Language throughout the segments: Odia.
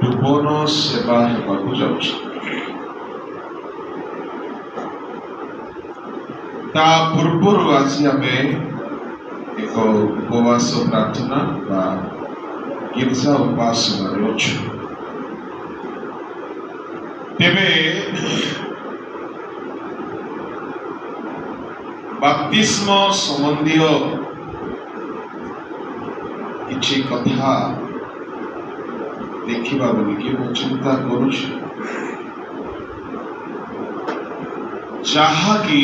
ଡୁବନ ସେବା ହେବାକୁ ଯାଉଛି। ତା ପୂର୍ବରୁ ଆଜି ଆମେ ଏକ ଉପବାସ ପ୍ରାର୍ଥନା ବା ଗିର୍ଜା ଉପାସନାରେ ଅଛୁ। ତେବେ ବାପ୍ତିସ୍ମ ସମ୍ବନ୍ଧୀୟ କିଛି କଥା ଦେଖିବା ବୋଲିକି ମୁଁ ଚିନ୍ତା କରୁଛି, ଯାହାକି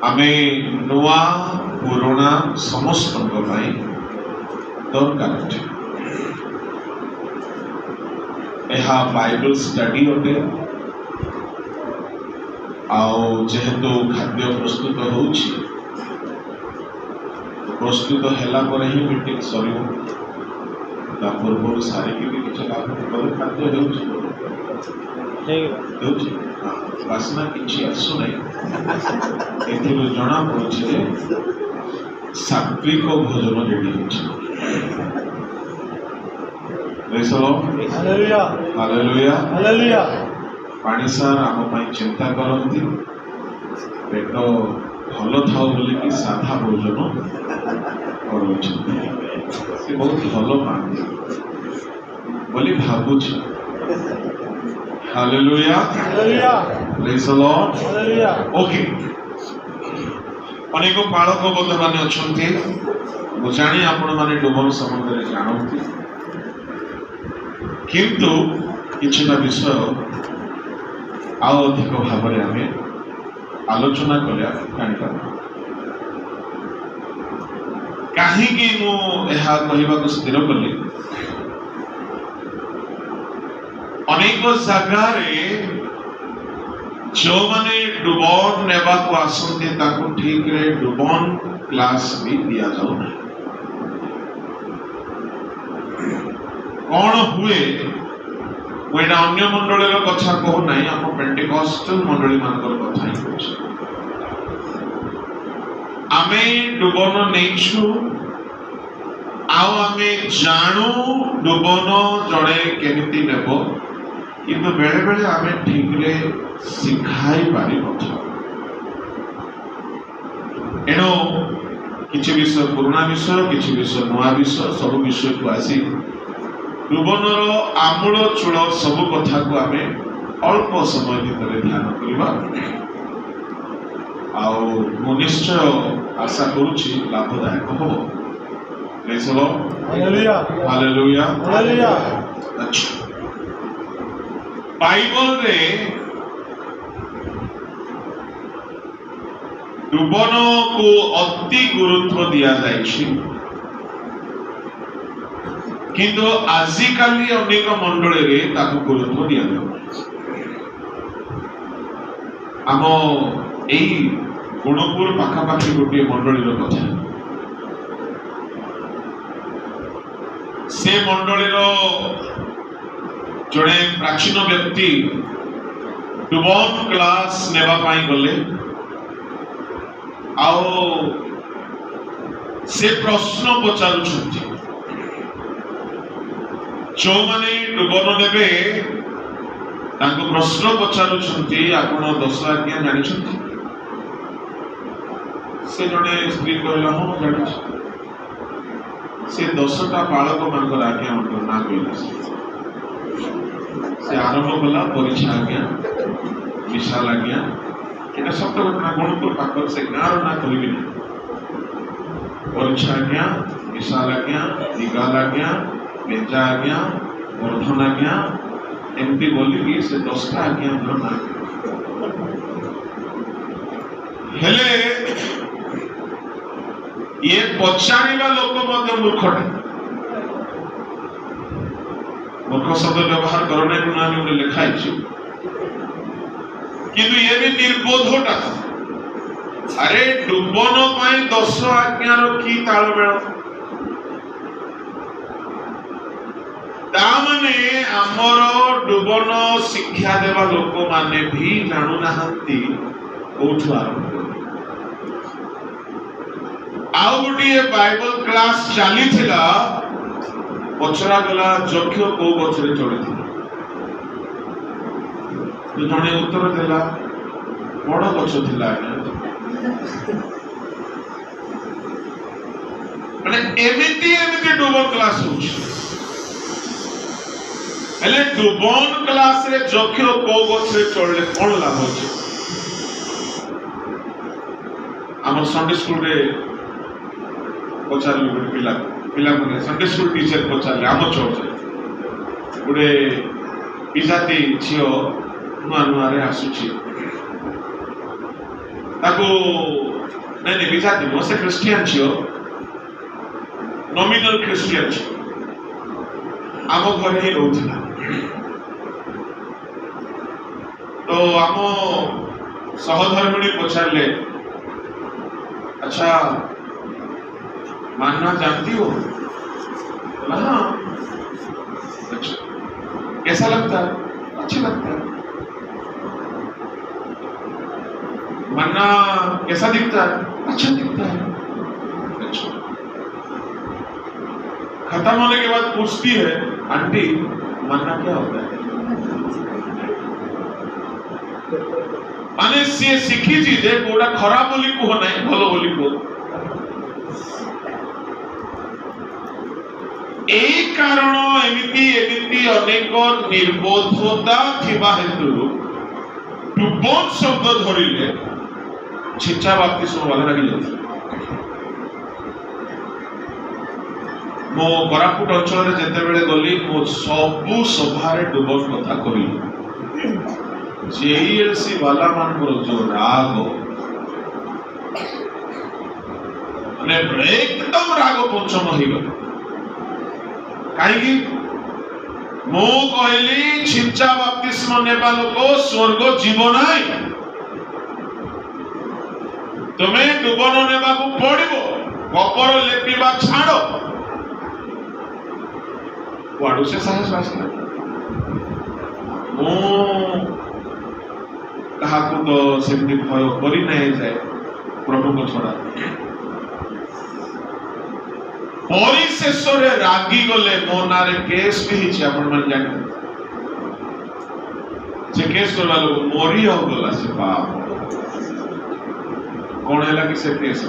ଆମେ ନୂଆ ପୁରୁଣା ସମସ୍ତଙ୍କ ପାଇଁ ଦରକାର ଅଟେ। ଏହା ବାଇବଲ ଷ୍ଟଡି ଅଟେ। ଆଉ ଯେହେତୁ ଖାଦ୍ୟ ପ୍ରସ୍ତୁତ ହେଉଛି, ପ୍ରସ୍ତୁତ ହେଲା ପରେ ହିଁ ମିଟିଂ ସରିବ। ତା ପୂର୍ବରୁ ସାରିକି ବି କିଛି ଲାଭ କଲେ ଖାଦ୍ୟ ହେଉଛି ହେଉଛି, ବାସ୍ନା କିଛି ଆସୁନାହିଁ। ଏଥିରୁ ଜଣା ପଡୁଛି ଯେ ସାତ୍ବିକ ଭୋଜନ ରେଡି ହେଉଛି। ହାଲେଲୁୟା। ପାଣି ସାର୍ ଆମ ପାଇଁ ଚିନ୍ତା କରନ୍ତି, ପେଟ ଭଲ ଥାଉ ବୋଲିକି ସାଧା ଭୋଜନ କରାଉଛନ୍ତି। ସେ ବହୁତ ଭଲ ପାଆନ୍ତି ବୋଲି ଭାବୁଛି। Hallelujah, praise the Lord. Okay, ଅନେକ ପାଳକ ବନ୍ଧୁମାନେ ଅଛନ୍ତି, ମୁଁ ଜାଣି ଆପଣମାନେ ଡୁବନ ସମ୍ବନ୍ଧରେ ଜାଣନ୍ତି, କିନ୍ତୁ କିଛିଟା ବିଷୟ ଆଉ ଅଧିକ ଭାବରେ ଆମେ ଆଲୋଚନା କଲେ ଜାଣିପାରିବା। କାହିଁକି ମୁଁ ଏହା କହିବାକୁ ସ୍ଥିର କଲି? ଅନେକ ଜାଗାରେ ଯେଉଁମାନେ ଡୁବନ ନେବାକୁ ଆସନ୍ତି, ତାଙ୍କୁ ଠିକରେ ଡୁବନ କ୍ଲାସ ବି ଦିଆଯାଉ ନାହିଁ। କଣ ହୁଏ, ମୁଁ ଏଇଟା ଅନ୍ୟ ମଣ୍ଡଳୀର କଥା କହୁନାହିଁ, ଆମ ପେଣ୍ଟିକଷ୍ଟାଲ ମଣ୍ଡଳୀ ମାନଙ୍କର କଥା ହିଁ କହୁଛି। ଆମେ ଡୁବନ ନେଇଛୁ ଆଉ ଆମେ ଜାଣୁ ଡୁବନ ଜଣେ କେମିତି ନେବ, କିନ୍ତୁ ବେଳେ ବେଳେ ଆମେ ଠିକରେ ଶିଖାଇ ପାରିନଥାଉ। ଏଣୁ କିଛି ବିଷୟ ପୁରୁଣା ବିଷୟ, କିଛି ବିଷୟ ନୂଆ ବିଷୟ, ସବୁ ବିଷୟକୁ ଆସି ଡୁବନର ଆମୂଳ ଚୂଳ ସବୁ କଥାକୁ ଆମେ ଅଳ୍ପ ସମୟ ଭିତରେ ଧ୍ୟାନ କରିବା। ଆଉ ମୁଁ ନିଶ୍ଚୟ ଆଶା କରୁଛି ଲାଭଦାୟକ ହବ। ହାଲେଲୁୟା। ଆଚ୍ଛା, ବାଇବଲରେ ଡୁବନକୁ ଅତି ଗୁରୁତ୍ୱ ଦିଆଯାଇଛି, କିନ୍ତୁ ଆଜିକାଲି ଅନେକ ମଣ୍ଡଳୀରେ ତାକୁ ଗୁରୁତ୍ୱ ଦିଆଯାଉନାହିଁ। ଆମ ଏଇ ଗୁଣପୁର ପାଖାପାଖି ଗୋଟିଏ ମଣ୍ଡଳୀର କଥା, ସେ ମଣ୍ଡଳୀର ଜଣେ ପ୍ରାଚୀନ ବ୍ୟକ୍ତି ଡୁବନ କ୍ଲାସ ନେବା ପାଇଁ ଗଲେ, ଆଉ ସେ ପ୍ରଶ୍ନ ପଚାରୁଛନ୍ତି, ଯେଉଁମାନେ ଡୁବନ ନେବେ ତାଙ୍କୁ ପ୍ରଶ୍ନ ପଚାରୁଛନ୍ତି, ଆପଣ ଦଶ ଆଜ୍ଞା ଜାଣିଛନ୍ତି? ସେ ଜଣେ ସ୍ତ୍ରୀ କହିଲା, ହଁ ଜାଣିଛି। ସେ 10ଟା ବାଳକ ମାନଙ୍କର ଆଜ୍ଞା ମାନଙ୍କର ନାଁ କହିଲା। ସେ ଆରମ୍ଭ କଲା ପରିଛା ଆଜ୍ଞା, ବିଶାଲ ଆଜ୍ଞା। ଏଇଟା ସତ ଘଟଣା, ଗୁଣପୁର ପାଖରେ, ସେ ଗାଁର ନାଁ କହିବି ନାହିଁ। ପରିଛା ଆଜ୍ଞା, ବିଶାଲ ଆଜ୍ଞା, ଦିଗାଲ ଆଜ୍ଞା, ବେଜା ଆଜ୍ଞା, ବର୍ଦ୍ଧନ ଆଜ୍ଞା, ଏମିତି ବୋଲିକି ସେ 10ଟା ଆଜ୍ଞାଙ୍କର ନାଁ। ହେଲେ ଇଏ ପଚାରିବା ଲୋକ ମଧ୍ୟ ମୂର୍ଖଟା। ମୂର୍ଖ ଶବ୍ଦ ବ୍ୟବହାର କର ନାହିଁ ପୁରୁଣା ନିୟମରେ ଲେଖା ହେଇଛି, କିନ୍ତୁ ଇଏ ବି ନିର୍ବୋଧଟା। ଆରେ ଡୁବନ ପାଇଁ 10 ଆଜ୍ଞାର କି ତାଳମେଳ? ତା ମାନେ ଆମର ଡୁବନ ଶିକ୍ଷା ଦେବା ଲୋକମାନେ ବି ଜାଣୁନାହାନ୍ତି କୋଉଠୁ ଆରମ୍ଭ କରିବେ। ଆଉ ଗୋଟିଏ ବାଇବଲ କ୍ଲାସ ଚାଲିଥିଲା, ପଚରାଗଲା ଯକ୍ଷ କୋଉ ଗଛରେ ଚଢିଥିଲେ? ତ ଜଣେ ଉତ୍ତର ଦେଲା ବଡ ଗଛ ଥିଲା ଆଜ୍ଞା। ମାନେ ଏମିତି ଏମିତି ଡୁବନ କ୍ଲାସ ହଉଛି। ହେଲେ ଡୁବନ କ୍ଲାସରେ ଯକ୍ଷ କୋଉ ଗଛରେ ଚଢିଲେ କଣ ଲାଭ ଅଛି? ଆମର ସଣ୍ଡେ ସ୍କୁଲରେ ପଚାରିଲୁ ଗୋଟେ ପିଲା, ପିଲାମାନେ ସଣ୍ଡେ ସ୍କୁଲ ଟିଚର ପଚାରିଲେ ଆମ ଚର୍ଚ୍ଚରେ ଗୋଟେ ବିଜାତି ଝିଅ ନୂଆ ନୂଆରେ ଆସୁଛି, ତାକୁ ନାଇଁ ନାଇଁ ବିଜାତି ନୁହଁ, ସେ ଖ୍ରୀଷ୍ଟିଆନ ଝିଅ, ନମିନାଲ ଖ୍ରୀଷ୍ଟିଆନ ଝିଅ, ଆମ ଘରେ ହିଁ ରହୁଥିଲା। ତ ଆମ ସହଧର୍ମିଣୀ ପଚାରିଲେ, अच्छा मानना जानती हो? बोला हाँ। अच्छा कैसा लगता है? अच्छा लगता है। मन्ना कैसा दिखता है? अच्छा दिखता है। अच्छा खत्म होने के बाद पूछती है, आंटी मन्ना क्या होता है? माने सी शिखी जे कोड़ा खराब बोली कुह ना भलो बोली कुह। এই কারণ এমিতি এমিতি অনেক নির্বোধতা থিবা হেতু ডুবন শব্দ ধরিলে ଛିଞ୍ଚା ବାପ୍ତିସ୍ମ ବାଧା ଲାଗି ଯାଉଛି। ମୁଁ କୋରାପୁଟ ଅଞ୍ଚଳରେ ଯେତେବେଳେ ଗଲି, ମୁଁ ସବୁ ସଭାରେ ଡୁବନ କଥା କହିଲି। ଜେଇଏଲସି ବାଲା ମାନଙ୍କର ଯୋଉ ରାଗ, ମାନେ ଏକଦମ ରାଗ ପଞ୍ଚମ ହେଇଗଲା। କାହିଁକି? ମୁଁ କହିଲି ଛିଞ୍ଚା ବାପ୍ତିସ୍ମ ନେବା ଲୋକ ସ୍ୱର୍ଗ ଯିବ ନାହିଁ, ତୁମେ ଡୁବନ ନେବାକୁ ପଡିବ, କପର ଲେପିବା ଛାଡ। କୁଆଡୁ ସେ ସାହସ ଆସିଲା? ମୁଁ କାହାକୁ ତ ସେମିତି ଭୟ କରିନାହିଁ ଯାଏ ପ୍ରଭୁଙ୍କ ଛଡା। ପରିଶେଷରେ ରାଗିଗଲେ, ମୋ ନାଁରେ କେସ୍ ବି ହେଇଛି, ଆପଣମାନେ ଜାଣିଛନ୍ତି। ସେ କେସ୍ କରିବା ଲୋକ ମରି ଗଲା, ସେ ବାପ କଣ ହେଲା କି ସେ କେସ୍।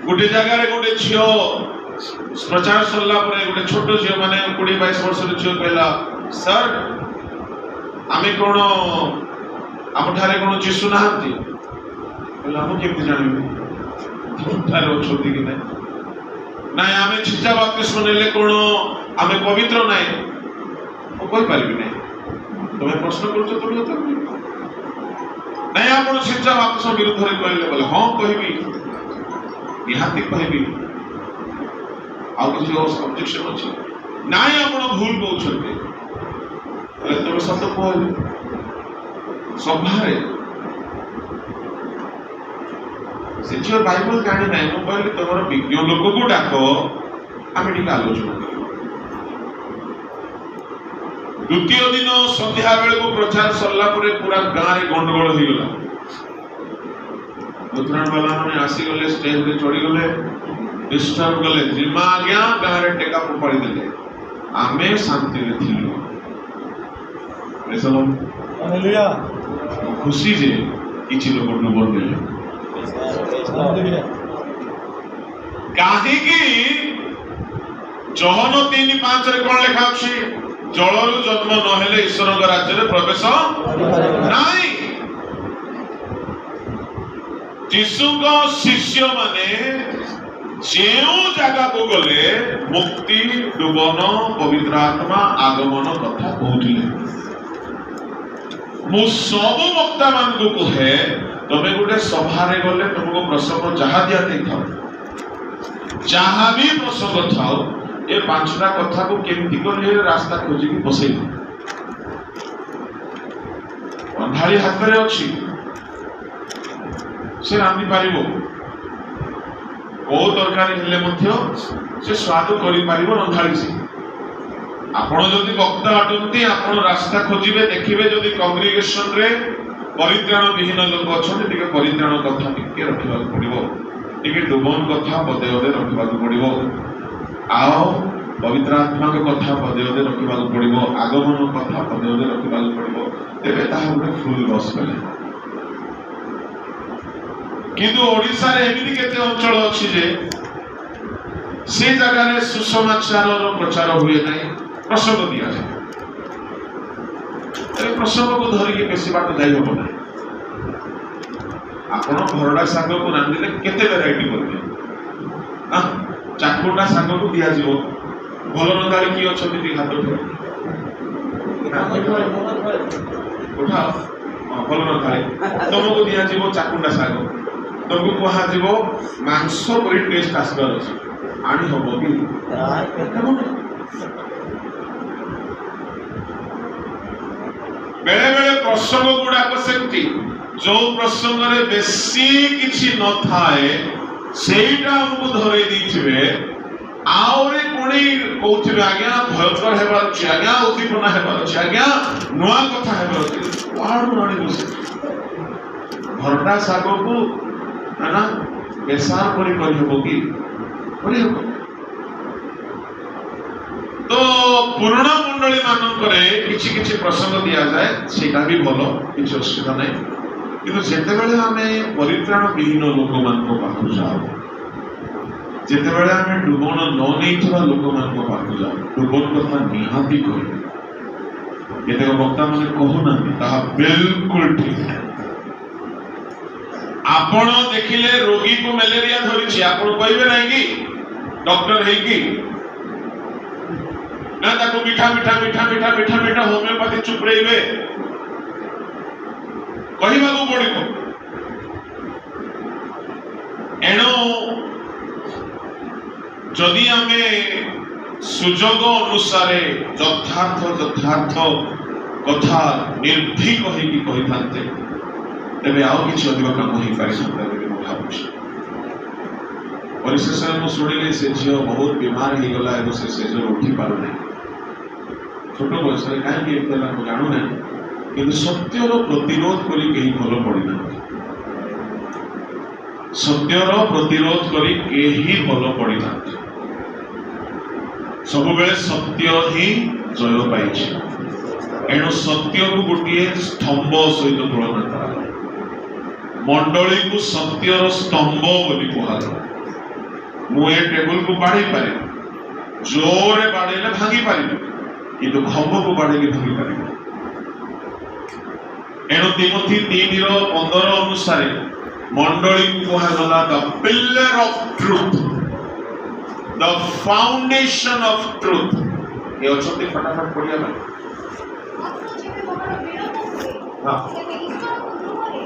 ଗୋଟେ ଜାଗାରେ ଗୋଟେ ଝିଅ ପ୍ରଚାର ସରିଲା ପରେ ଗୋଟେ ଛୋଟ ଝିଅ, ମାନେ 20-22 ବର୍ଷର ଝିଅ କହିଲା, ସାର୍ ଆମେ କଣ ଆମ ଠାରେ କଣ ଯୀଶୁ ନାହାନ୍ତି? କହିଲା ମୁଁ କେମିତି ଜାଣିବି ଠାରେ ଅଛନ୍ତି କି ନାଇଁ? ନାଇଁ ଆମେ ଛିଞ୍ଚା ବାପ୍ତିସ୍ମ ନେଲେ କଣ ଆମେ ପବିତ୍ର ନାଇଁ? ମୁଁ କହିପାରିବି ନାହିଁ, ତମେ ପ୍ରଶ୍ନ କରୁଛ ତମେ କଥା ନାଇଁ। ଆପଣ ଛିଞ୍ଚା ବାପ୍ତିସ୍ମ ବିରୁଦ୍ଧରେ କହିଲେ? ବୋଲେ ହଁ କହିବି, ନିହାତି କହିବି। ଆଉ କିଛି ଅବଜେକ୍ସନ ଅଛି? ନାଇଁ ଆପଣ ଭୁଲ କହୁଛନ୍ତି। ହେଲେ ତମେ ସତ କୁହ ସଭାରେ। ସେ ଝିଅ ବାଇବଲ ଜାଣି ନାହିଁ। ମୁଁ କହିଲି ତମର ବିଜ୍ଞ ଲୋକକୁ ଡାକ, ଆମେ ଟିକେ ଆଲୋଚନା କରିବା। ଦ୍ୱିତୀୟ ଦିନ ସନ୍ଧ୍ୟା ବେଳକୁ ପ୍ରଚାର ସରିଲା ପରେ ପୁରା ଗାଁରେ ଗଣ୍ଡଗୋଳ ହେଇଗଲା। ଲୁଥରାନ ବାଲା ମାନେ ଆସିଗଲେ, ଷ୍ଟେଜରେ ଚଢିଗଲେ, ଡିଷ୍ଟର୍ବ କଲେ। ଜିମା ଆଜ୍ଞା ଗାଁରେ ଟେକା ଫୋପାଡ଼ି ଦେଲେ, ଆମେ ଶାନ୍ତିରେ ଥିଲୁ। ଖୁସି ଯେ କିଛି ଲୋକ ଡୁବନ ଦେଲେ। କାହିଁକି? ଯୋହନ 3:5 କଣ ଲେଖା ଅଛି? ଜଳରୁ ଜନ୍ମ ନହେଲେ ଈଶ୍ୱରଙ୍କ ରାଜ୍ୟରେ ପ୍ରବେଶ ନାହିଁ। ଯୀଶୁଙ୍କ ଶିଷ୍ୟମାନେ ଯେଉଁ ଜାଗାକୁ ଗଲେ ମୁକ୍ତି, ଡୁବନ, ପବିତ୍ର ଆତ୍ମା ଆଗମନ କଥା କହୁଥିଲେ। ମୁଁ ସବୁ ବକ୍ତା ମାନଙ୍କୁ କୁହେ, ତମେ ଗୋଟେ ସଭାରେ ଗଲେ ତମକୁ ପ୍ରସଙ୍ଗ ଯାହା ଦିଆଯାଇଥାଉ, ଯାହା ବି ପ୍ରସଙ୍ଗ ଥାଉ, ଏ 5ଟା କଥାକୁ କେମିତି କରି ରାସ୍ତା ଖୋଜିକି ବସେଇବ। ରନ୍ଧାଳି ହାତରେ ଅଛି, ସେ ରାନ୍ଧି ପାରିବ, କୋଉ ତରକାରୀ ହେଲେ ମଧ୍ୟ ସେ ସ୍ୱାଦ କରିପାରିବ ରନ୍ଧାଳି ସେ। ଆପଣ ଯଦି ବକ୍ତା ଅଟନ୍ତି, ଆପଣ ରାସ୍ତା ଖୋଜିବେ, ଦେଖିବେ ଯଦି କଂଗ୍ରିଗେସନରେ ପରିତ୍ରାଣ ବିହୀନ ଲୋକ ଅଛନ୍ତି, ଟିକେ ପରିତ୍ରାଣ କଥା ଟିକେ ରଖିବାକୁ ପଡିବ, ଟିକେ ଡୁବନ କଥା ପଦେ ପଦେ ରଖିବାକୁ ପଡିବ। ଆଉ ପବିତ୍ର ଆତ୍ମାଙ୍କ କଥା ପଦେ ପଦେ ରଖିବାକୁ ପଡ଼ିବ, ଆଗମନ କଥା ପଦେ ପଦେ ରଖିବାକୁ ପଡ଼ିବ, ତେବେ ତାହା ଗୋଟେ ଫୁଲ୍ ଗସ୍ପେଲ। କିନ୍ତୁ ଓଡ଼ିଶାରେ ଏମିତି କେତେ ଅଞ୍ଚଳ ଅଛି ଯେ ସେ ଜାଗାରେ ସୁସମାଚାରର ପ୍ରଚାର ହୁଏ ନାହିଁ, ପ୍ରସଙ୍ଗ ଦିଆଯାଏ। ତେବେ ପ୍ରସଙ୍ଗକୁ ଧରିକି ବେଶୀ ବାଟ ଯାଇ ହବ ନାହିଁ। ଆପଣ ଭରଡ଼ା ଶାଗକୁ ରାନ୍ଧିଲେ କେତେ ଭେରାଇଟି କରିବେ? ଚାକୁଣ୍ଡା ଶାଗକୁ ଦିଆଯିବ। ଭଲ ରନ୍ଧାଳି କିଏ ଅଛନ୍ତି ଟିକେ ହାତ ଉଠାଅ, ଉଠାଅ। ହଁ, ଭଲ ରନ୍ଧାଳି। ତମକୁ ଦିଆଯିବ ଚାକୁଣ୍ଡା ଶାଗ, ତମକୁ କୁହାଯିବ ମାଂସ ପରି ଟେଷ୍ଟ ଆସିବାର ଅଛି, ଆଣି ହବ କି? ବେଳେ ବେଳେ ପ୍ରସଙ୍ଗ ଗୁଡାକ ସେମିତି, ଯୋଉ ପ୍ରସଙ୍ଗରେ ବେଶୀ କିଛି ନଥାଏ ସେଇଟା ଆମକୁ ଧରେଇ ଦେଇଥିବେ। ଆହୁରି ପୁଣି କହୁଥିବେ ଆଜ୍ଞା ଭୟଙ୍କର ହେବାର ଅଛି, ଆଜ୍ଞା ଉଦ୍ଦୀପନା ହେବାର ଅଛି, ଆଜ୍ଞା ନୂଆ କଥା ହେବାର ଅଛି। କୁଆଡୁ ଆଣିବୁ ସେ? ଭରଟା ଶାଗକୁ ନା ବେସାର ପରି କରିହେବ କି? କରିହେବ ତ। ପୁରୁଣା ମଣ୍ଡଳୀ ମାନଙ୍କରେ କିଛି କିଛି ପ୍ରସଙ୍ଗ ଦିଆଯାଏ, ସେଇଟା ବି ଭଲ, କିଛି ଅସୁବିଧା ନାହିଁ। କିନ୍ତୁ ଯେତେବେଳେ ଆମେ ପରିତ୍ରାଣ ବିହୀନ ଲୋକମାନଙ୍କ ପାଖକୁ ଯାଉ, ଯେତେବେଳେ ଆମେ ଡୁବଣ ନ ନେଇଥିବା ଲୋକମାନଙ୍କ ପାଖକୁ ଯାଉ, ଡୁବଣ କଥା ନିହାତି କହିବେ। କେତେକ ବକ୍ତା ମାନେ କହୁନାହାନ୍ତି, ତାହା ବିଲକୁଲ ଠିକ ନାହିଁ। ଆପଣ ଦେଖିଲେ ରୋଗୀକୁ ମ୍ୟାଲେରିଆ ଧରିଛି, ଆପଣ କହିବେ ନାହିଁ କି ଡକ୍ଟର ହେଇକି ନା ତାକୁ ମିଠା ମିଠା ମିଠା ମିଠା ମିଠା ମିଠା ହୋମିଓପାଥି ଚୁପରେଇବେ? କହିବାକୁ ପଡିବ। ଏଣୁ ଯଦି ଆମେ ସୁଯୋଗ ଅନୁସାରେ ଯଥାର୍ଥ ଯଥାର୍ଥ କଥା ନିର୍ଭୀକ ହେଇକି କହିଥାନ୍ତେ, ତେବେ ଆଉ କିଛି ଅଧିକ କାମ ହେଇପାରିଥାନ୍ତା ବୋଲି ମୁଁ ଭାବୁଛି। ପରିଶେଷରେ ମୁଁ ଶୁଣିଲି ସେ ଝିଅ ବହୁତ ବିମାର ହେଇଗଲା ଏବଂ ସେ ଶେଷରେ ଉଠି ପାରୁନାହିଁ। ଛୋଟ ବୟସରେ କାହିଁକି ଏମିତି ହେଲା ମୁଁ ଜାଣୁନାହିଁ, କିନ୍ତୁ ସତ୍ୟର ପ୍ରତିରୋଧ କରି କେହି ଭଲ ପଡ଼ିନାହାନ୍ତି। ସତ୍ୟର ପ୍ରତିରୋଧ କରି କେହି ଭଲ ପଡ଼ିନାହାନ୍ତି। ସବୁବେଳେ ସତ୍ୟ ହିଁ ଜୟ ପାଇଛି। ଏଣୁ ସତ୍ୟକୁ ଗୋଟିଏ ସ୍ତମ୍ଭ ସହିତ ତୁଳନା କରାଗଲା। ମଣ୍ଡଳୀକୁ ସତ୍ୟର ସ୍ତମ୍ଭ ବୋଲି କୁହାଗଲା। ମୁଁ ଏ ଟେବୁଲକୁ ବାଡ଼େଇ ପାରିବି, ଜୋରେ ବାଡ଼େଇଲେ ଭାଙ୍ଗି ପାରିବି, କିନ୍ତୁ ଖମ୍ବକୁ ବାଡ଼େଇକି ଭାଙ୍ଗି ପାରିବି। ଏଣୁ ତିମୋଥି 3:15 ଅନୁସାରେ ମଣ୍ଡଳୀକୁ କୁହାଗଲା the pillar of truth, the foundation of truth. ଏ ଅଛନ୍ତି ଫଟାଫଟ ପଢିବା ପାଇଁ। ମାତ୍ର ଯେବେ ମୋହର ବିଳମ୍ବ ହୁଏ, ହଁ। ତେବେ ଈଶ୍ୱରଙ୍କ ଗୃହରେ,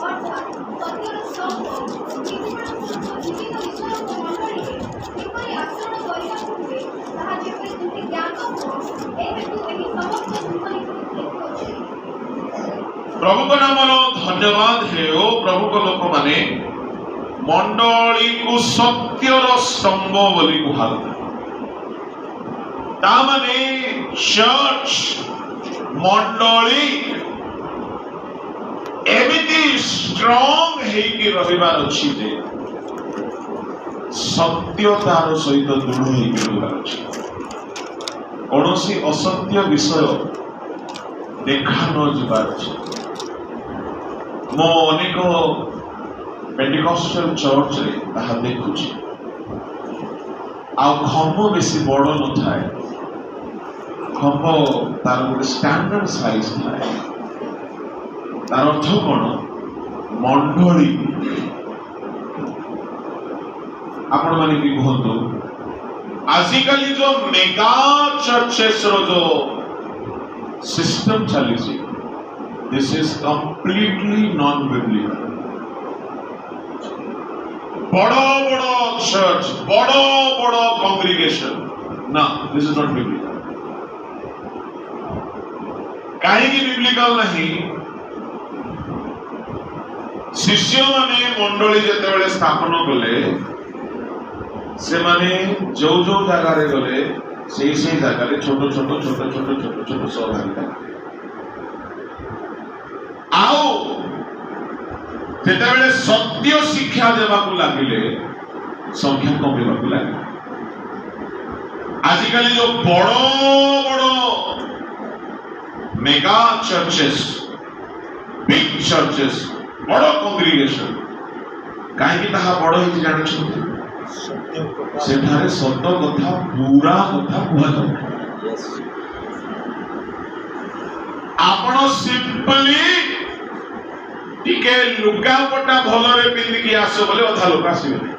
ଅର୍ଥାତ୍ ସତ୍ୟର ସ୍ତମ୍ଭ ଓ ନୀତିମାନ ସ୍ୱରୂପ ଜୀବିତ ଈଶ୍ୱରଙ୍କ ମଣ୍ଡଳୀରେ କିପରି ଆଚରଣ କରିବାକୁ ହୁଏ, ତାହା ଯେପରି ତୁମ୍ଭେ ଜ୍ଞାତ ହୁଅ, ଏ ହେତୁ ଏହି ସମସ୍ତ ତୁମ୍ଭ ନିକଟକୁ ଲେଖୁଅଛି। ପ୍ରଭୁଙ୍କ ନାମର ଧନ୍ୟବାଦ ହେଉ। ପ୍ରଭୁଙ୍କ ଲୋକମାନେ, ମଣ୍ଡଳୀକୁ ସତ୍ୟର ସ୍ତମ୍ଭ ବୋଲି କୁହାଗଲା। ତା ମାନେ ଚର୍ଚ୍ଚ, ମଣ୍ଡଳୀ ଏମିତି ଷ୍ଟ୍ରଙ୍ଗ ହେଇକି ରହିବାର ଅଛି ଯେ ସତ୍ୟତାର ସହିତ ଦୃଢ ହେଇକି ରହିବାର ଅଛି। କୌଣସି ଅସତ୍ୟ ବିଷୟ ଦେଖା ନ ଯିବାର ଅଛି। ମୁଁ ଅନେକ ପେଣ୍ଟିକଷ୍ଟାଲ ଚର୍ଚ୍ଚରେ ତାହା ଦେଖୁଛି। ଆଉ ଖମ୍ବ ବେଶୀ ବଡ଼ ନଥାଏ, ଖମ୍ବ ତାର ଗୋଟେ ଷ୍ଟାଣ୍ଡାର୍ଡ ସାଇଜ ଥାଏ। ତାର ଅର୍ଥ କଣ? ମଣ୍ଡଳୀ, ଆପଣମାନେ ବି କୁହନ୍ତୁ, ଆଜିକାଲି ଯୋଉ ମେଗା ଚର୍ଚେସ ର ଯୋଉ ସିଷ୍ଟମ ଚାଲିଛି, this is completely non biblical. ବଡ଼ ବଡ଼ ଚର୍ଚ୍ଚ, ବଡ଼ ବଡ଼ କଂଗ୍ରିଗେସନ ନା, this is not biblical. କାହିଁକି ବିବ୍ଲିକାଲ ନାହିଁ? ଶିଷ୍ୟମାନେ ମଣ୍ଡଳୀ ଯେତେବେଳେ ସ୍ଥାପନ କଲେ, ସେମାନେ ଯୋଉ ଯୋଉ ଜାଗାରେ ଗଲେ, ସେଇ ସେଇ ଜାଗାରେ ଛୋଟ ଛୋଟ ଛୋଟ ଛୋଟ ଛୋଟ ଛୋଟ ସହଭାଗିତା। ଆଉ ଯେତେବେଳେ ସତ୍ୟ ଶିକ୍ଷା ଦେବାକୁ ଲାଗିଲେ, ସଂଖ୍ୟା କମିବାକୁ ଲାଗିଲା। ଆଜିକାଲି ଯୋଉ ବଡ଼ ବଡ଼ ମେଗା ଚର୍ଚେସ୍, ବିଗ୍ ଚର୍ଚେସ୍, ବଡ଼ କଂଗ୍ରିଗେସନ, କାହିଁକି ତାହା ବଡ଼ ହେଇଛି ଜାଣିଛନ୍ତି? ସେଠାରେ ସତ କଥା, ପୁରା କଥା କୁହାଯାଉ। ଆପଣ ସିମ୍ପଲି ଟିକେ ଲୁଗାପଟା ଭଲରେ ପିନ୍ଧିକି ଆସ ବୋଲେ ଅଧା ଲୋକ ଆସିବେନି।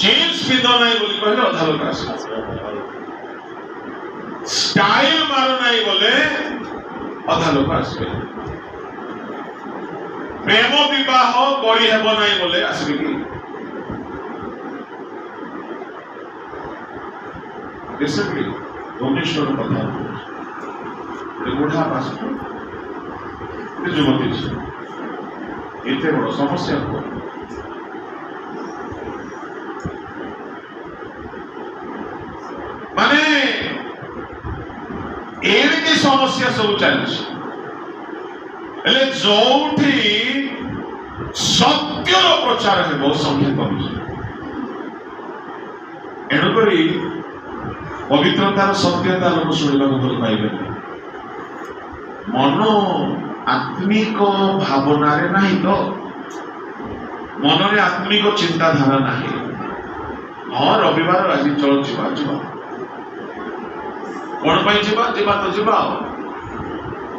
ଜିନ୍ସ ପିନ୍ଧ ନାହିଁ ବୋଲି କହିଲେ ଅଧା ଲୋକ ଆସିବେ। ଷ୍ଟାଇଲ ମାର ନାହିଁ ବୋଲେ ଅଧା ଲୋକ ଆସିବେ। ପ୍ରେମ ବିବାହ କରିହେବ ନାହିଁ ବୋଲେ ଆସିବେ କି? ରିସେଣ୍ଟଲି ଭୁବନେଶ୍ୱର କଥା କହୁଛି। ଗୋଟେ ବୁଢା ପାଷ୍ଟର, ଗୋଟେ ଯୁବତୀ ଝିଅ, ଏତେ ବଡ ସମସ୍ୟା କୁହ। ମାନେ ଏମିତି ସମସ୍ୟା ସବୁ ଚାଲିଛି। ହେଲେ ଯୋଉଠି ସତ୍ୟର ପ୍ରଚାର ହେବ, ସଂଖ୍ୟା କମିଯିବ। ଏଣୁକରି ପବିତ୍ରତାର ସତ୍ୟତା ଲୋକ ଶୁଣିବାକୁ ଭଲ ପାଇବେନି। ମନ ଆତ୍ମିକ ଭାବନାରେ ନାହିଁ ତ, ମନରେ ଆତ୍ମିକ ଚିନ୍ତାଧାରା ନାହିଁ। ହଁ, ରବିବାର ଆଜି ଚଳ ଯିବା, ଯିବା କଣ ପାଇଁ ଯିବା, ଯିବା ତ ଯିବା ଆଉ।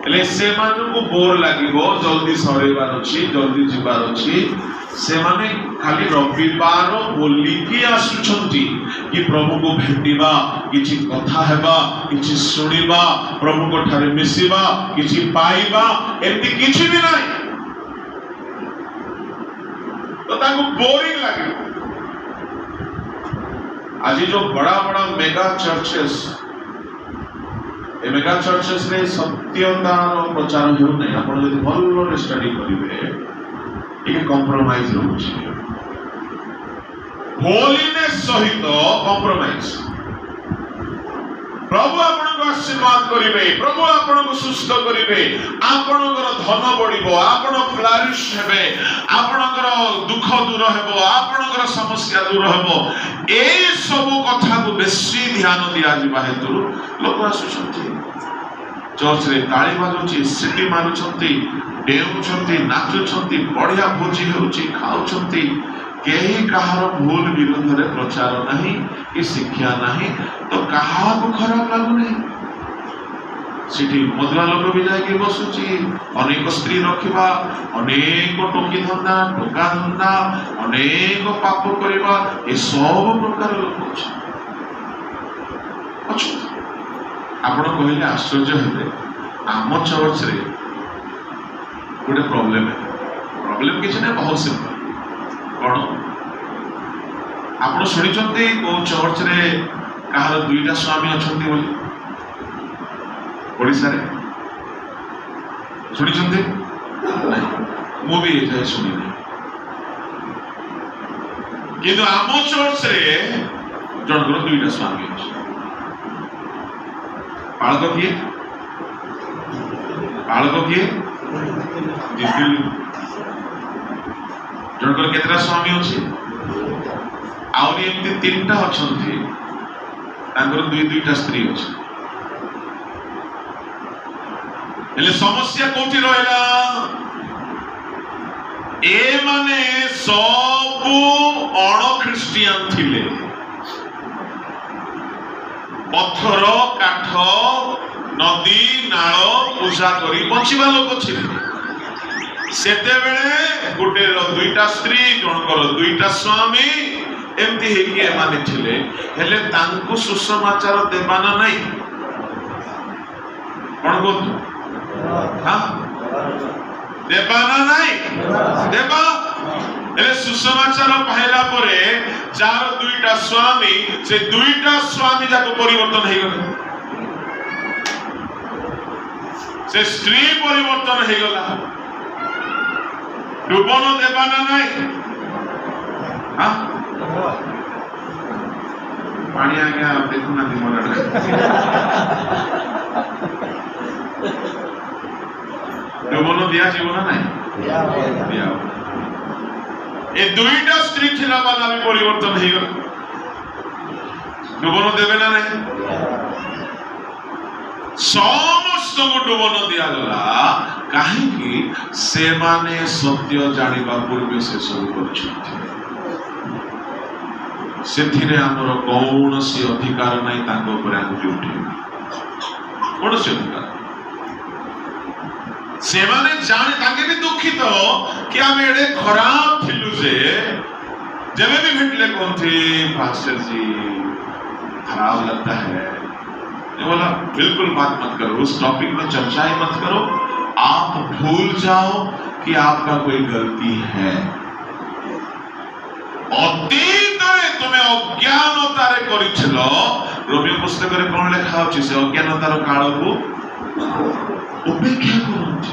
ହେଲେ ସେମାନଙ୍କୁ ବୋର ଲାଗିବ, ଜଲ୍ଦି ସରେଇବାର ଅଛି, ଜଲ୍ଦି ଯିବାର ଅଛି। ସେମାନେ ଖାଲି ରବିବାର ବୋଲିକି ଆସୁଛନ୍ତି କି ପ୍ରଭୁକୁ ଭେଟିବା, କିଛି କଥା ହେବା, କିଛି ଶୁଣିବା, ପ୍ରଭୁଙ୍କ ଠାରେ ମିଶିବା, କିଛି ପାଇବା, ଏମିତି କିଛି ବି ନାହିଁ। ତ ତାଙ୍କୁ ବୋରିଂ ଲାଗିବ। ଆଜି ଯୋଉ ବଡ ବଡ ମେଗା ଚର୍ଚେସ୍, ଏ ମେଗା ଚର୍ଚେସରେ ସତ୍ୟତାର ପ୍ରଚାର ହେଉନାହିଁ। ଆପଣ ଯଦି ଭଲରେ ଷ୍ଟଡି କରିବେ, ଟିକେ କମ୍ପ୍ରମାଇଜ ରହୁଛି, ହୋଲିନେସ୍ ସହିତ କମ୍ପ୍ରମାଇଜ। ପ୍ରଭୁ ଆପଣଙ୍କୁ ଆଶୀର୍ବାଦ କରିବେ, ପ୍ରଭୁ ଆପଣଙ୍କୁ ସୁସ୍ଥ କରିବେ, ଆପଣଙ୍କର ଧନ ବଢିବ, ଆପଣ ଫ୍ଲାରିଶ ହେବେ, ଆପଣଙ୍କର ଦୁଃଖ ଦୂର ହେବ, ଆପଣଙ୍କର ସମସ୍ୟା ଦୂର ହେବ। ଏଇ ସବୁ କଥାକୁ ବେଶୀ ଧ୍ୟାନ ଦିଆଯିବା ହେତୁରୁ ଲୋକ ଆସୁଛନ୍ତି। ଚର୍ଚ୍ଚରେ ତାଳି ବାଜୁଛି, ସିଟି ମାରୁଛନ୍ତି, ଡେଉଁଛନ୍ତି, ନାଚୁଛନ୍ତି, ବଢିଆ ଭୋଜି ହେଉଛି, ଖାଉଛନ୍ତି। କେହି କାହାର ଭୁଲ ବିରୁଦ୍ଧରେ ପ୍ରଚାର ନାହିଁ କି ଶିକ୍ଷା ନାହିଁ, ତ କାହାକୁ ଖରାପ ଲାଗୁନାହିଁ। ସେଠି ମଦୁଆ ଲୋକ ବି ଯାଇକି ବସୁଛି। ଅନେକ ସ୍ତ୍ରୀ ରଖିବା, ଅନେକ ଟୋକି ଧନ୍ଦା, ଟୋକା ଧନ୍ଦା, ଅନେକ ପାପ କରିବା, ଏସବୁ ପ୍ରକାର ଲୋକ ଅଛନ୍ତି। ଆପଣ କହିଲେ ଆଶ୍ଚର୍ଯ୍ୟ ହେବେ, ଆମ ଚର୍ଚ୍ଚରେ ଗୋଟେ ପ୍ରୋବ୍ଲେମ। ପ୍ରୋବ୍ଲେମ କିଛି ନାହିଁ, ବହୁତ ସିମ୍ପଲ। କଣ ଆପଣ ଶୁଣିଛନ୍ତି କୋଉ ଚର୍ଚ୍ଚରେ କାହାର ଦୁଇଟା ସ୍ୱାମୀ ଅଛନ୍ତି ବୋଲି? ଓଡ଼ିଶାରେ ଶୁଣିଛନ୍ତି? ନାଇଁ, ମୁଁ ବି ଏଯାଏ ଶୁଣିନି। କିନ୍ତୁ ଆମ ଚର୍ଚ୍ଚରେ ଜଣଙ୍କର ଦୁଇଟା ସ୍ୱାମୀ ଅଛି। ପାଳକ କିଏ? ପାଳକ କିଏ? ଜିତିଲୁ। ଜଣଙ୍କର କେତେଟା ସ୍ୱାମୀ ଅଛି? ଆହୁରି ଏମିତି ତିନିଟା ଅଛନ୍ତି, ତାଙ୍କର ଦୁଇ ଦୁଇଟା ସ୍ତ୍ରୀ ଅଛି। ହେଲେ ସମସ୍ୟା କୋଉଠି ରହିଲା? ଏମାନେ ସବୁ ଅଣ ଖ୍ରୀଷ୍ଟିଆନ ଥିଲେ। ପଥର, କାଠ, ନଦୀ, ନାଳ ପୂଜା କରି ବଞ୍ଚିବା ଲୋକ ଥିଲେ। ସେତେବେଳେ ଗୋଟେ ଦୁଇଟା ସ୍ତ୍ରୀ, ଜଣଙ୍କର ଦୁଇଟା ସ୍ୱାମୀ, ଏମିତି ହେଇକି ଏମାନେ ଥିଲେ। ହେଲେ ତାଙ୍କୁ ସୁସମାଚାର ଦେବା ନା ନାଇଁ? କଣ କୁହନ୍ତୁ? ହଁ, ଦେବା ନା ନାଇଁ? ଦେବା। ହେଲେ ସୁସମାଚାର ପାଇଲା ପରେ ଯାହାର ଦୁଇଟା ସ୍ୱାମୀ, ସେ ଦୁଇଟା ସ୍ୱାମୀ ଯାକ ପରିବର୍ତ୍ତନ ହେଇଗଲେ, ସେ ସ୍ତ୍ରୀ ପରିବର୍ତ୍ତନ ହେଇଗଲା। ଡୁବନ ଦେବା ନା ନାଇଁ? ହଁ, ପାଣି ଆଜ୍ଞା ଦେଖୁନାହାନ୍ତି ମୋର ଆଡେ। ଡୁବନ ଦିଆଯିବ ନା ନାଇଁ? ଦିଆହବ। ଏ ଦୁଇଟା ସ୍ତ୍ରୀ ଥିଲା ବାଲା ବି ପରିବର୍ତ୍ତନ ହେଇଗଲା। ଡୁବନ ଦେବେ ନା ନାହିଁ? ସମସ୍ତଙ୍କୁ ଡୁବନ ଦିଆଗଲା। କାହିଁକି? ସେମାନେ ସତ୍ୟ ଜାଣିବା ପୂର୍ବେ ସେ ସବୁ କରିଛନ୍ତି। ସେଥିରେ ଆମର କୌଣସି ଅଧିକାର ନାହିଁ ତାଙ୍କ ଉପରେ ଆଙ୍ଗୁଠି ଉଠେଇବା, କୌଣସି ଅଧିକାର। ସେମାନେ ଜାଣି ତାଙ୍କେ ବି ଦୁଃଖିତ କି ଆମେ ଏଡେ ଖରାପ ଥିଲୁ ଯେ ଯେବେ ବି ଭେଟିଲେ କହନ୍ତି, "पास्टर जी, खराब लगता है।" मैं बोला, "बिल्कुल बात मत करो, उस टॉपिक में चर्चा ही मत करो। आप भूल जाओ कि आपका कोई गलती है। ଅତୀତରେ ତୁମେ ଅଜ୍ଞାନତାରେ କରିଥିଲ।" ରୋମୀୟ ପୁସ୍ତକରେ କଣ ଲେଖା ଅଛି? ସେ ଅଜ୍ଞାନତାର କାଳକୁ ଉପେକ୍ଷା କରନ୍ତି।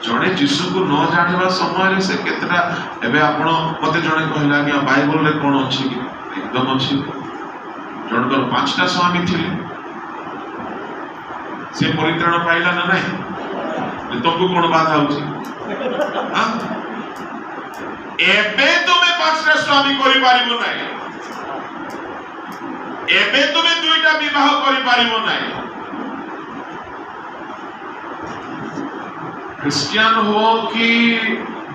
ଜଣେ ଯୀଶୁକୁ ନ ଜାଣିବା ସମୟରେ ସେ କେତେଟା। ଏବେ ଆପଣ ମତେ ଜଣେ କହିଲେ, "ଆଜ୍ଞା, ବାଇବଲରେ କଣ ଅଛି କି?" ଏକଦମ ଅଛି। ଜଣଙ୍କର 5ଟା ସ୍ୱାମୀ ଥିଲେ, ସେ ପରିତ୍ରାଣ ପାଇଲା ନା ନାହିଁ? ତମକୁ କଣ ବାଧା ହଉଛି? ଆଁ? ଏବେ ତୁମେ 5ଟା ସ୍ୱାମୀ କରିପାରିବ ନାହିଁ। ଏବେ ତୁମେ ଦୁଇଟା ବିବାହ କରିପାରିବ ନାହିଁ। ଖ୍ରୀଷ୍ଟିଆନ ହୁଅ କି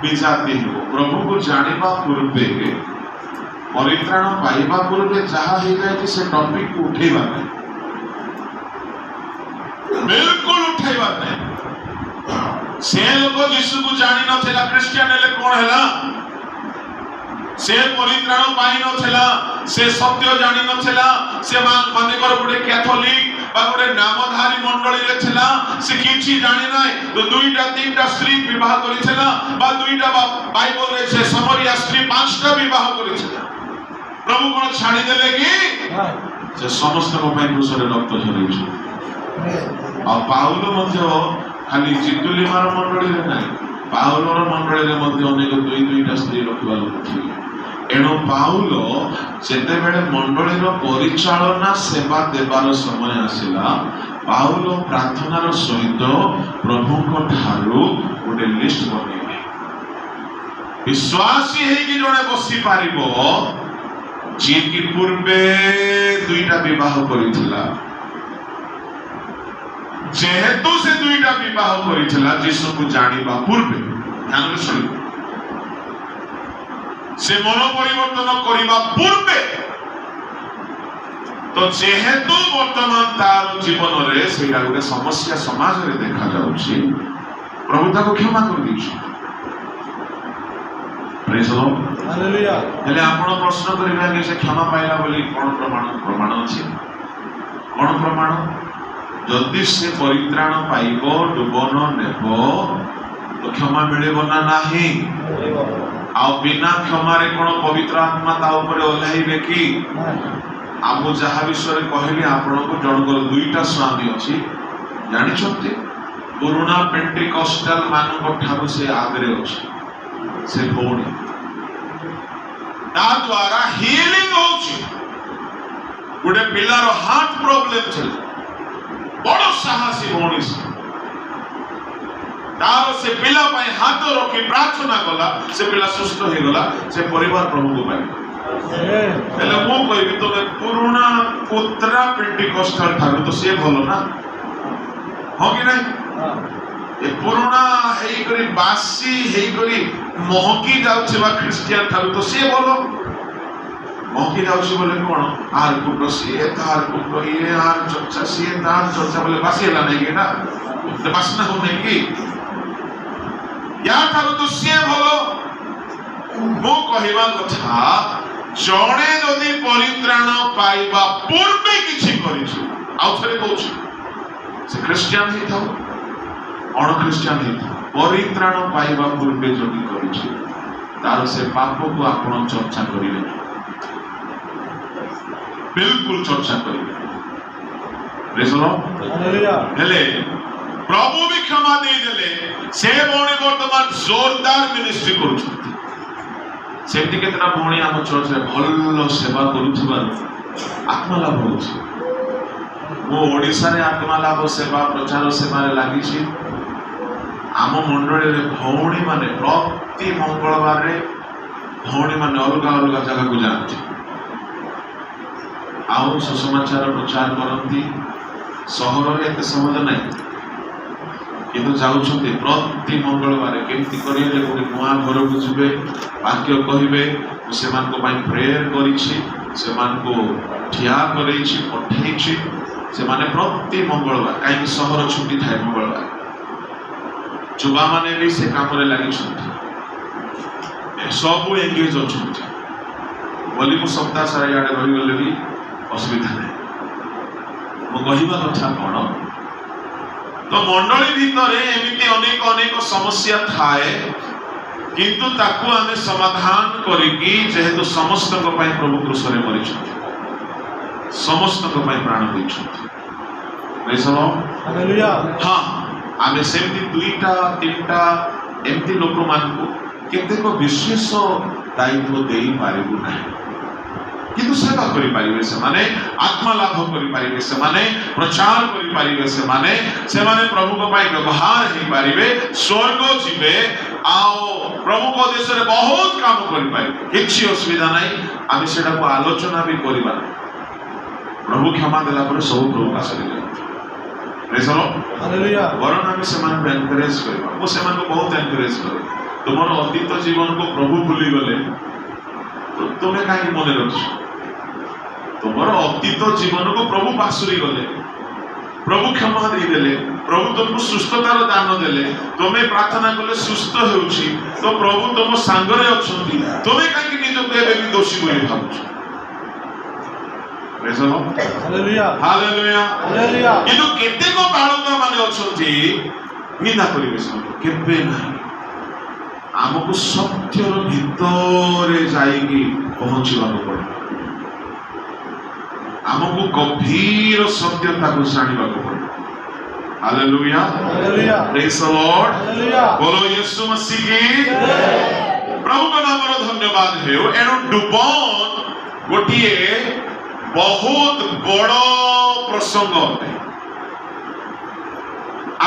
ବିଜାତି ହୁଅ, ପ୍ରଭୁକୁ ଜାଣିବା ପୂର୍ବେ, ପରିତ୍ରାଣ ପାଇବା ପୂର୍ବେ ଯାହା ହେଇଯାଇଛି, ସେ ଟପିକ ଉଠେଇବା ନାହିଁ, ବିଲକୁଲ ଉଠେଇବା ନାହିଁ। ସେ ଲୋକ ଯୀଶୁକୁ ଜାଣିନଥିଲା, ଖ୍ରୀଷ୍ଟିଆନ ହେଲେ କଣ ହେଲା? ସେ ପରିତ୍ରାଣ ପାଇନଥିଲା, ସେ ସତ୍ୟ ଜାଣିନଥିଲା। ସେ ମନେକର ଗୋଟେ କ୍ୟାଥୋଲିକ ବା ଗୋଟେ ନାମଧାରୀ ମଣ୍ଡଳୀରେ ଥିଲା, ସେ କିଛି ଜାଣି ନାହିଁ। ତ ଦୁଇଟା ତିନିଟା ସ୍ତ୍ରୀ ବିବାହ କରିଥିଲା ବା ଦୁଇଟା ବା ବାଇବଲରେ ସେ ସମରିଆ ସ୍ତ୍ରୀ 5ଟା ବିବାହ କରିଥିଲା। ପ୍ରଭୁ କଣ ଛାଡ଼ିଦେଲେ କି? ସେ ସମସ୍ତଙ୍କ ପାଇଁ କ୍ରୁଶରେ ରକ୍ତ ଝରେଇଛନ୍ତି। ଆଉ ପାଉଲ ମଧ୍ୟ ଖାଲି ଚିତୁଲିମାର ମଣ୍ଡଳୀରେ ନାହିଁ, ପାଉଲର ମଣ୍ଡଳୀରେ ମଧ୍ୟ ଅନେକ ଦୁଇ ଦୁଇଟା ସ୍ତ୍ରୀ ରଖିବା ଲୋକ ଥିଲେ। ଏଣୁ ପାଉଲ ଯେତେବେଳେ ମଣ୍ଡଳୀର ପରିଚାଳନା ସେବା ଦେବାର ସମୟ ଆସିଲା, ପାଉଲ ପ୍ରାର୍ଥନାର ସହିତ ପ୍ରଭୁଙ୍କ ଠାରୁ ଗୋଟେ ଲିଷ୍ଟ ବନେଇଲେ। ବିଶ୍ୱାସୀ ହେଇକି ଜଣେ ବସିପାରିବ, ଯିଏକି ପୂର୍ବେ ଦୁଇଟା ବିବାହ କରିଥିଲା। ଯେହେତୁ ସେ ଦୁଇଟା ବିବାହ କରିଥିଲା ଯୀଶୁକୁ ଜାଣିବା ପୂର୍ବେ, ଧ୍ୟାନରେ ଶୁଣିବ, ସେ ମନ ପରିବର୍ତ୍ତନ କରିବା ପୂର୍ବେ, ତ ଯେହେତୁ ବର୍ତ୍ତମାନ ତାର ଜୀବନରେ ସେଇଟା ଗୋଟେ ସମସ୍ୟା ସମାଜରେ ଦେଖାଯାଉଛି, ପ୍ରଭୁ ତାକୁ କ୍ଷମା କରିଦେଇଛନ୍ତି। Praise the Lord. Hallelujah. ହେଲେ ଆପଣ ପ୍ରଶ୍ନ କରିବେ, ଆଜ୍ଞା, ସେ କ୍ଷମା ପାଇଲା ବୋଲି କଣ ପ୍ରମାଣ? ପ୍ରମାଣ ଅଛି। କଣ ପ୍ରମାଣ? ଯଦି ସେ ପରିତ୍ରାଣ ପାଇବ, ଡୁବନ ନେବ, ତ କ୍ଷମା ମିଳିବ ନା ନାହିଁ? ଆଉ ବିନା କ୍ଷମାରେ କଣ ପବିତ୍ର ଆତ୍ମା ତା ଉପରେ ଓହ୍ଲାଇବେ କି? ଆଉ ମୁଁ ଯାହା ବିଷୟରେ କହିଲି ଆପଣଙ୍କୁ, ଜଣଙ୍କର ଦୁଇଟା ସ୍ୱାମୀ ଅଛି, ଜାଣିଛନ୍ତି, ପୁରୁଣା ପେଣ୍ଟିକଷ୍ଟାଲ ମାନଙ୍କ ଠାରୁ ସେ ଆଗରେ ଅଛି ସେ ଭଉଣୀ। ତା ଦ୍ୱାରା ହିଲିଂ ହଉଛି। ଗୋଟେ ପିଲାର ହାର୍ଟ ପ୍ରୋବ୍ଲେମ ଥିଲା। ବଡ ସାହସୀ ଭଉଣୀ ସେ। ତାର ସେ ପିଲା ପାଇଁ ହାତ ରଖି ପ୍ରାର୍ଥନା କଲା, ସେ ପିଲା ସୁସ୍ଥ ହେଇଗଲା, ସେ ପରିବାର ପ୍ରଭୁଙ୍କୁ ପାଇଲା। ହେଲେ ମୁଁ କହିବି, ତମେ ପୁରୁଣା କୋତ୍ରା ପେଣ୍ଟିକଷ୍ଟାଲ ଠାରୁ ତ ସିଏ ଭଲ ନା, ହଁ କି ନାଇଁ? ଏ ପୁରୁଣା ହେଇକରି, ବାସି ହେଇକରି ମହକି ଯାଉଥିବା ଖ୍ରୀଷ୍ଟିଆନ ଠାରୁ ତ ସିଏ ଭଲ। ମହକି ଯାଉଛି ବୋଲେ କଣ? ଆର କୁଟ ସିଏ, ତାର କୁଟ ଇଏ, ଆର ଚର୍ଚ୍ଚା ସିଏ, ତାର ଚର୍ଚ୍ଚା ବୋଲେ ବାସି ହେଲା ନାଇଁ କି? ଏଟା ବାସ୍ନା ହଉନାହିଁ କି? ୟା ଠାରୁ ତ ସିଏ ଭଲ। ମୁଁ କହିବା କଥା, ଜଣେ ଯଦି ପରିତ୍ରାଣ ପାଇବା ପୂର୍ବେ କିଛି କରିଛି, ଆଉ ଥରେ କହୁଛି, ସେ ଖ୍ରୀଷ୍ଟିଆନ ହେଇଥାଉ, ଅଣ ଖ୍ରୀଷ୍ଟିଆନ ହେଇଥାଉ, ପରିତ୍ରାଣ ପାଇବା ପୂର୍ବେ ଯଦି କରିଛି, ତାର ସେ ପାପକୁ ଆପଣ ଚର୍ଚ୍ଚା କରିବେ, ବିଲକୁଲ ଚର୍ଚ୍ଚା କରିବେ। Praise the Lord. Hallelujah. ହେଲେ ପ୍ରଭୁ ବି କ୍ଷମା ଦେଇଦେଲେ। ସେ ଭଉଣୀ ବର୍ତ୍ତମାନ ଜୋରଦାର ମିନିଷ୍ଟ୍ରି କରୁଛନ୍ତି। ସେମିତି କେତେଟା ଭଉଣୀ ଆମ ଚର୍ଚ୍ଚରେ ଭଲ ସେବା କରୁଥିବାରୁ ଆତ୍ମଲାଭ ହଉଛି। ମୁଁ ଓଡ଼ିଶାରେ ଆତ୍ମଲାଭ ସେବା, ପ୍ରଚାର ସେବାରେ ଲାଗିଛି। ଆମ ମଣ୍ଡଳୀରେ ଭଉଣୀମାନେ ପ୍ରତି ମଙ୍ଗଳବାରରେ ଭଉଣୀମାନେ ଅଲଗା ଅଲଗା ଜାଗାକୁ ଯାଆନ୍ତି ଆଉ ସୁସମାଚାର ପ୍ରଚାର କରନ୍ତି। ସହରରେ ଏତେ ସହଜ ନାହିଁ, କିନ୍ତୁ ଯାଉଛନ୍ତି ପ୍ରତି ମଙ୍ଗଳବାର। କେମିତି କରିବେ? ଗୋଟେ ନୂଆ ଘରକୁ ଯିବେ, ବାକ୍ୟ କହିବେ। ମୁଁ ସେମାନଙ୍କ ପାଇଁ ପ୍ରେୟର କରିଛି, ସେମାନଙ୍କୁ ଠିଆ କରେଇଛି, ପଠେଇଛି। ସେମାନେ ପ୍ରତି ମଙ୍ଗଳବାର, କାହିଁକି ସହର ଛୁଟି ଥାଏ ମଙ୍ଗଳବାର। ଯୁବାମାନେ ବି ସେ କାମରେ ଲାଗିଛନ୍ତି, ସବୁ ଏଙ୍ଗେଜ ଅଛନ୍ତି ବୋଲି ମୁଁ ସପ୍ତାହ ସାରା ଇଆଡ଼େ ରହିଗଲେ ବି ଅସୁବିଧା ନାହିଁ। ମୁଁ କହିବା କଥା କ'ଣ ତ, ମଣ୍ଡଳୀ ଭିତରେ ଏମିତି ଅନେକ ଅନେକ ସମସ୍ୟା ଥାଏ, କିନ୍ତୁ ତାକୁ ଆମେ ସମାଧାନ କରିକି, ଯେହେତୁ ସମସ୍ତଙ୍କ ପାଇଁ ପ୍ରଭୁ କ୍ରୁଶରେ ମରିଛନ୍ତି, ସମସ୍ତଙ୍କ ପାଇଁ ପ୍ରାଣ ଦେଇଛନ୍ତି। Praise the Lord. Hallelujah. ହଁ, ଆମେ ସେମିତି ଦୁଇଟା ତିନିଟା ଏମିତି ଲୋକମାନଙ୍କୁ କେତେକ ବିଶେଷ ଦାୟିତ୍ୱ ଦେଇପାରିବୁ ନାହିଁ, କିନ୍ତୁ ସେବା କରିପାରିବେ ସେମାନେ, ଆତ୍ମା ଲାଭ କରିପାରିବେ ସେମାନେ, ପ୍ରଚାର କରିପାରିବେ ସେମାନେ, ସେମାନେ ପ୍ରଭୁଙ୍କ ପାଇଁ ବ୍ୟବହାର ହେଇପାରିବେ, ସ୍ୱର୍ଗ ଯିବେ ଆଉ ପ୍ରଭୁଙ୍କ ଦେଶରେ ବହୁତ କାମ କରିପାରିବେ। କିଛି ଅସୁବିଧା ନାହିଁ। ଆମେ ସେଟାକୁ ଆଲୋଚନା ବି କରିବା ନାହିଁ। ପ୍ରଭୁ କ୍ଷମା ଦେଲା ପରେ ସବୁ ପ୍ରଭୁ ପାଶରେ ଯାଆନ୍ତି। Praise the Lord. Hallelujah. ବରଂ ଆମେ ସେମାନଙ୍କୁ ଏନକରେଜ କରିବା। ମୁଁ ସେମାନଙ୍କୁ ବହୁତ ଏନକରେଜ କରେ। ତୁମର ଅତୀତ ଜୀବନକୁ ପ୍ରଭୁ ଭୁଲିଗଲେ ତ ତୁମେ କାହିଁକି ମନେ ରଖିଛ? ତୁମର ଅତୀତ ଜୀବନକୁ ପ୍ରଭୁ ପାଶୋରି ଗଲେ, ପ୍ରଭୁ କ୍ଷମା ଦେଇଦେଲେ, ପ୍ରଭୁ ତୁମକୁ ସୁସ୍ଥତାର ଦାନ ଦେଲେ, ତୁମେ ପ୍ରାର୍ଥନା କଲେ ସୁସ୍ଥ ହେଉଛି, ତ ପ୍ରଭୁ ତୁମ ସାଙ୍ଗରେ ଅଛନ୍ତି। ତୁମେ କାହିଁକି ନିଜକୁ ଏବେ ବି ଦୋଷୀ ବୋଲି ଭାବୁଛ? Praise the Lord. Hallelujah. Hallelujah. Hallelujah. କିନ୍ତୁ କେତେକ ବାଳୁଙ୍ଗା ମାନେ ଅଛନ୍ତି, ନିନ୍ଦା କରିବେ ସେମାନେ। କେବେ ନାହିଁ। ଆମକୁ ସତ୍ୟର ଭିତରେ ଯାଇକି ପହଞ୍ଚିବାକୁ ପଡିବ। ଆମକୁ ଗଭୀର ସତ୍ୟତାକୁ ଜାଣିବାକୁ ପଡିବ। Hallelujah. Hallelujah. Praise the Lord. Hallelujah. बोलो यीशु मसीह की। ପ୍ରଭୁଙ୍କ ନାମର ଧନ୍ୟବାଦ ହେଉ। ଏଣୁ ଡୁବନ ଗୋଟିଏ ବହୁତ ବଡ ପ୍ରସଙ୍ଗ ଅଟେ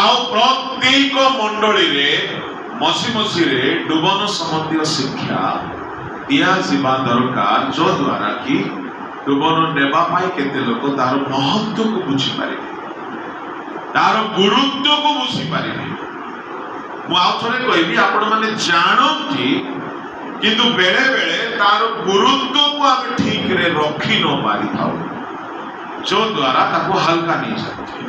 ଆଉ ପ୍ରତ୍ୟେକ ମଣ୍ଡଳୀରେ ମଝି ମଝିରେ ଡୁବନ ସମ୍ବନ୍ଧୀୟ ଶିକ୍ଷା ଦିଆଯିବା ଦରକାର, ଯଦ୍ୱାରା କି ଡୁବନ ନେବା ପାଇଁ କେତେ ଲୋକ ତାର ମହତ୍ଵକୁ ବୁଝିପାରିବେ, ତାର ଗୁରୁତ୍ୱକୁ ବୁଝିପାରିବେ। ମୁଁ ଆଉ ଥରେ କହିବି, ଆପଣମାନେ ଜାଣନ୍ତି, କିନ୍ତୁ ବେଳେ ବେଳେ ତାର ଗୁରୁତ୍ୱକୁ ଆମେ ଠିକରେ ରଖି ନ ପାରିଥାଉ, ଯଦ୍ୱାରା ତାକୁ ହାଲକା ନେଇଯାନ୍ତି।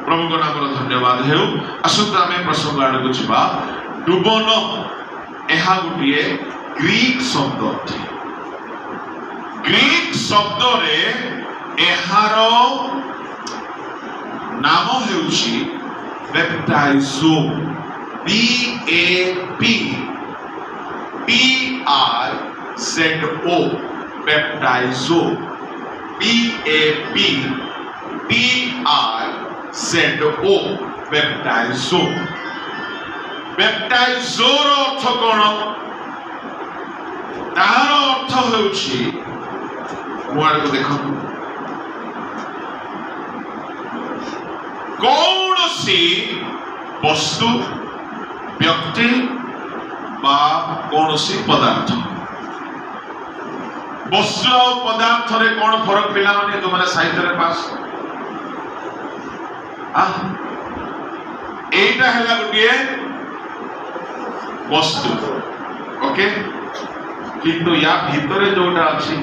ପ୍ରଭୁଙ୍କ ନାମର ଧନ୍ୟବାଦ ହେଉ। ଆସନ୍ତୁ ଆମେ ପ୍ରସଙ୍ଗ ଆଡ଼କୁ ଯିବା। ଡୁବନ, ଏହା ଗୋଟିଏ ଗ୍ରୀକ ଶବ୍ଦ ଅଟେ। ଗ୍ରୀକ ଶବ୍ଦରେ ଏହାର ନାମ ହେଉଛି ବେପ୍ଟାଇଜୋ, BAPTIZO, ବେପ୍ଟାଇଜୋ, BAPTIZO, ବେପ୍ଟାଇଜୋ। ବେପ୍ଟାଇଜୋର ଅର୍ଥ କଣ? ତାହାର ଅର୍ଥ ହେଉଛି, ମୋ ଆଡ଼କୁ ଦେଖନ୍ତୁ, କୌଣସି ବସ୍ତୁ, ବ୍ୟକ୍ତି ବା କୌଣସି ପଦାର୍ଥ। ବସ୍ତୁ ଆଉ ପଦାର୍ଥରେ କଣ ଫରକ ପିଲାମାନେ, ତୁମେ ସାହିତ୍ୟରେ ପାସ୍? ଏଇଟା ହେଲା ଗୋଟିଏ ବସ୍ତୁ, ଓକେ, କିନ୍ତୁ ୟା ଭିତରେ ଯୋଉଟା ଅଛି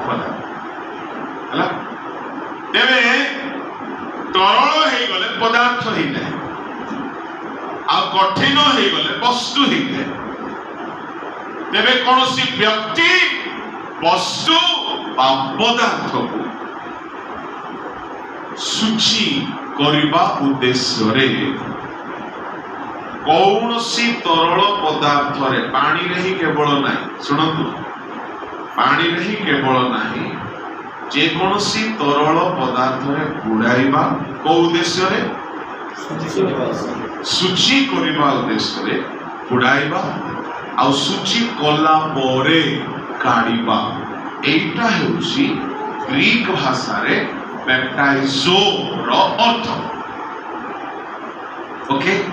ପଦାର୍ଥ। ହେଲା, ତେବେ ତରଳ ହେଇଗଲେ ପଦାର୍ଥ ହେଇଯାଏ ଆଉ କଠିନ ହେଇଗଲେ ବସ୍ତୁ ହେଇଯାଏ। ତେବେ କୌଣସି ବ୍ୟକ୍ତି, ବସ୍ତୁ ବା ପଦାର୍ଥକୁ ସୂଚୀ କରିବା ଉଦ୍ଦେଶ୍ୟରେ କୌଣସି ତରଳ ପଦାର୍ଥରେ, ପାଣିରେ ହିଁ କେବଳ ନାହିଁ, ଶୁଣନ୍ତୁ, ପାଣିରେ ହିଁ କେବଳ ନାହିଁ, ଯେକୌଣସି ତରଳ ପଦାର୍ଥରେ ବୁଡ଼ାଇବା। କୋଉ ଉଦ୍ଦେଶ୍ୟରେ? ସୂଚୀ କରିବା ଉଦ୍ଦେଶ୍ୟରେ ବୁଡ଼ାଇବା ଆଉ ସୂଚୀ କଲା ପରେ କାଢ଼ିବା। ଏଇଟା ହେଉଛି ଗ୍ରୀକ ଭାଷାରେ ବେପ୍ଟାଇଜୋର ଅର୍ଥ। ଓକେ,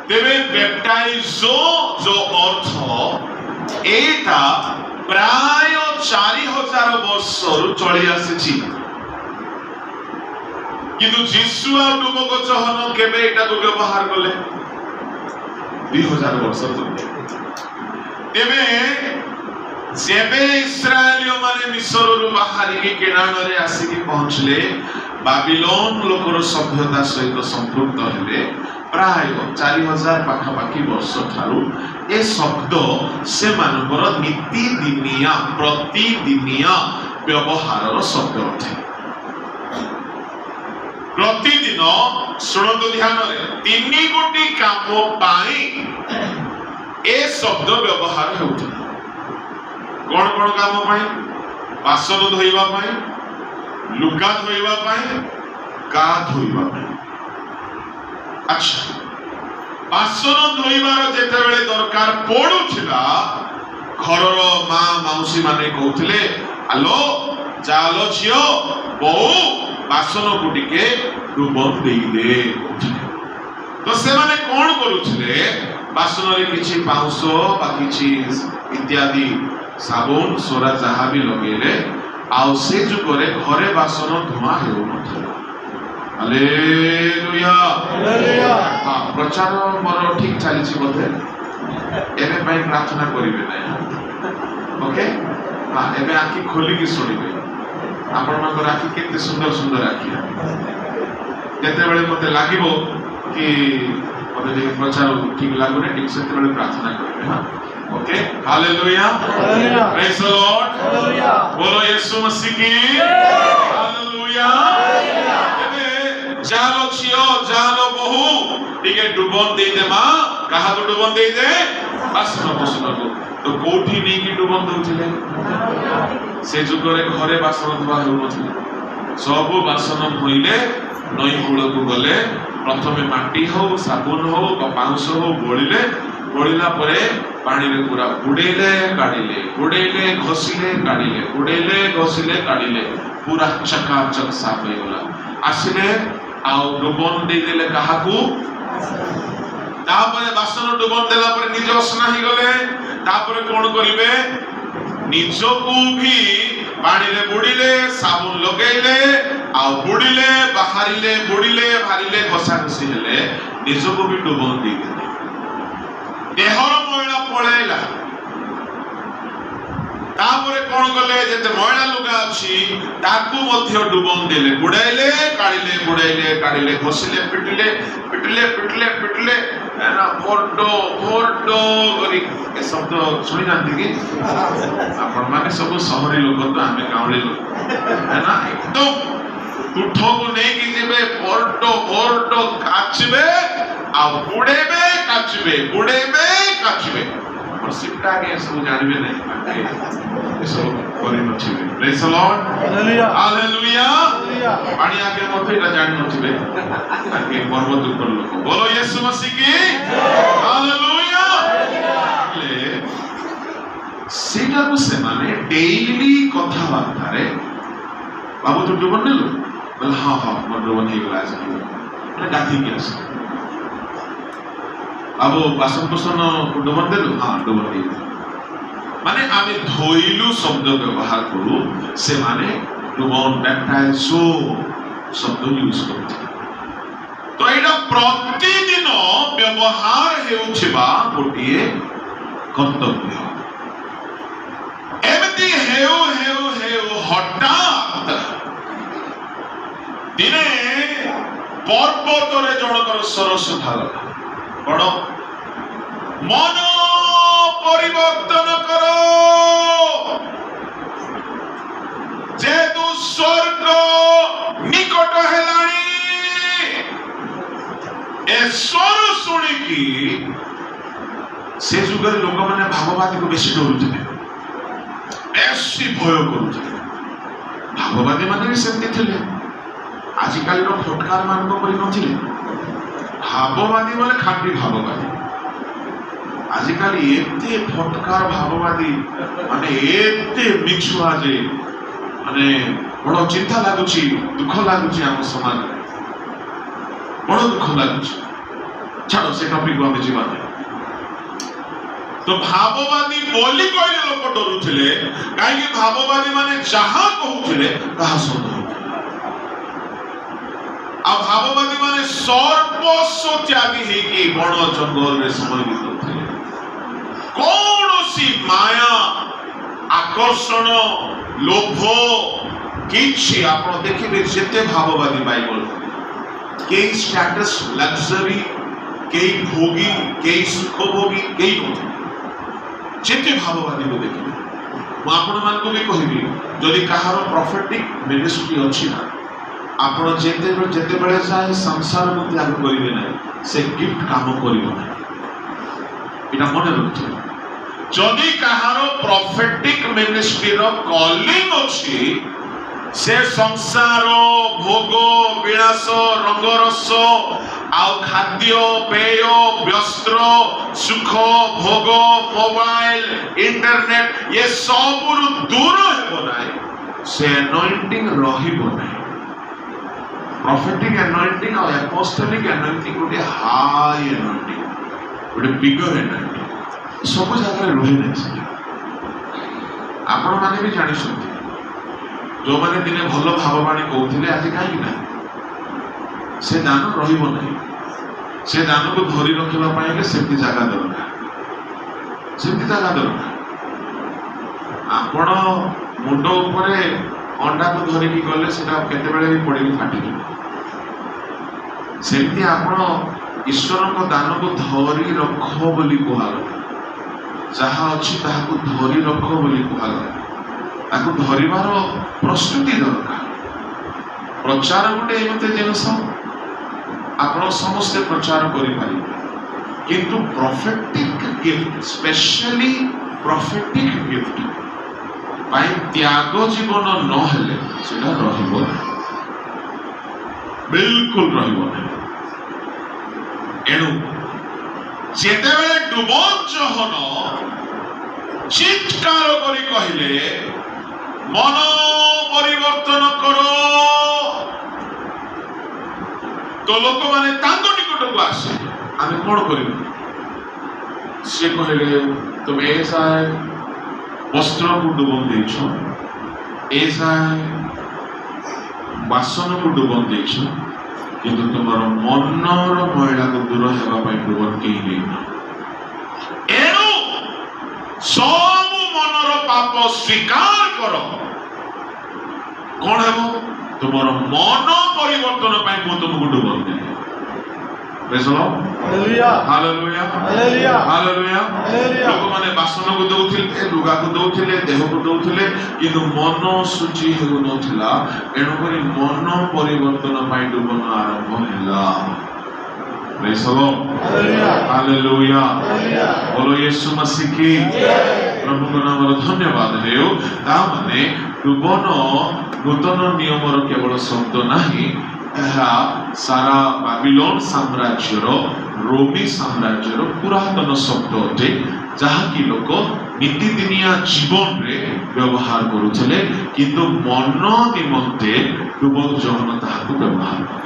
ତେବେ ବେପ୍ଟାଇଜୋ ଯୋଉ ଅର୍ଥ, ଏଇଟା ପ୍ରାୟ 4000 ବର୍ଷରୁ ଚଳି ଆସିଛି। କିନ୍ତୁ ଯୀଶୁ ଆଉ ଡୁବକ ଯୋହନ କେବେ ଏଇଟାକୁ ବ୍ୟବହାର କଲେ? 2000 ବର୍ଷ ପୂର୍ବେ। ତେବେ ଯେବେ ଇସ୍ରାଏଲୀୟ ମାନେ ମିଶରରୁ ବାହାରିକି କେନାନରେ ଆସିକି ପହଞ୍ଚିଲେ, ବାବିଲୋନ ଲୋକର ସଭ୍ୟତା ସହିତ ସମ୍ପୃକ୍ତ ହେଲେ, ପ୍ରାୟ 4000 ପାଖାପାଖି ବର୍ଷ ଠାରୁ ଏ ଶବ୍ଦ ସେମାନଙ୍କର ନୀତିଦିନିଆ, ପ୍ରତିଦିନିଆ ବ୍ୟବହାରର ଶବ୍ଦ ଅଟେ। ପ୍ରତିଦିନ, ଶୁଣନ୍ତୁ ଧ୍ୟାନରେ, ତିନି ଗୋଟି କାମ ପାଇଁ ଏ ଶବ୍ଦ ବ୍ୟବହାର ହେଉଥିଲା। କଣ କଣ କାମ ପାଇଁ? ବାସନ ଧୋଇବା ପାଇଁ, ଲୁଗା ଧୋଇବା ପାଇଁ, ଗା ଧୋଇବା ପାଇଁ। ଆଚ୍ଛା, ବାସନ ଧୋଇବାର ଯେତେବେଳେ ଦରକାର ପଡୁଥିଲା, ଘରର ମା ମାଉସୀ ମାନେ କହୁଥିଲେ, "ଆଲୋ ଚାଲ ଝିଅ, ବୋଉ, ବାସନକୁ ଟିକେ ଡୁବନ ଦେଇଦେ" କହୁଥିଲେ। ତ ସେମାନେ କଣ କରୁଥିଲେ? ବାସନରେ କିଛି ପାଉଁଶ ବା କିଛି ଇତ୍ୟାଦି, ସାବୁନ, ସୋରା ଯାହା ବି ଲଗେଇଲେ। ଆଉ ସେ ଯୁଗରେ ଘରେ ବାସନ ଧୁଆ ହେଉନଥିଲା। ହାଲେଲୁୟା। ହଁ, ପ୍ରଚାର ମୋର ଠିକ ଚାଲିଛି ବୋଧେ। ଏବେ ପାଇଁ ପ୍ରାର୍ଥନା କରିବେ ନାହିଁ। ଓକେ, ହଁ, ଏବେ ଆଖି ଖୋଲିକି ଶୁଣିବେ। ଆପଣମାନଙ୍କର ଆଖି କେତେ ସୁନ୍ଦର ସୁନ୍ଦର ଆଖି। ଯେତେବେଳେ ମତେ ଲାଗିବ କି ମତେ ଟିକେ ପ୍ରଚାର ଠିକ ଲାଗୁନି, ଠିକ ସେତେବେଳେ ପ୍ରାର୍ଥନା କରିବେ। ହଁ, okay, hallelujah. Praise the Lord. बोलो यीशु मसीह की। ହାଲେଲୁୟା। ଏବେ ଚାଲ ଝିଅ, ଚାଲ ବୋହୁ, ଟିକେ ଡୁବନ ଦେଇଦେ ମା। କାହାକୁ ଡୁବନ ଦେଇଦେ? ବାସନ କୁସନକୁ। ତ କୋଉଠି ନେଇକି ଡୁବନ ଦଉଥିଲେ? ସେ ଯୁଗରେ ଘରେ ବାସନ ଧୁଆ ହେଉନଥିଲା। ସବୁ ବାସନ ଧୋଇଲେ ନଈ କୂଳକୁ ଗଲେ, ପ୍ରଥମେ ମାଟି ହଉ, ସାବୁନ ହଉ ବା ପାଉଁଶ ହଉ ବୋଳିଲେ। ବୋଳିଲା ପରେ ପାଣିରେ ପୁରା ବୁଡେଇଲେ, କାଢିଲେ, ବୁଡେଇଲେ, ଘଷିଲେ, କାଢିଲେ, ବୁଡେଇଲେ, ଘଷିଲେ, କାଢିଲେ, ପୁରା ଚକାଚକ ସାଫ ହେଇଗଲା। ଆସିଲେ ଆଉ ଡୁବନ ଦେଇଦେଲେ କାହାକୁ? ତାପରେ ବାସନ ଡୁବନ ଦେଲା ପରେ ନିଜ ଅସନା ହେଇଗଲେ, ତାପରେ କଣ କରିବେ? ନିଜକୁ ବି ପାଣିରେ ବୁଡିଲେ, ସାବୁନ ଲଗେଇଲେ ଆଉ ବୁଡିଲେ, ବାହାରିଲେ, ବୁଡିଲେ, ବାହାରିଲେ, ଘଷା ଘଷି ହେଲେ, ନିଜକୁ ବି ଡୁବନ ଦେଇଦେଲେ। ଦେହର ମଇଳା ପଳେଇଲା। ତାପରେ କଣ କଲେ? ଯେତେ ମଇଳା ଲୁଗା ଅଛି, ତାକୁ ମଧ୍ୟ ଡୁବନ ଦେଲେ। ବୁଡାଇଲେ, କାଢିଲେ, ବୁଡାଇଲେ, କାଢିଲେ, ଘଷିଲେ, ପିଟିଲେ, ପିଟିଲେ, ପିଟିଲେ, ପିଟିଲେ ନା ଭୋର୍ଡ ଭୋର୍ଡ କରି। ଏ ଶବ୍ଦ ଶୁଣିନାହାନ୍ତି କି? ଆପଣ ମାନେ ସବୁ ସହରୀ ଲୋକ ତ, ଆମେ ଗାଉଁଳି ଲୋକ ନା। ଏକଦମ ତୁଠକୁ ନେଇକି ଯିବେ, ଭୋର୍ଡ ଭୋର୍ଡ କାଚିବେ ଆଉ ବୁଡେଇବେ, କାଚିବେ, ବୁଡେଇବେ, କାଚିବେ। ଆମର ସିପ୍ଟା ଆଜ୍ଞା ଏସବୁ ଜାଣିବେ ନାହିଁ, ତାଙ୍କେ ଏସବୁ କରିନଥିବେ। Praise the Lord. Hallelujah. ପାଣି ଆଜ୍ଞା ମଧ୍ୟ ଏଇଟା ଜାଣିନଥିବେ, ତାଙ୍କେ ପର୍ବତ ଉପର ଲୋକ। बोलो यीशु मसीह की। ହାଲେଲୁୟା। ହେଲେ ସେଇଟାକୁ ସେମାନେ ଡେଇଲି କଥାବାର୍ତ୍ତାରେ, "ବାବୁ, ତୁ ଡୁବନ ନେଲୁ?" ବୋଲେ, "ହଁ ହଁ, ମୋର ଡୁବନ ହେଇଗଲା ଆଜି।" ମାନେ ଗାଧେଇକି ଆସ। "ବାବୁ, ବାସନ କୁସନ ଡୁବନ ଦେଲୁ?" "ହଁ, ଡୁବନ ଦେଇଦେଲୁ।" ମାନେ ଆମେ ଧୋଇଲୁ ଶବ୍ଦ ବ୍ୟବହାର କରୁ, ସେମାନେ ଡୁବନ, ବ୍ୟାପ୍ଟାଇଜୋ ଶବ୍ଦ ୟୁଜ କରୁଥିଲେ। ତ ଏଇଟା ପ୍ରତିଦିନ ବ୍ୟବହାର ହେଉଥିବା ଗୋଟିଏ କର୍ତ୍ତବ୍ୟ। ଏମିତି ହେଉ ହେଉ ହେଉ ହଠାତ୍ ଦିନେ ପର୍ବତରେ ଜଣଙ୍କର ସ୍ୱର ଶୁଭାଗଲା। କଣ? "ମନ ପରିବର୍ତ୍ତନ କର, ଯେହେତୁ ସ୍ୱର୍ଗ ନିକଟ ହେଲାଣି।" ଏ ସ୍ୱର ଶୁଣିକି, ସେ ଯୁଗରେ ଲୋକମାନେ ଭାବବାଦୀକୁ ବେଶୀ ଡରୁଥିଲେ, ବେଶୀ ଭୟ କରୁଥିଲେ। ଭାବବାଦୀ ମାନେ ବି ସେମିତି ଥିଲେ, ଆଜିକାଲିର ଫଟକାର ମାନଙ୍କ ପରି ନଥିଲେ। ଭାବବାଦୀ ବୋଲେ ଖାଣ୍ଟି ଭାବବାଦୀ। ଆଜିକାଲି ଏତେ ଫଟକାର ଭାବବାଦୀ ମାନେ, ଏତେ ମିଛୁଆ ଯେ ମାନେ ବଡ ଚିନ୍ତା ଲାଗୁଛି, ଦୁଃଖ ଲାଗୁଛି ଆମ ସମାଜରେ। ବଡ଼ ଦୁଃଖ ଲାଗୁଛି। ଛାଡ଼, ସେ ଟପିକକୁ ଆମେ ଯିବା ନାହିଁ। ତ ଭାବବାଦୀ ବୋଲି କହିଲେ ଲୋକ ଡରୁଥିଲେ। କାହିଁକି? ଭାବବାଦୀ ମାନେ ଯାହା କହୁଥିଲେ ତାହା ସତ ହେଉଥିଲା। ଆଉ ଭାବବାଦୀ ମାନେ ସର୍ବସ୍ୱ ତ୍ୟାଗୀ ହେଇକି ବଣ ଜଙ୍ଗଲରେ ସମୟ ବିତାଉଥିଲେ। କୌଣସି ମାୟା, ଆକର୍ଷଣ, ଲୋଭ କିଛି, ଆପଣ ଦେଖିବେ ଯେତେ ଭାବବାଦୀ ବାଇବଲ, କେହି ଷ୍ଟାଟସ୍, ଲକ୍ଜରୀ, କେହି ଭୋଗୀ, କେହି ସୁଖ ଭୋଗୀ କେହି ନଥିଲେ। ଯେତେ ଭାବବାଦୀକୁ ଦେଖିବେ, ମୁଁ ଆପଣମାନଙ୍କୁ ବି କହିବି, ଯଦି କାହାର ପ୍ରଫେଟିକ ମିନିଷ୍ଟ୍ରି ଅଛି ନା, ଆପଣ ଯେତେବେଳେ ଯେତେବେଳେ ଯାଏ ସଂସାରକୁ ତ୍ୟାଗ କରିବେ ନାହିଁ, ସେ ଗିଫ୍ଟ କାମ କରିବ ନାହିଁ। ଏଇଟା ମନେ ରଖିଥିବେ। ଯଦି କାହାର ପ୍ରଫେଟିକ ମିନିଷ୍ଟ୍ରିର କଲିଂ ଅଛି, ସେ ସଂସାର, ଭୋଗ ବିଳାସ, ରଙ୍ଗରସ ଆଉ ଖାଦ୍ୟ ପେୟ, ବସ୍ତ୍ର, ସୁଖ ଭୋଗ, ମୋବାଇଲ, ଇଣ୍ଟରନେଟ, ଏ ସବୁରୁ ଦୂର ହେବ ନାହିଁ, ସେ ଆନଏଣ୍ଟିଂ ରହିବ ନାହିଁ। ପ୍ରଫେଟିକ ଆନଏଣ୍ଟିଂ ଆଉ ଆପୋଷ୍ଟଲିକ ଆନଏଣ୍ଟିଂ ଗୋଟେ ହାଇ ଆନଏଣ୍ଟିଂ, ଗୋଟେ ବିଗର ଆନଏଣ୍ଟିଂ। ସବୁ ଜାଗାରେ ରୁହେ ନାହିଁ ସେଟା। ଆପଣମାନେ ବି ଜାଣିଛନ୍ତି, ଯୋଉମାନେ ଦିନେ ଭଲ ଭାବବାଣୀ କହୁଥିଲେ, ଆଜି କାହିଁକି ନାହିଁ? ସେ ଦାନ ରହିବ ନାହିଁ। ସେ ଦାନକୁ ଧରି ରଖିବା ପାଇଁ ହେଲେ ସେମିତି ଜାଗା ଦରକାର, ସେମିତି ଜାଗା ଦରକାର। ଆପଣ ମୁଣ୍ଡ ଉପରେ ଅଣ୍ଡାକୁ ଧରିକି ଗଲେ ସେଟା କେତେବେଳେ ବି ପଡ଼ିକି ଫାଟିଯିବ। ସେମିତି ଆପଣ ଈଶ୍ୱରଙ୍କ ଦାନକୁ ଧରି ରଖ ବୋଲି କୁହାଗଲା। ଯାହା ଅଛି ତାହାକୁ ଧରି ରଖ ବୋଲି କୁହାଗଲା। ତାକୁ ଧରିବାର ପ୍ରସ୍ତୁତି ଦରକାର। ପ୍ରଚାର ଗୋଟେ ଏମିତି ଜିନିଷ, ଆପଣ ସମସ୍ତେ ପ୍ରଚାର କରିପାରିବେ, କିନ୍ତୁ prophetic gift, specially prophetic gift ପାଇଁ ତ୍ୟାଗ ଜୀବନ ନହେଲେ ସେଟା ରହିବ ନାହିଁ, ବିଲକୁଲ ରହିବ ନାହିଁ। ଏଣୁ ଯେତେବେଳେ ଡୁବନ ଯୋହନ ଚିତ୍କାର କରି କହିଲେ, "ମନ ପରିବର୍ତ୍ତନ କର", ତ ଲୋକମାନେ ତାଙ୍କ ନିକଟକୁ ଆସେ, ଆମେ କଣ କରିବୁ? ସେ କହିଲେ, ତୁମେ ଏ ଯାଏ ବସ୍ତ୍ରକୁ ଡୁବନ ଦେଇଛ, ଏ ଯାଏ ବାସନକୁ ଡୁବନ ଦେଇଛ, କିନ୍ତୁ ତୁମର ମନର ମଇଳାକୁ ଦୂର ହେବା ପାଇଁ ଡୁବନ କେହି ଦେଇନ। ଏଣୁ ସବୁ ମନର ପାପ ସ୍ୱୀକାର କର। କଣ ହେବ? ତୁମର ମନ ପରିବର୍ତ୍ତନ ପାଇଁ ମୁଁ ତୁମକୁ ଡୁବନ ଦେଲି। Praise the Lord. Hallelujah. Hallelujah. Hallelujah. Hallelujah. Hallelujah. ଲୋକମାନେ ବାସନକୁ ଦଉଥିଲେ, ଲୁଗାକୁ ଦଉଥିଲେ, ଦେହକୁ ଦଉଥିଲେ, କିନ୍ତୁ ମନ ଶୁଚି ହେଉନଥିଲା। ଏଣୁକରି ମନ ପରିବର୍ତ୍ତନ ପାଇଁ ଡୁବନ ଆରମ୍ଭ ହେଲା। Praise the Lord. Hallelujah. Hallelujah. Hallelujah. बोलो यीशु मसीह की। ପ୍ରଭୁଙ୍କ ନାମର ଧନ୍ୟବାଦ ହେଉ। ତା ମାନେ ଡୁବନ ନୂତନ ନିୟମର କେବଳ ଶବ୍ଦ ନାହିଁ, ଏହା ସାରା ବାବିଲୋନ ସାମ୍ରାଜ୍ୟର, ରୋମି ସାମ୍ରାଜ୍ୟର ପୁରାତନ ଶବ୍ଦ ଅଟେ, ଯାହାକି ଲୋକ ନିତିଦିନିଆ ଜୀବନରେ ବ୍ୟବହାର କରୁଥିଲେ, କିନ୍ତୁ ମନ ନିମନ୍ତେ ଡୁବନ ଯୋହନ ତାହାକୁ ବ୍ୟବହାର କଲେ।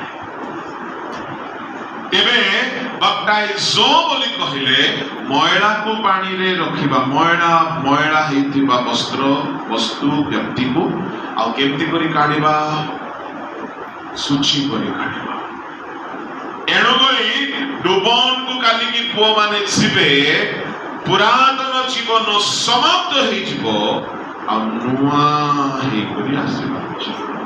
ତେବେ ବାପ୍ଟାଇଜୋ ବୋଲି କହିଲେ ମଇଳାକୁ ପାଣିରେ ରଖିବା, ମଇଳା ମଇଳା ହେଇଥିବା ବସ୍ତ୍ର, ବସ୍ତୁ, ବ୍ୟକ୍ତିକୁ ଆଉ କେମିତି କରି କାଢିବା? ଶୁଚି କରି କାଢିବା। ଏଣୁକରି ଡୁବନକୁ କାଲିକି ପୁଅମାନେ ଯିବେ, ପୁରାତନ ଜୀବନ ସମାପ୍ତ ହେଇଯିବ ଆଉ ନୂଆ ହେଇକରି ଆସିବା ଅଛି।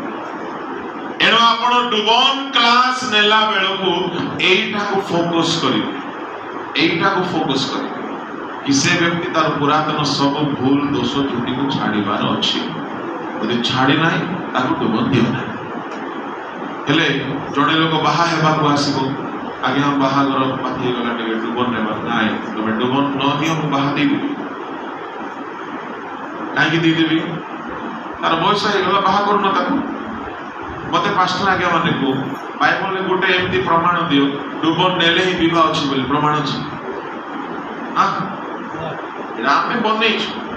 ଏଣୁ ଆପଣ ଡୁବନ କ୍ଲାସ ନେଲା ବେଳକୁ ଏଇଟାକୁ ଫୋକସ କରିବେ, ଏଇଟାକୁ ଫୋକସ କରିବେ କି ସେ ବ୍ୟକ୍ତି ତାର ପୁରାତନ ସବୁ ଭୁଲ, ଦୋଷ, ତ୍ରୁଟିକୁ ଛାଡ଼ିବାର ଅଛି। ଯଦି ଛାଡ଼ି ନାହିଁ, ତାକୁ ଡୁବନ ଦିଅ ନାହିଁ। ହେଲେ ଜଣେ ଲୋକ ବାହା ହେବାକୁ ଆସିବ, "ଆଜ୍ଞା, ବାହାଘର ପାଖେଇ ହେଇଗଲା, ଟିକେ ଡୁବନ ନେବା।" ନାଇଁ, ତମେ ଡୁବନ ନ ନିଅ, ମୁଁ ବାହା ଦେଇଦେବି। କାହିଁକି ଦେଇଦେବି? ତାର ବୟସ ହେଇଗଲା, ବାହା କରୁନ ତାକୁ। ମତେ ପାଷ୍ଟର ଆଜ୍ଞା ମାନେ କୁହ, ବାଇବଲରେ ଗୋଟେ ଏମିତି ପ୍ରମାଣ ଦିଅ, ଡୁବନ ନେଲେ ହିଁ ବିବାହ ଅଛି ବୋଲି ପ୍ରମାଣ ଅଛି? ଆଁ ଏଇଟା ଆମେ ବନେଇଛୁ।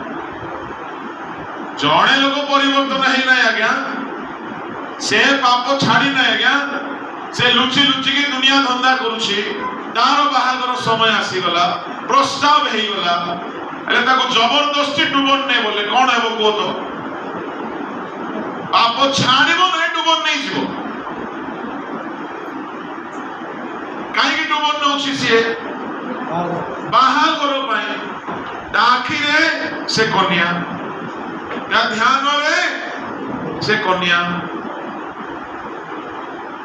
ଜଣେ ଲୋକ ପରିବର୍ତ୍ତନ ହେଇନାହିଁ ଆଜ୍ଞା, ସେ ପାପ ଛାଡି ନାହିଁ ଆଜ୍ଞା, ସେ ଲୁଚି ଲୁଚିକି ଦୁନିଆ ଧନ୍ଦା କରୁଛି, ତାର ବାହାଘର ସମୟ ଆସିଗଲା, ପ୍ରସ୍ତାବ ହେଇଗଲା, ହେଲେ ତାକୁ ଜବରଦସ୍ତି ଡୁବନ ନେ ବୋଲେ କଣ ହେବ କୁହ ତ? ପାପ ଛାଡ଼ିବ ନାହିଁ, ଡୁବନ ନେଇଯିବ। କାହିଁକି ଡୁବନ ନେଉଛି ସିଏ? ବାହାଘର ପାଇଁ। ତା ଆଖିରେ ସେ କନ୍ୟା, ତା ଧ୍ୟାନରେ ସେ କନ୍ୟା,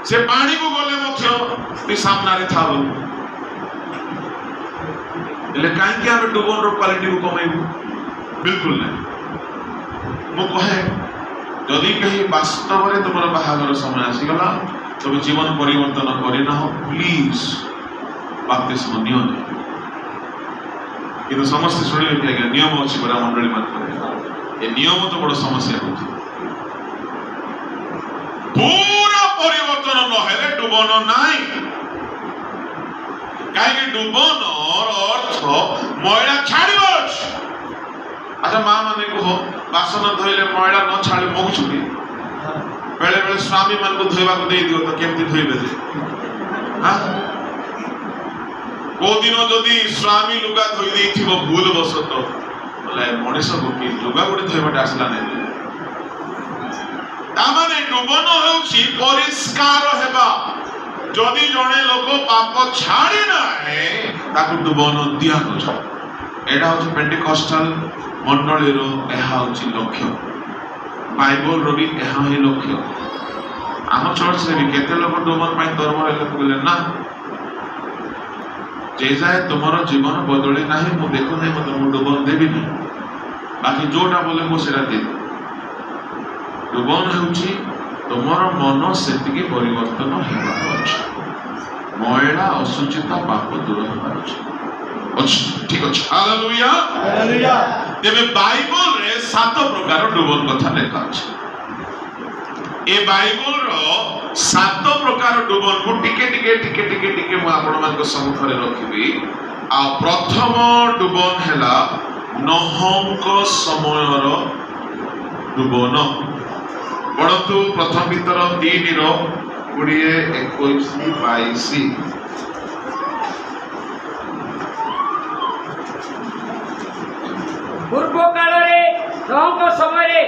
ସେ ପାଣିକୁ ଗଲେ ମଧ୍ୟ ତୁଇ ସାମ୍ନାରେ ଥାଉ। ହେଲେ କାହିଁକି ଆମେ ଡୁବନର କ୍ୱାଲିଟିକୁ କମେଇବୁ? ବିଲକୁଲ ନାହିଁ। ମୁଁ କହେ, ଯଦି କେହି ବାସ୍ତବରେ ତୁମର ବାହାଘର ସମୟ ଆସିଗଲା, ତୁମେ ଜୀବନ ପରିବର୍ତ୍ତନ କରିନାହ, ପ୍ଲିଜ ବାପ୍ତିସ୍ମ ନିଅ ନାହିଁ। କିନ୍ତୁ ସମସ୍ତେ ଶୁଣିବେ କି ଆଜ୍ଞା ନିୟମ ଅଛି ପରା ମଣ୍ଡଳୀ ମାନଙ୍କରେ। ଏ ନିୟମ ତ ବଡ଼ ସମସ୍ୟା ହେଉଛି। ପୁରା ପରିବର୍ତ୍ତନ ନହେଲେ ଡୁବନ ନାହିଁ। କାହିଁକି ଡୁବନର ଅର୍ଥ ମଇଳା ଛାଡ଼ିବାର ଅଛି। ଆଚ୍ଛା ମା ମାନେ କୁହ, ବାସନ ଧୋଇଲେ ମଇଳା ନ ଛାଡ଼ି ମଗୁଛୁ କି? ବେଳେ ବେଳେ ସ୍ୱାମୀ ମାନଙ୍କୁ ଧୋଇବାକୁ ଦେଇଦିଅ ତ କେମିତି ଧୋଇବେ ଯେ? କୋଉଦିନ ଯଦି ସ୍ୱାମୀ ଲୁଗା ଧୋଇ ଦେଇଥିବ ଭୁଲ ବଶତଃ, ବୋଲେ ମଣିଷକୁ କି ଲୁଗା ଗୋଟେ ଧୋଇବାଟା ଆସିଲା ନାହିଁ। ତାମାନେ ଡୁବନ ହେଉଛି ପରିଷ୍କାର ହେବା। ଯଦି ଜଣେ ଲୋକ ପାପ ଛାଡ଼ି ନାହିଁ, ତାକୁ ଡୁବନ ଦିଆ ନଯାଉ। ଏଇଟା ହଉଛି ପେଣ୍ଟିକଷ୍ଟାଲ ମଣ୍ଡଳୀର ଏହା ହଉଛି ଲକ୍ଷ୍ୟ। ବାଇବଲର ବି ଏହା ହିଁ ଲକ୍ଷ୍ୟ। ଆମ ଚର୍ଚ୍ଚରେ ବି କେତେ ଲୋକ ଡୁବନ ପାଇଁ ତରବର ହେଲେ, କହିଲେ ନା, ଯେ ଯାଏ ତୁମର ଜୀବନ ବଦଳି ନାହିଁ, ମୁଁ ଦେଖୁନାହିଁ, ମୁଁ ତୁମକୁ ଡୁବନ ଦେବିନି। ବାକି ଯୋଉଟା ବୋଲେ ମୁଁ ସେଇଟା ଦେଇଦେବି। ଡୁବନ ହେଉଛି ତୁମର ମନ ସେତିକି ପରିବର୍ତ୍ତନ ହେବାର ଅଛି, ମଇଳା ଅସୁଚିତା ପାପ ଦୂର ହେବାର ଅଛି। ଅଛି, ଠିକ ଅଛି। ହାଲେଲୁୟା। ତେବେ ବାଇବଲରେ 7 ପ୍ରକାର ଡୁବନ କଥା ଲେଖା ଅଛି। ଏ ବାଇବଲର 7 ପ୍ରକାର ଡୁବନକୁ ଟିକେ ଟିକେ ଟିକେ ଟିକେ ଟିକେ ମୁଁ ଆପଣମାନଙ୍କ ସମ୍ମୁଖରେ ରଖିବି। ଆଉ ପ୍ରଥମ ଡୁବନ ହେଲା ନୋହଙ୍କ ସମୟର ଡୁବନ। ପଢନ୍ତୁ ପ୍ରଥମ ପିତର 3:20, 21, 22। ପୂର୍ବ କାଳରେ ନୋହଙ୍କ ସମୟରେ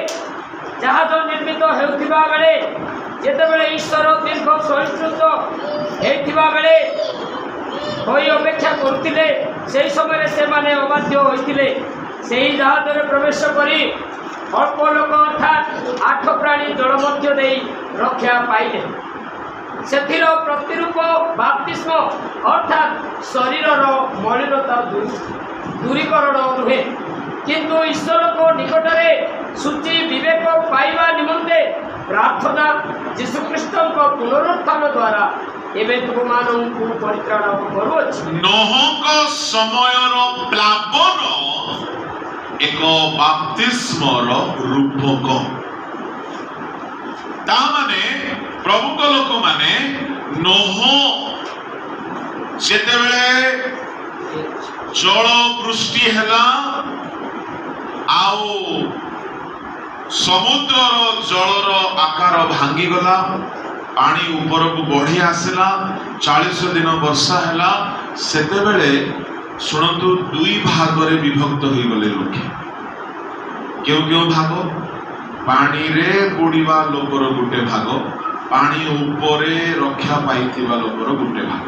ଜାହାଜ ନିର୍ମିତ ହେଉଥିବା ବେଳେ, ଯେତେବେଳେ ଈଶ୍ୱର ଦୀର୍ଘ ସହିଷ୍ଣୁତ ହେଇଥିବା ବେଳେ ହୋଇ ଅପେକ୍ଷା କରୁଥିଲେ, ସେହି ସମୟରେ ସେମାନେ ଅବାଧ୍ୟ ହୋଇଥିଲେ। ସେହି ଜାହାଜରେ ପ୍ରବେଶ କରି ଅଳ୍ପ ଲୋକ ଅର୍ଥାତ୍ 8 ପ୍ରାଣୀ ଜଳ ମଧ୍ୟ ଦେଇ ରକ୍ଷା ପାଇଲେ। ସେଥିର ପ୍ରତିରୂପ ବାପ୍ତିସ୍ମ ଅର୍ଥାତ୍ ଶରୀରର ମଳିନତା ଦୂରୀକରଣ ନୁହେଁ, କିନ୍ତୁ ଈଶ୍ୱରଙ୍କ ନିକଟରେ ଶୁଚି ବିବେକ ପାଇବା ନିମନ୍ତେ ପ୍ରାର୍ଥନା ଯୀଶୁଖ୍ରୀଷ୍ଟଙ୍କ ପୁନରୁତ୍ଥାନ ଦ୍ୱାରା ଏବେ ତୁମମାନଙ୍କୁ ପରିତ୍ରାଣ କରୁଅଛି। ନୋହଙ୍କ ସମୟର ପ୍ଲାବନ ଏକ ବାପ୍ତିସ୍ମର ରୂପକ। ତା ମାନେ ପ୍ରଭୁଙ୍କ ଲୋକମାନେ ନୋହ ଯେତେବେଳେ ଜଳ ବୃଷ୍ଟି ହେଲା ଆଉ ସମୁଦ୍ରର ଜଳର ଆକାର ଭାଙ୍ଗିଗଲା, ପାଣି ଉପରକୁ ବଢି ଆସିଲା, 40 ଦିନ ବର୍ଷା ହେଲା, ସେତେବେଳେ ଶୁଣନ୍ତୁ 2 ଭାଗରେ ବିଭକ୍ତ ହୋଇଗଲେ ଲୋକେ। କେଉଁ କେଉଁ ଭାଗ? ପାଣିରେ ବୁଡ଼ିବା ଲୋକର ଗୋଟେ ଭାଗ, ପାଣି ଉପରେ ରକ୍ଷା ପାଇଥିବା ଲୋକର ଗୋଟେ ଭାଗ।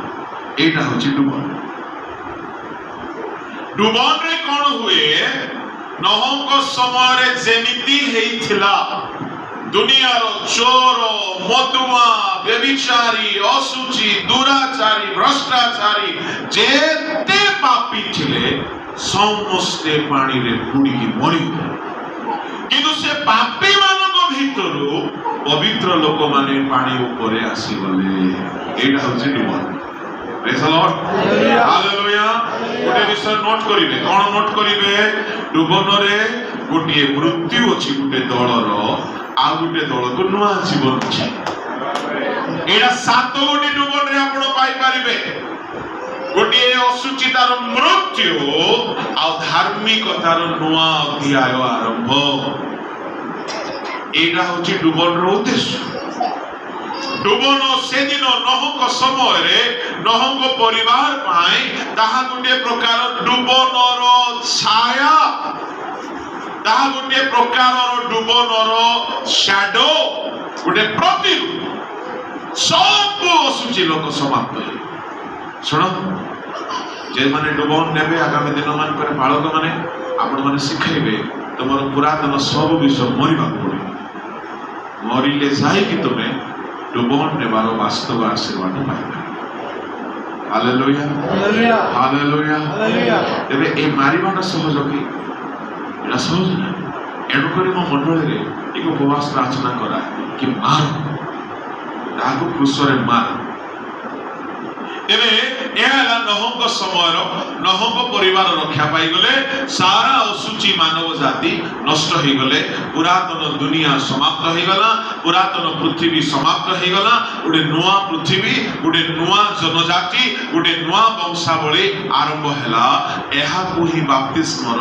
ଏଇଟା ହଉଛି ଡୁବନ। ଡୁବନରେ କଣ ହୁଏ? ନୋହଙ୍କ ସମୟରେ ଯେମିତି ହେଇଥିଲା, ଦୁନିଆର ଚୋର, ମଦୁଆ, ବ୍ୟଭିଚାରୀ, ଅଶୁଚି, ଦୁରାଚାରୀ, ଭ୍ରଷ୍ଟାଚାରୀ ଯେତେ ପାପୀ ଥିଲେ ସମସ୍ତେ ପାଣିରେ ବୁଡ଼ିକି ମରିଗଲେ। କିନ୍ତୁ ସେ ପାପୀମାନଙ୍କ ଭିତରୁ ପବିତ୍ର ଲୋକମାନେ ପାଣି ଉପରେ ଆସିଗଲେ। ଏଇଟା ହଉଛି ଡୁବନ। Praise the Lord. Hallelujah. ଗୋଟେ ବିଷୟ ନୋଟ କରିବେ। କଣ ନୋଟ କରିବେ? ଡୁବନରେ ଗୋଟିଏ ମୃତ୍ୟୁ ଅଛି ଗୋଟେ ଦଳର, ଆଉ ଗୋଟେ ଦଳକୁ ନୂଆ ଜୀବନ ଅଛି। ଏଇଟା 7 ଗୋଟି ଡୁବନରେ ଆପଣ ପାଇପାରିବେ। ଗୋଟିଏ ଅଶୁଚିତାର ମୃତ୍ୟୁ ଆଉ ଧାର୍ମିକତାର ନୂଆ ଅଧ୍ୟାୟ ଆରମ୍ଭ। ଏଇଟା ହଉଛି ଡୁବନର ଉଦ୍ଦେଶ୍ୟ। ଡୁବନ ସେଦିନ ନୋହଙ୍କ ସମୟରେ ନୋହଙ୍କ ପରିବାର ପାଇଁ ତାହା ଗୋଟିଏ ପ୍ରକାର ଡୁବନର ଛାୟା, ତାହା ଗୋଟିଏ ପ୍ରକାରର ଡୁବନର ଶ୍ୟାଡୋ, ଗୋଟେ ପ୍ରତିରୂପ। ସବୁ ଅଶୁଚି ଲୋକ ସମାପ୍ତ ହେବେ। ଶୁଣ, ଯେଉଁମାନେ ଡୁବନ ନେବେ ଆଗାମୀ ଦିନମାନଙ୍କରେ, ପାଳକମାନେ ଆପଣମାନେ ଶିଖାଇବେ, ତୁମର ପୁରାତନ ସବୁ ବିଷୟ ମରିବାକୁ ପଡ଼ିବ। ମରିଲେ ଯାଇକି ତୁମେ ଡୁବନ ନେବାର ବାସ୍ତବ ଆଶୀର୍ବାଦ ପାଇପାରିବ। Hallelujah, hallelujah. ତେବେ ଏ ମାରିବାଟା ସହଜ କି? ଏଇଟା ସହଜ ନାହିଁ। ଏଣୁକରି ମୋ ମଣ୍ଡଳୀରେ ଏକ ଉପବାସ ପ୍ରାର୍ଥନା କରା କି ମାର ତାହାକୁ, କ୍ରୁଶରେ ମାର। ତେବେ ଏହା ହେଲା ନୋହଙ୍କ ସମୟର। ନୋହଙ୍କ ପରିବାର ରକ୍ଷା ପାଇଗଲେ, ସାରା ଅଶୁଚି ମାନବ ଜାତି ନଷ୍ଟ ହେଇଗଲେ। ପୁରାତନ ଦୁନିଆ ସମାପ୍ତ ହେଇଗଲା, ପୁରାତନ ପୃଥିବୀ ସମାପ୍ତ ହେଇଗଲା। ଗୋଟେ ନୂଆ ପୃଥିବୀ, ଗୋଟେ ନୂଆ ଜନଜାତି, ଗୋଟେ ନୂଆ ବଂଶାବଳୀ ଆରମ୍ଭ ହେଲା। ଏହାକୁ ହିଁ ବାପ୍ତିସ୍ମର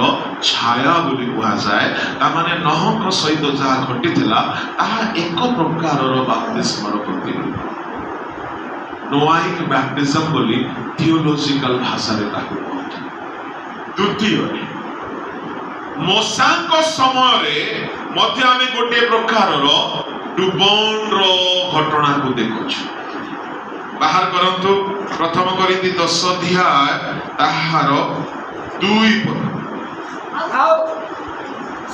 ଛାୟା ବୋଲି କୁହାଯାଏ। ତାମାନେ ନୋହଙ୍କ ସହିତ ଯାହା ଘଟିଥିଲା, ତାହା ଏକ ପ୍ରକାରର ବାପ୍ତିସ୍ମର ପ୍ରତିରୂପ। ନୋଆହିକ ବ୍ୟାପ୍ଟିଜମ ବୋଲି ଥିଓଲୋଜିକାଲ ଭାଷାରେ ତାକୁ କୁହନ୍ତି। ଦ୍ୱିତୀୟରେ, ମୋଶାଙ୍କ ସମୟରେ ମଧ୍ୟ ଆମେ ଗୋଟିଏ ପ୍ରକାରର ଡୁବନର ଘଟଣାକୁ ଦେଖୁଛୁ। ବାହାର କରନ୍ତୁ ପ୍ରଥମ କରିନ୍ଥୀ 10 ଅଧ୍ୟାୟ, ତାହାର 2 ପଦ। ଆଉ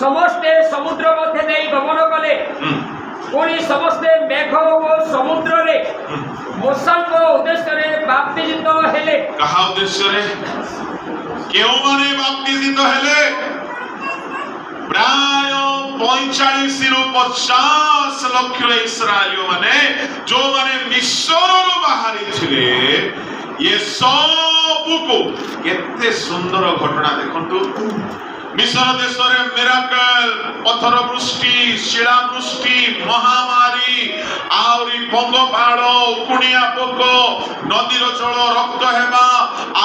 ସମସ୍ତେ ସମୁଦ୍ର ମଧ୍ୟ ଦେଇ ଗମନ କଲେ। ପୁଣି ସମସ୍ତେ ମେଘ ଓ ସମୁଦ୍ରରେ ମୋଶାଙ୍କ ଉଦ୍ଦେଶ୍ୟରେ ବାପ୍ତିଜିତ ହେଲେ। କାହା ଉଦ୍ଦେଶ୍ୟରେ? କେଉଁମାନେ ବାପ୍ତିଜିତ ହେଲେ? ପ୍ରାୟ 45ରୁ 50 ଲକ୍ଷ ଇସ୍ରାଏଲୀୟ ମାନେ, ଯୋଉମାନେ ମିଶରରୁ ବାହାରିଥିଲେ, ଏ ସବୁକୁ। କେତେ ସୁନ୍ଦର ଘଟଣା ଦେଖନ୍ତୁ। ମିଶର ଦେଶରେ ମିରାକଲ, ପଥର ବୃଷ୍ଟି, ଶିଳା ବୃଷ୍ଟି, ମହାମାରୀ, ଆହୁରି ପଙ୍ଗପାଳ, ଉକୁଣିଆ ପୋକ, ନଦୀର ଜଳ ରକ୍ତ ହେବା,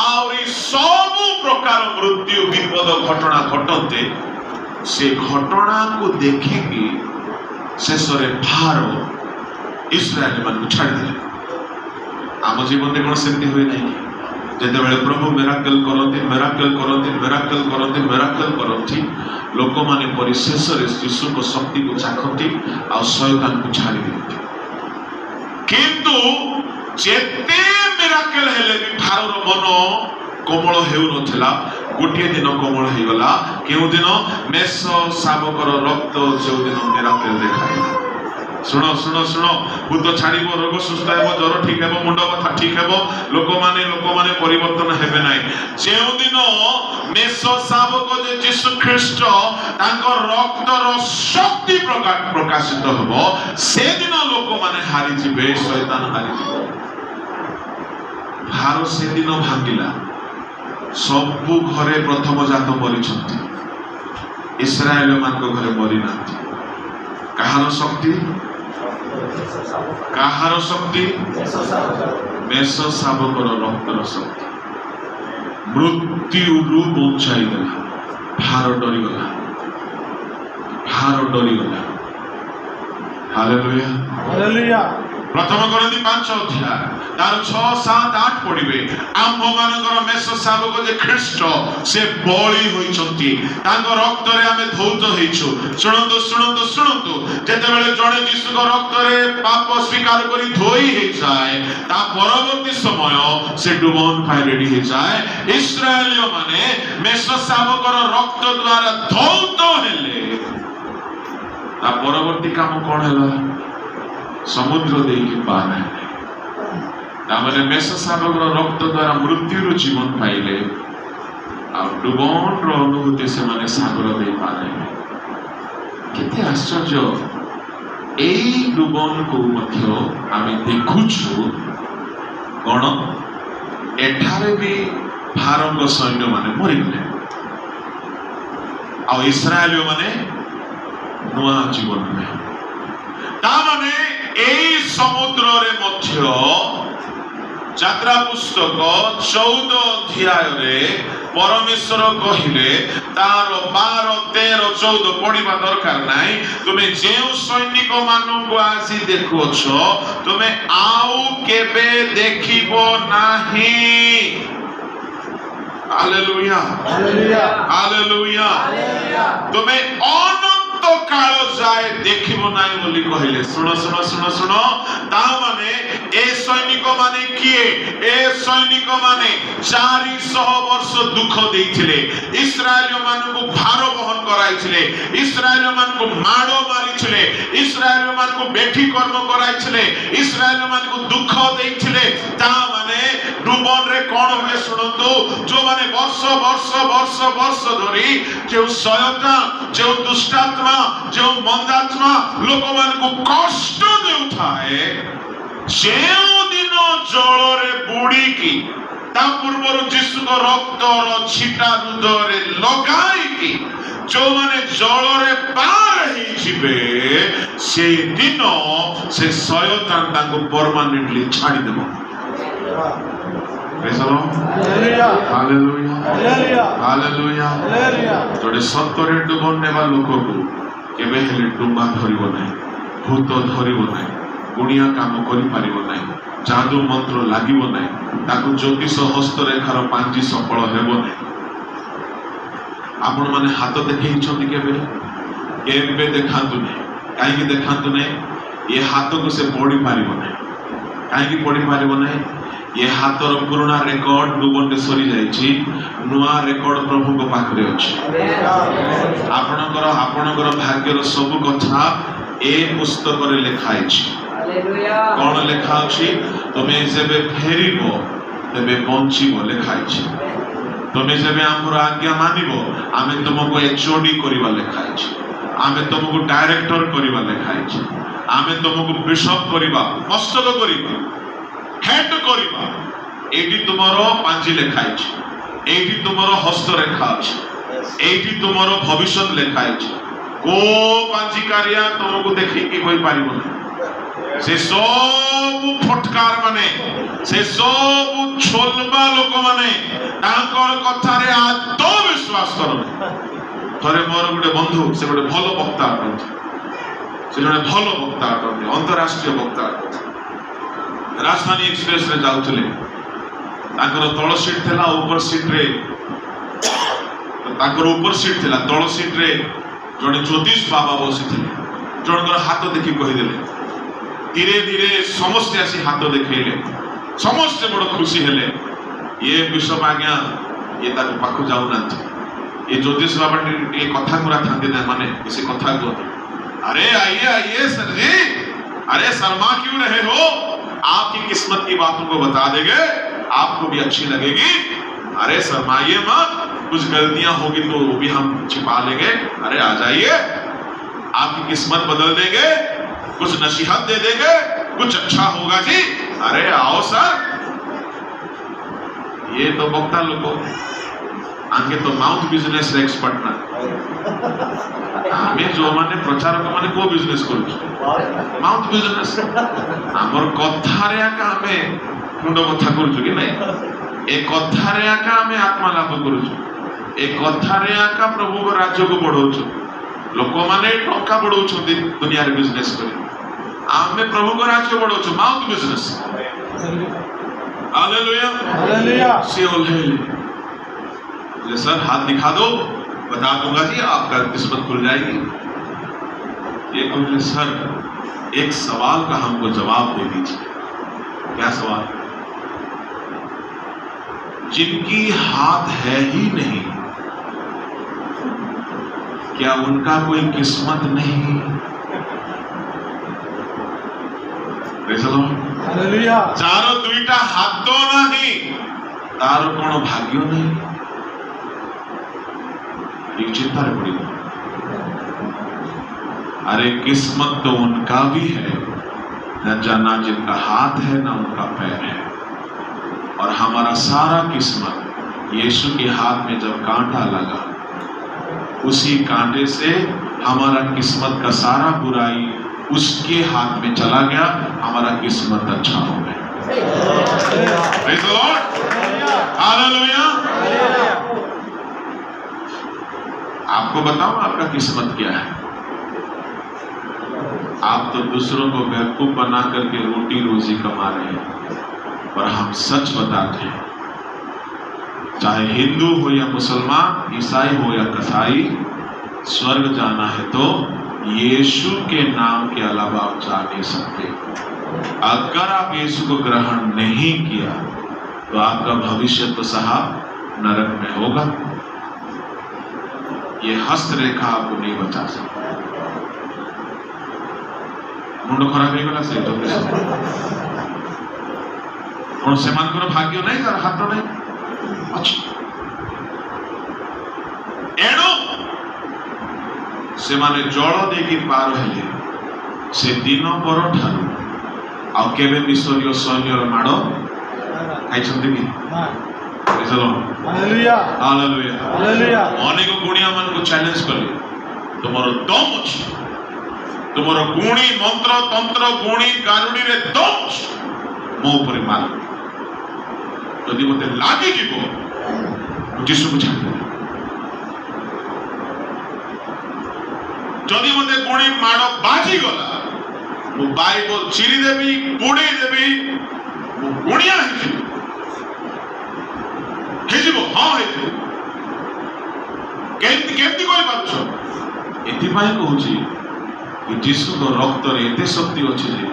ଆହୁରି ସବୁ ପ୍ରକାର ମୃତ୍ୟୁ ବିପଦ ଘଟଣା ଘଟନ୍ତେ, ସେ ଘଟଣାକୁ ଦେଖିକି ଶେଷରେ ଫାରୋ ଇସ୍ରାଏଲ ମାନଙ୍କୁ ଛାଡ଼ିଦେଲେ। ଆମ ଜୀବନରେ କଣ ସେମିତି ହୁଏ ନାହିଁ କି? ଯେତେବେଳେ ପ୍ରଭୁ ମେରାକଲ କରନ୍ତି, ମେରାକଲ କରନ୍ତି, ମେରାକଲ କରନ୍ତି, ମେରାକଲ କରନ୍ତି, ଲୋକମାନେ ପରିଶେଷରେ ଯୀଶୁଙ୍କ ଶକ୍ତିକୁ ଚାଖନ୍ତି ଆଉ ଶୟତାନକୁ ଛାଡ଼ି ଦିଅନ୍ତି। କିନ୍ତୁ ଯେତେ ମେରାକଲ ହେଲେ ବି ଫାରୋର ମନ କୋମଳ ହେଉନଥିଲା। ଗୋଟିଏ ଦିନ କୋମଳ ହେଇଗଲା। କେଉଁ ଦିନ? ମେଷ ଶାବକର ରକ୍ତ ଯେଉଁଦିନ ମେରାକଲ ଦେଖାଇଲା। ଶୁଣ, ଶୁଣ, ଶୁଣ। ଭୂତ ଛାଡ଼ିବ, ରୋଗ ସୁସ୍ଥ ହେବ, ଜ୍ୱର ଠିକ ହେବ, ମୁଣ୍ଡ ବଥା ଠିକ ହେବ, ଲୋକମାନେ ପରିବର୍ତ୍ତନ ହେବେ ନାହିଁ। ଯେଉଁଦିନ ମେଷ ଶାବକ ଯେ ଯୀଶୁ ଖ୍ରୀଷ୍ଟ, ତାଙ୍କ ରକ୍ତର ଶକ୍ତି ପ୍ରକାଶିତ ହେବ, ସେଦିନ ଲୋକମାନେ ହାରିଯିବେ, ଶୟତାନ ହାରିଯିବ। ଭାର ସେଦିନ ଭାଙ୍ଗିଲା। ସବୁ ଘରେ ପ୍ରଥମ ଜାତ ମରିଛନ୍ତି, ଇସ୍ରାଏଲ ମାନଙ୍କ ଘରେ ମରିନାହାନ୍ତି। କାହାର ଶକ୍ତି? କାହାର ଶକ୍ତି? ମେଷ ଶାବକର ରକ୍ତର ଶକ୍ତି ମୃତ୍ୟୁରୁ ବଞ୍ଚାଇ ଦେଲା। ଭାର ଡରିଗଲା, ଭାର ଡରିଗଲା। ହାଲେଲୁୟା। ପ୍ରଥମ କରିନ୍ଥୀ 5 ଅଧ୍ୟାୟ, ତାର 6, 7, 8 ପଢିବେ। ଆମ୍ଭମାନଙ୍କର ମେଷ ଶାବକ ଯେ ଖ୍ରୀଷ୍ଟ, ସେ ବଳି ହୋଇଛନ୍ତି। ତାଙ୍କ ରକ୍ତରେ ଆମେ ଧୌତ ହେଇଛୁ। ଶୁଣନ୍ତୁ, ଶୁଣନ୍ତୁ, ଶୁଣନ୍ତୁ। ଯେତେବେଳେ ଜଣେ ଯୀଶୁଙ୍କ ରକ୍ତରେ ପାପ ସ୍ୱୀକାର କରି ଧୋଇ ହେଇଯାଏ, ତା ପରବର୍ତ୍ତୀ ସମୟ ସେ ଡୁବନ ପାଇଁ ରେଡି ହେଇଯାଏ। ଇସ୍ରାଏଲୀୟ ମାନେ ମେଷ ଶାବକର ରକ୍ତ ଦ୍ୱାରା ଧୌତ ହେଲେ। ତା ପରବର୍ତ୍ତୀ କାମ କଣ ହେଲା? ସମୁଦ୍ର ଦେଇକି ପାର ହେଲେ। ତାମାନେ ମେଷ ଶାବକର ରକ୍ତ ଦ୍ୱାରା ମୃତ୍ୟୁରୁ ଜୀବନ ପାଇଲେ ଆଉ ଡୁବନର ଅନୁଭୂତି ସେମାନେ ସାଗର ଦେଇ ପାର ହେଲେ। କେତେ ଆଶ୍ଚର୍ଯ୍ୟ! ଏଇ ଡୁବନକୁ ମଧ୍ୟ ଆମେ ଦେଖୁଛୁ। କଣ? ଏଠାରେ ବି ଫାରୋଙ୍କ ସୈନ୍ୟମାନେ ମରିଗଲେ ଆଉ ଇସ୍ରାଏଲୀୟ ମାନେ ନୂଆ ଜୀବନ ପାଇଲେ। ତାମାନେ ଏଇ ସମୁଦ୍ରରେ ମଧ୍ୟ ଯାତ୍ରା ପୁସ୍ତକ 14 ଅଧ୍ୟାୟରେ ପରମେଶ୍ୱର କହିଲେ, ତାର 12, 13, 14 ପଢିବା ଦରକାର ନାହିଁ, ତୁମେ ଯେଉଁ ସୈନିକ ମାନଙ୍କୁ ଆଜି ଦେଖୁଅଛ, ତୁମେ ଆଉ କେବେ ଦେଖିବ ନାହିଁ। Hallelujah, hallelujah. ତୁମେ ଅନନ୍ତ କାଳ ଯାଏ ଦେଖିବ ନାହିଁ ବୋଲି କହିଲେ। ଶୁଣ, ଶୁଣ, ଶୁଣ, ଶୁଣ। ତା ମାନେ ଏ ସୈନିକ ମାନେ କିଏ? ଏ ସୈନିକ ମାନେ 400 ବର୍ଷ ଦୁଃଖ ଦେଇଥିଲେ, ଇସ୍ରାଏଲ ମାନଙ୍କୁ ଭାର ବହନ କରାଇଥିଲେ, ଇସ୍ରାଏଲ ମାନଙ୍କୁ ମାଡ଼ ମାରିଥିଲେ, ଇସ୍ରାଏଲ ମାନଙ୍କୁ ବେଠି କର୍ମ କରାଇଥିଲେ, ଇସ୍ରାଏଲ ମାନଙ୍କୁ ଦୁଃଖ ଦେଇଥିଲେ। ତା ମାନେ ଡୁବନରେ କଣ ହୁଏ ଶୁଣନ୍ତୁ। ଯୋଉମାନେ ବର୍ଷ ବର୍ଷ ବର୍ଷ ବର୍ଷ ଧରି ଯେଉଁ ଶୟତାନ, ଯେଉଁ ଦୁଷ୍ଟାତ୍ମା, ଯେଉଁ ମନ୍ଦାତ୍ମା ଲୋକମାନଙ୍କୁ କଷ୍ଟ ଦେଉଥାଏ, ଯେଉଁଦିନ ଜଳରେ ବୁଡ଼ିକି, ତା ପୂର୍ବରୁ ଯୀଶୁଙ୍କ ରକ୍ତର ଛିଟା ହୃଦୟରେ ଲଗାଇକି ଯୋଉମାନେ ଜଳରେ ପାର ହେଇଯିବେ, ସେଦିନ ସେ ଶୟତାନ ତାଙ୍କୁ permanently ଛାଡ଼ିଦେବ। Praise the Lord. Hallelujah. Hallelujah. ଜଣେ ସତରେ ଡୁବନ ନେବା ଲୋକକୁ କେବେ ହେଲେ ଡୁମ୍ବା ଧରିବ ନାହିଁ, ଭୂତ ଧରିବ ନାହିଁ, ଗୁଣିଆ କାମ କରିପାରିବ ନାହିଁ, ଯାଦୁ ମନ୍ତ୍ର ଲାଗିବ ନାହିଁ, ତାକୁ ଜ୍ୟୋତିଷ ହସ୍ତରେଖାର ପାଞ୍ଜି ସଫଳ ହେବ ନାହିଁ। ଆପଣମାନେ ହାତ ଦେଖେଇଛନ୍ତି କେବେ? କେବେ ଦେଖାନ୍ତୁ ନାହିଁ। କାହିଁକି ଦେଖାନ୍ତୁ ନାହିଁ? ଏ ହାତକୁ ସେ ପଢି ପାରିବ ନାହିଁ। କାହିଁକି ପଢି ପାରିବ ନାହିଁ? ଏ ହାତର ପୁରୁଣା ରେକର୍ଡ ଡୁବନରେ ସରିଯାଇଛି, ନୂଆ ରେକର୍ଡ ପ୍ରଭୁଙ୍କ ପାଖରେ ଅଛି। ଆପଣଙ୍କର ଭାଗ୍ୟର ସବୁ କଥା ଏ ପୁସ୍ତକରେ ଲେଖା ହେଇଛି। କଣ ଲେଖା ଅଛି? ତମେ ଯେବେ ଫେରିବ ତେବେ ବଞ୍ଚିବ ଲେଖା ହେଇଛି। ତମେ ଯେବେ ଆମର ଆଜ୍ଞା ମାନିବ, ଆମେ ତୁମକୁ ଏଚଓଡି କରିବା ଲେଖା ହେଇଛି। ଆମେ ତୁମକୁ ଡାଇରେକ୍ଟର କରିବା ଲେଖା ହେଇଛି। ଆମେ ତୁମକୁ ବିଶପ କରିବା, ମସ୍ତକ କରିବା, ହେଡ୍ କରିବା। ଏଇଠି ତୁମର ପାଞ୍ଜି ଲେଖା ହେଇଛି, ଏଇଠି ତୁମର ହସ୍ତରେଖା ଅଛି, ଏଇଠି ତୁମର ଭବିଷ୍ୟତ ଲେଖା ହେଇଛି। କୋଉ ପାଞ୍ଜିକାରିଆ ତୁମକୁ ଦେଖିକି କହିପାରିବ ନାହିଁ। ସେ ସବୁ ଫଟକାର ମାନେ, ସେ ସବୁ ଛୋଲବା ଲୋକମାନେ, ତାଙ୍କର କଥାରେ ଆଦୌ ବିଶ୍ୱାସ କରନି। ଥରେ ମୋର ଗୋଟେ ବନ୍ଧୁ, ସେ ଗୋଟେ ଭଲ ବକ୍ତା ଅଟନ୍ତି। ସେ ଜଣେ ଭଲ ବକ୍ତା ଅଟନ୍ତି, ଅନ୍ତରାଷ୍ଟ୍ରୀୟ ବକ୍ତା ଅଟନ୍ତି। ରାଜଧାନୀ ଏକ୍ସପ୍ରେସରେ ଯାଉଥିଲେ। ତାଙ୍କର ତଳ ସିଟ୍ ଥିଲା, ଉପର ସିଟ୍ରେ, ତାଙ୍କର ଉପର ସିଟ୍ ଥିଲା, ତଳ ସିଟ୍ରେ ଜଣେ ଜ୍ୟୋତିଷ ବାବା ବସିଥିଲେ। ଜଣଙ୍କର ହାତ ଦେଖି କହିଦେଲେ। ଧୀରେ ଧୀରେ ସମସ୍ତେ ଆସି ହାତ ଦେଖେଇଲେ, ସମସ୍ତେ ବଡ ଖୁସି ହେଲେ। ଇଏ ବିଶପ ଆଜ୍ଞା, ଇଏ ତାକୁ ପାଖକୁ ଯାଉନାହାନ୍ତି। ଏ ଜ୍ୟୋତିଷ ବାବା ଟିକେ କଥା କୁରା ଥାନ୍ତି ନା, ମାନେ ବେଶୀ କଥା କୁହନ୍ତି। "अरे आइए आइए सर जी, अरे शर्मा क्यों रहे हो? आपकी किस्मत की बातों को बता देंगे, आपको भी अच्छी लगेगी। अरे शर्माइए मत, कुछ गलतियां होगी तो वो भी हम छिपा लेंगे। अरे आ जाइए, आपकी किस्मत बदल देंगे, कुछ नसीहत दे देंगे, कुछ अच्छा होगा जी। अरे आओ सर।" ये तो वक्ता लोग, ଆଙ୍କେ ତ ମାଉଥ ବିଜନେସ ଏକ୍ସପର୍ଟ ନା। ଆମେ ଯୋଉମାନେ ପ୍ରଚାରକ ମାନେ କୋଉ ବିଜନେସ କରୁଛୁ? Mouth business. ଆମର କଥାରେ ଏକା ଆମେ ମୁଣ୍ଡ ବଥା କରୁଛୁ କି ନାଇଁ? ଏ କଥାରେ ଏକା ଆମେ ଆତ୍ମା ଲାଭ କରୁଛୁ, ଏ କଥାରେ ଏକା ପ୍ରଭୁଙ୍କ ରାଜ୍ୟକୁ ବଢଉଛୁ। ଲୋକମାନେ ଟଙ୍କା ବଢଉଛନ୍ତି ଦୁନିଆରେ ବିଜନେସ କରି, ଆମେ ପ୍ରଭୁଙ୍କ ରାଜ୍ୟ ବଢଉଛୁ, ମାଉଥ ବିଜନେସ। ହାଲେଲୁୟା। ସେ ଓହ୍ଲେଇଲେ। बोले, "सर, हाथ दिखा दो, बता दूंगा जी, आपका किस्मत खुल जाएगी।" ये बोले, "सर, एक सवाल का हमको जवाब दे दीजिए।" "क्या सवाल?" "जिनकी हाथ है ही नहीं, क्या उनका कोई किस्मत नहीं?" Praise the Lord. ଯାହାର ଦୁଇଟା ହାତ ନାହିଁ, ତାର କଣ ଭାଗ୍ୟ ନାହିଁ? ये ଚିନ୍ତାରେ ପଡ଼ିଗଲା। अरे, किस्मत तो उनका भी है न जाना, जिनका हाथ है ना उनका पैर है। और हमारा सारा किस्मत यीशु के हाथ में जब कांटा लगा, उसी कांटे से हमारा किस्मत का सारा बुराई उसके हाथ में चला गया, हमारा किस्मत अच्छा हो गया। Praise the Lord. Hallelujah. आपको बताऊं आपका किस्मत क्या है? आप तो दूसरों को बेवकूफ बना करके रोटी रोजी कमा रहे हैं, पर हम सच बताते हैं, चाहे हिंदू हो या मुसलमान, ईसाई हो या कसाई, स्वर्ग जाना है तो यीशु के नाम के अलावा आप जा नहीं सकते। अगर आप यीशु को ग्रहण नहीं किया तो आपका भविष्य तो साहब नरक में होगा। ये हस्तरेखा आपको नहीं बचा सकती। ମୁଣ୍ଡ ଖରାପ ହେଇଗଲା ସେ ତ। କଣ ସେମାନଙ୍କର ଭାଗ୍ୟ ନାହିଁ, ତାର ହାତ ନାହିଁ ଅଛି? ଏଣୁ ସେମାନେ ଜଳ ଦେଇକି ପାର ହେଲେ। ସେ ଦିନ ପରଠାରୁ ଆଉ କେବେ ମିଶରୀୟ ସୈନ୍ୟର ମାଡ଼ ଖାଇଛନ୍ତି କି? Praise the Lord. Hallelujah. ଅନେକ ଗୁଣିଆ ମାନଙ୍କୁ ଚ୍ୟାଲେଞ୍ଜ କଲେ, ତୁମର ଦମ ଅଛି, ତୁମର ଗୁଣି ମନ୍ତ୍ର ତନ୍ତ୍ର ଗୁଣି ଗାରୁଡ଼ିରେ ଦମ ଅଛି, ମୋ ଉପରେ ମାର, ଯଦି ମତେ ଲାଗିଯିବ ମୁଁ ଯୀଶୁକୁ ଛାଡ଼ିଦେବି। ଯଦି ମତେ ଗୁଣି ମାଡ଼ ବାଜିଗଲା ମୁଁ ବାଇବଲ ଚିରିଦେବି, ପୋଡ଼େଇ ଦେବି, ମୁଁ ଗୁଣିଆ ହେଇଯିବି। ହେଇଯିବ? ହଁ ହେଇଯିବ। କେମିତି କେମିତି କହିପାରୁଛ? ଏଥିପାଇଁ କହୁଛି କି ଯୀଶୁଙ୍କ ରକ୍ତରେ ଏତେ ଶକ୍ତି ଅଛି ଯେ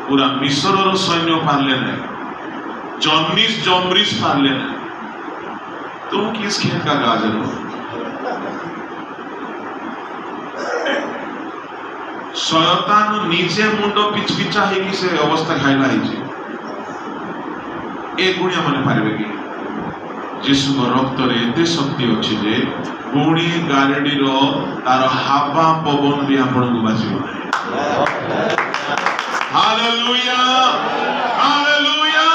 ପୁରା ମିଶରର ସୈନ୍ୟ ପାରିଲେ ନାହିଁ, ଜନ୍ନିସ୍ ଜମ୍ରିସ୍ ପାରିଲେ ନାହିଁ। तुम किस खेत का गाजर हो? ଶୟତାନ ନିଜେ ମୁଣ୍ଡ ପିଚପିଚା ହେଇକି ସେ ଅବସ୍ଥା ଖାଇଲା ହେଇଛି। ଏ ଗୁଣିଆ ମାନେ ପାରିବେ କି? ଯୀଶୁଙ୍କ ରକ୍ତରେ ଏତେ ଶକ୍ତି ଅଛି ଯେ ଗୁଣି ଗାରେଡ଼ିର ତାର ହାବା ପବନ ବି ଆପଣଙ୍କୁ ବାଜିବ ନାହିଁ। Hallelujah, hallelujah.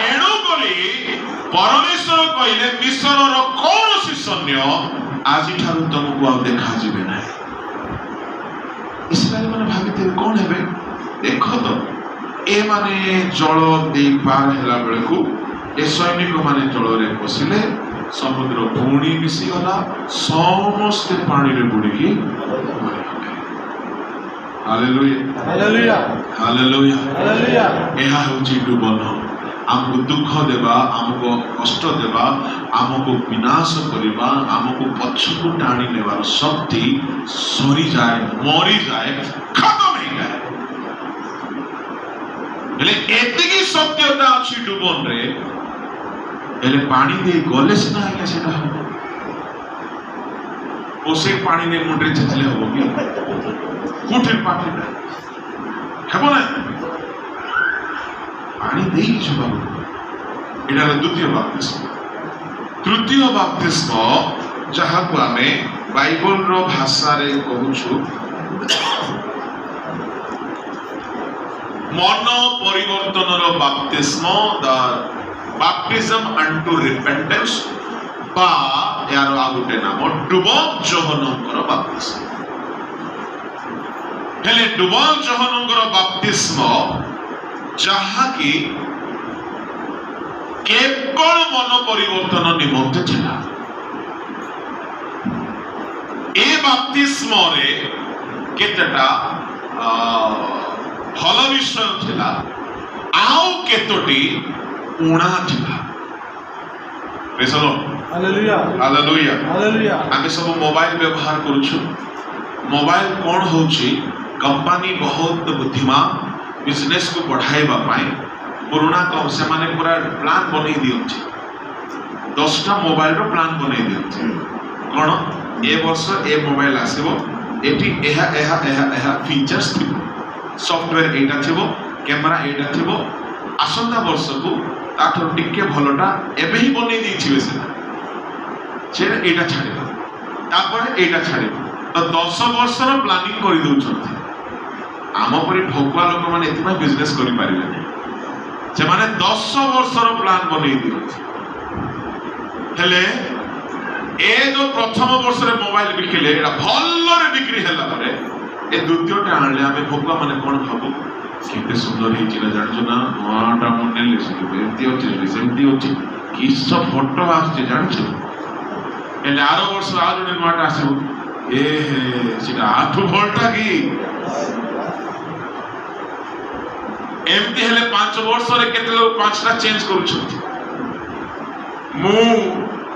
ଏଣୁ କରି ପରମେଶ୍ୱର କହିଲେ, ମିଶରର କୌଣସି ସୈନ୍ୟ ଆଜିଠାରୁ ତମକୁ ଆଉ ଦେଖାଯିବେ ନାହିଁ। ଇସ୍ରାଏଲ ମାନେ ଭାବିଥିବେ କଣ ହେବେ? ଦେଖ ତ, ଏମାନେ ଜଳ ଦେଇ ପାର ହେଲା ବେଳକୁ ଏ ସୈନିକ ମାନେ ଜଳରେ ପଶିଲେ, ସମୁଦ୍ର ପୁଣି ମିଶିଗଲା, ସମସ୍ତେ ପାଣିରେ ବୁଡ଼ିକି ମରିଗଲେ। Hallelujah, hallelujah. ଏହା ହେଉଛି ଡୁବନ। ଆମକୁ ଦୁଃଖ ଦେବା, ଆମକୁ କଷ୍ଟ ଦେବା, ଆମକୁ ବିନାଶ କରିବା, ଆମକୁ ପଛକୁ ଟାଣି ନେବାର ଶକ୍ତି ସରିଯାଏ, ମରିଯାଏ, ଖତମ ହେଇଯାଏ। ହେଲେ ଏତିକି ସତ୍ୟତା ଅଛି ଡୁବନରେ, ହେଲେ ପାଣି ଦେଇ ଗଲେ ସିନା ଆଜ୍ଞା ସେଟା ହବ। ପୋଷେଇ ପାଣି ନେଇ ମୁଣ୍ଡରେ ଛେଚିଲେ ହବ କି? କୋଉଠି ପାଟିଟା ହେବ ନା? ପାଣି ଦେଇକି ଯିବାକୁ। ଏଇଟା ହେଲା ଦ୍ୱିତୀୟ ବାପ୍ତିସ୍ମ। ତୃତୀୟ ବାପ୍ତିସ୍ମ, ଯାହାକୁ ଆମେ ବାଇବଲର ଭାଷାରେ କହୁଛୁ ମନ ପରିବର୍ତ୍ତନର ବାପ୍ତିସ୍ମ, ଦ ବାପ୍ଟିଜମ ଅଣ୍ଟୁ ରିପେଣ୍ଟାନ୍ସ, ବା ଏହାର ଆଉ ଗୋଟେ ନାମ ଡୁବନ ଯୋହନଙ୍କର ବାପ୍ତିସ୍ମ। ହେଲେ ଡୁବନ ଯୋହନଙ୍କର ବାପ୍ତିସ୍ମ ଯାହାକି କେବଳ ମନ ପରିବର୍ତ୍ତନ ନିମନ୍ତେ ଥିଲା, ଏ ବାପ୍ତିସ୍ମରେ କେତେଟା ଭଲ ବିଷୟ ଥିଲା, ଆଉ କେତୋଟି ଊଣା ଥିଲା। Praise the Lord. Hallelujah. ଆମେ ସବୁ ମୋବାଇଲ ବ୍ୟବହାର କରୁଛୁ। ମୋବାଇଲ କଣ ହଉଛି, କମ୍ପାନୀ ବହୁତ ବୁଦ୍ଧିମାନ, ବିଜନେସକୁ ବଢାଇବା ପାଇଁ ପୁରୁଣା ସେମାନେ ପୁରା ପ୍ଲାନ୍ ବନେଇ ଦିଅନ୍ତି। 10ଟା ମୋବାଇଲର ପ୍ଲାନ୍ ବନେଇ ଦିଅନ୍ତି। କଣ ଏ ବର୍ଷ ଏ ମୋବାଇଲ ଆସିବ, ଏଠି ଏହା ଏହା ଏହା ଏହା ଫିଚର୍ସ ଥିବ, ସଫ୍ଟୱେର ଏଇଟା ଥିବ, କ୍ୟାମେରା ଏଇଟା ଥିବ, ଆସନ୍ତା ବର୍ଷକୁ ତାଠାରୁ ଟିକେ ଭଲଟା ଏବେ ହିଁ ବନେଇ ଦେଇଥିବେ। ସେଟା ସେ ଏଇଟା ଛାଡ଼ିବ, ତାପରେ ଏଇଟା ଛାଡ଼ିବ, ତ 10 ବର୍ଷର ପ୍ଲାନିଂ କରିଦେଉଛନ୍ତି। ଆମ ପରି ଭକୁଆ ଲୋକମାନେ ଏଥିପାଇଁ ବିଜନେସ କରିପାରିବେନି। ସେମାନେ 10 ବର୍ଷର ପ୍ଲାନ୍ ବନେଇ ଦିଅନ୍ତି। ହେଲେ ଏ ଯୋଉ ପ୍ରଥମ ବର୍ଷରେ ମୋବାଇଲ ବିକିଲେ, ଏଇଟା ଭଲରେ ବିକ୍ରି ହେଲା ପରେ ଏ ଦ୍ୱିତୀୟଟା ଆଣିଲେ, ଆମେ ଭକୁଆ ମାନେ କଣ ଭାବୁ, କେତେ ସୁନ୍ଦର ହେଇଛି ନା ଜାଣିଛୁ ନା, ନୂଆଟା ମୁଁ ନେଲି, ସେଠି ଏମିତି ଅଛି, ସେଠି ସେମିତି ଅଛି, କିସ ଫଟୋ ଆସୁଛି ଜାଣିଛୁ। ହେଲେ ଆର ବର୍ଷ ଆଉ ଜଣେ ନୂଆଟା ଆସିବ, ଏ ହେ ସେଟା ଆଠୁ ଭଲଟା କି? ଏମିତି ହେଲେ 5 ବର୍ଷରେ କେତେ ଲୋକ 5ଟା ଚେଞ୍ଜ କରୁଛନ୍ତି। ମୁଁ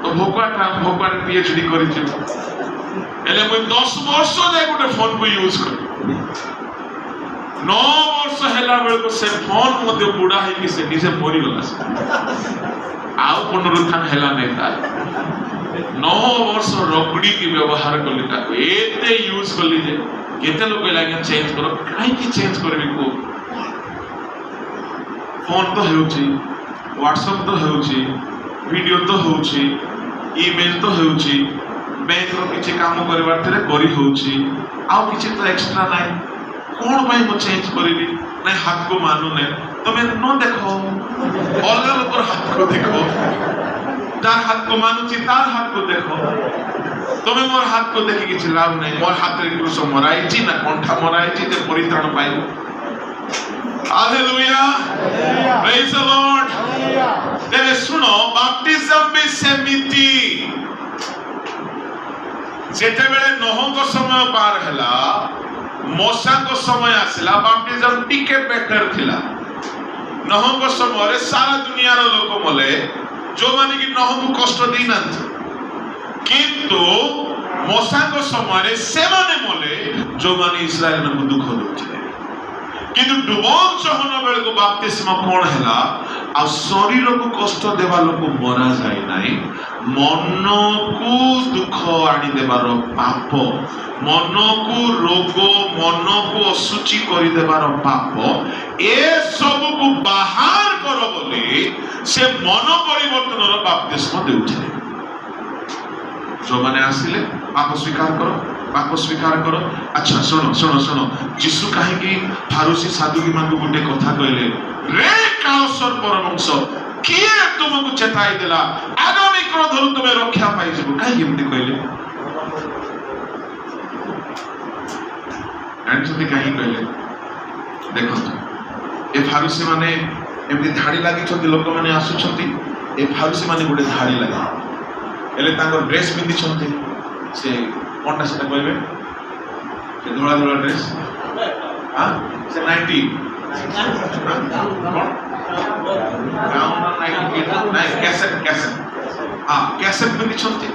ତ ଭୋକୁଆରେ PhD କରିଛି, ହେଲେ ମୁଇଁ 10 ବର୍ଷ ଯାଏ ଗୋଟେ ଫୋନକୁ ୟୁଜ କଲି। 9 ବର୍ଷ ହେଲା ବେଳକୁ ସେ ଫୋନ ମଧ୍ୟ ବୁଢା ହେଇକି ସେ ନିଜେ ମରିଗଲା, ଆଉ ପୁନରୁତ୍ଥାନ ହେଲା ନାହିଁ ତାର। 9 ବର୍ଷ ରଗଡ଼ିକି ବ୍ୟବହାର କଲି ତାକୁ, ଏତେ ୟୁଜ କଲି ଯେ କେତେ ଲୋକ କହିଲେ ଆଜ୍ଞା ଚେଞ୍ଜ କର। କାହିଁକି ଚେଞ୍ଜ କରିବି କୁହ? ଫୋନ ତ ହେଉଛି, ହ୍ୱାଟ୍ସଆପ୍ ତ ହେଉଛି, ଭିଡ଼ିଓ ତ ହେଉଛି, ଇମେଲ ତ ହେଉଛି, ବ୍ୟାଙ୍କର କିଛି କାମ କରିବାର ଥିଲେ କରି ହେଉଛି, ଆଉ କିଛି ତ ଏକ୍ସଟ୍ରା ନାହିଁ। କଣ ପାଇଁ ମୁଁ ଚେଞ୍ଜ କରିବି? ନାଇଁ ହାତକୁ ମାନୁନାହିଁ। ତମେ ନ ଦେଖ, ଅଲଗା ଲୋକର ହାତକୁ ଦେଖ, ଯାର ହାତକୁ ମାନୁଛି ତାର ହାତକୁ ଦେଖ। ତମେ ମୋର ହାତକୁ ଦେଖି କିଛି ଲାଭ ନାହିଁ। ମୋର ହାତରେ କ୍ରୁଶ ମରା ହେଇଛି ନା କଣ୍ଠା ମରା ହେଇଛି ଯେ ପରିତ୍ରାଣ ପାଇବ? Hallelujah, praise the Lord. ତେବେ ଶୁଣ, ବାପ୍ଟିଜମ ବି ସେମିତି। ଯେତେବେଳେ ନୋହଙ୍କ ସମୟ ପାର ହେଲା, ମୋଶାଙ୍କ ସମୟ ଆସିଲା, ବାପ୍ଟିଜମ ଟିକେ ବେଟର ଥିଲା। ନୋହଙ୍କ ସମୟରେ ସାରା ଦୁନିଆର ଲୋକ ମଲେ, ଯୋଉମାନେ କି ନୋହଙ୍କୁ କଷ୍ଟ ଦେଇନାହାନ୍ତି। କିନ୍ତୁ ମୋଶାଙ୍କ ସମୟରେ ସେମାନେ ମଲେ ଯୋଉମାନେ ଇସ୍ରାଏଲମାନଙ୍କୁ ଦୁଃଖ ଦଉଥିଲେ। କିନ୍ତୁ ଡୁବନ ଯୋହନ ବେଳକୁ ବାପ୍ତିସ୍ମ କଣ ହେଲା? ଆଉ ଶରୀରକୁ କଷ୍ଟ ଦେବା ଲୋକ ମରା ଯାଏ ନାହିଁ, ମନକୁ ଦୁଃଖ ଆଣିଦେବାର ପାପ, ମନକୁ ରୋଗ, ମନକୁ ଅଶୁଚି କରିଦେବାର ପାପ, ଏସବୁକୁ ବାହାର କର ବୋଲି ସେ ମନ ପରିବର୍ତ୍ତନର ବାପ୍ତିସ୍ମ ଦେଉଥିଲେ। ଯୋଉମାନେ ଆସିଲେ ପାପ ସ୍ୱୀକାର କର, ପାପ ସ୍ୱୀକାର କର। ଆଚ୍ଛା ଶୁଣ ଶୁଣ ଶୁଣ, ଯୀଶୁ କାହିଁକି ଫାରୁସୀ ସାଦୁକୀମାନଙ୍କୁ ଗୋଟେ କଥା କହିଲେ? ରେ କାଳ ସର୍ପର ବଂଶ, କିଏ ତୁମକୁ ଚେତାଇ ଦେଲା ଆଗାମୀ କ୍ରୋଧରୁ ତୁମେ ରକ୍ଷା ପାଇଯିବ? କାହିଁକି ଏମିତି କହିଲେ ଜାଣିଛନ୍ତି? କାହିଁକି କହିଲେ? ଦେଖନ୍ତୁ, ଏ ଫାରୁସୀ ମାନେ ଏମିତି ଧାଡ଼ି ଲାଗିଛନ୍ତି, ଲୋକମାନେ ଆସୁଛନ୍ତି, ଏ ଫାରୁସୀ ମାନେ ଗୋଟେ ଧାଡ଼ି ଲାଗି, ହେଲେ ତାଙ୍କର ଡ୍ରେସ୍ ପିନ୍ଧିଛନ୍ତି, ସେ କଣଟା ସେଟା କହିବେ, ସେ ଧଳା ଧଳା ଡ୍ରେସ୍, ସେ ନାଇଟି କଣ କ୍ୟାସେଟ୍ କ୍ୟାସେଟ୍, ହଁ କ୍ୟାସେଟ୍ ପିନ୍ଧିଛନ୍ତି,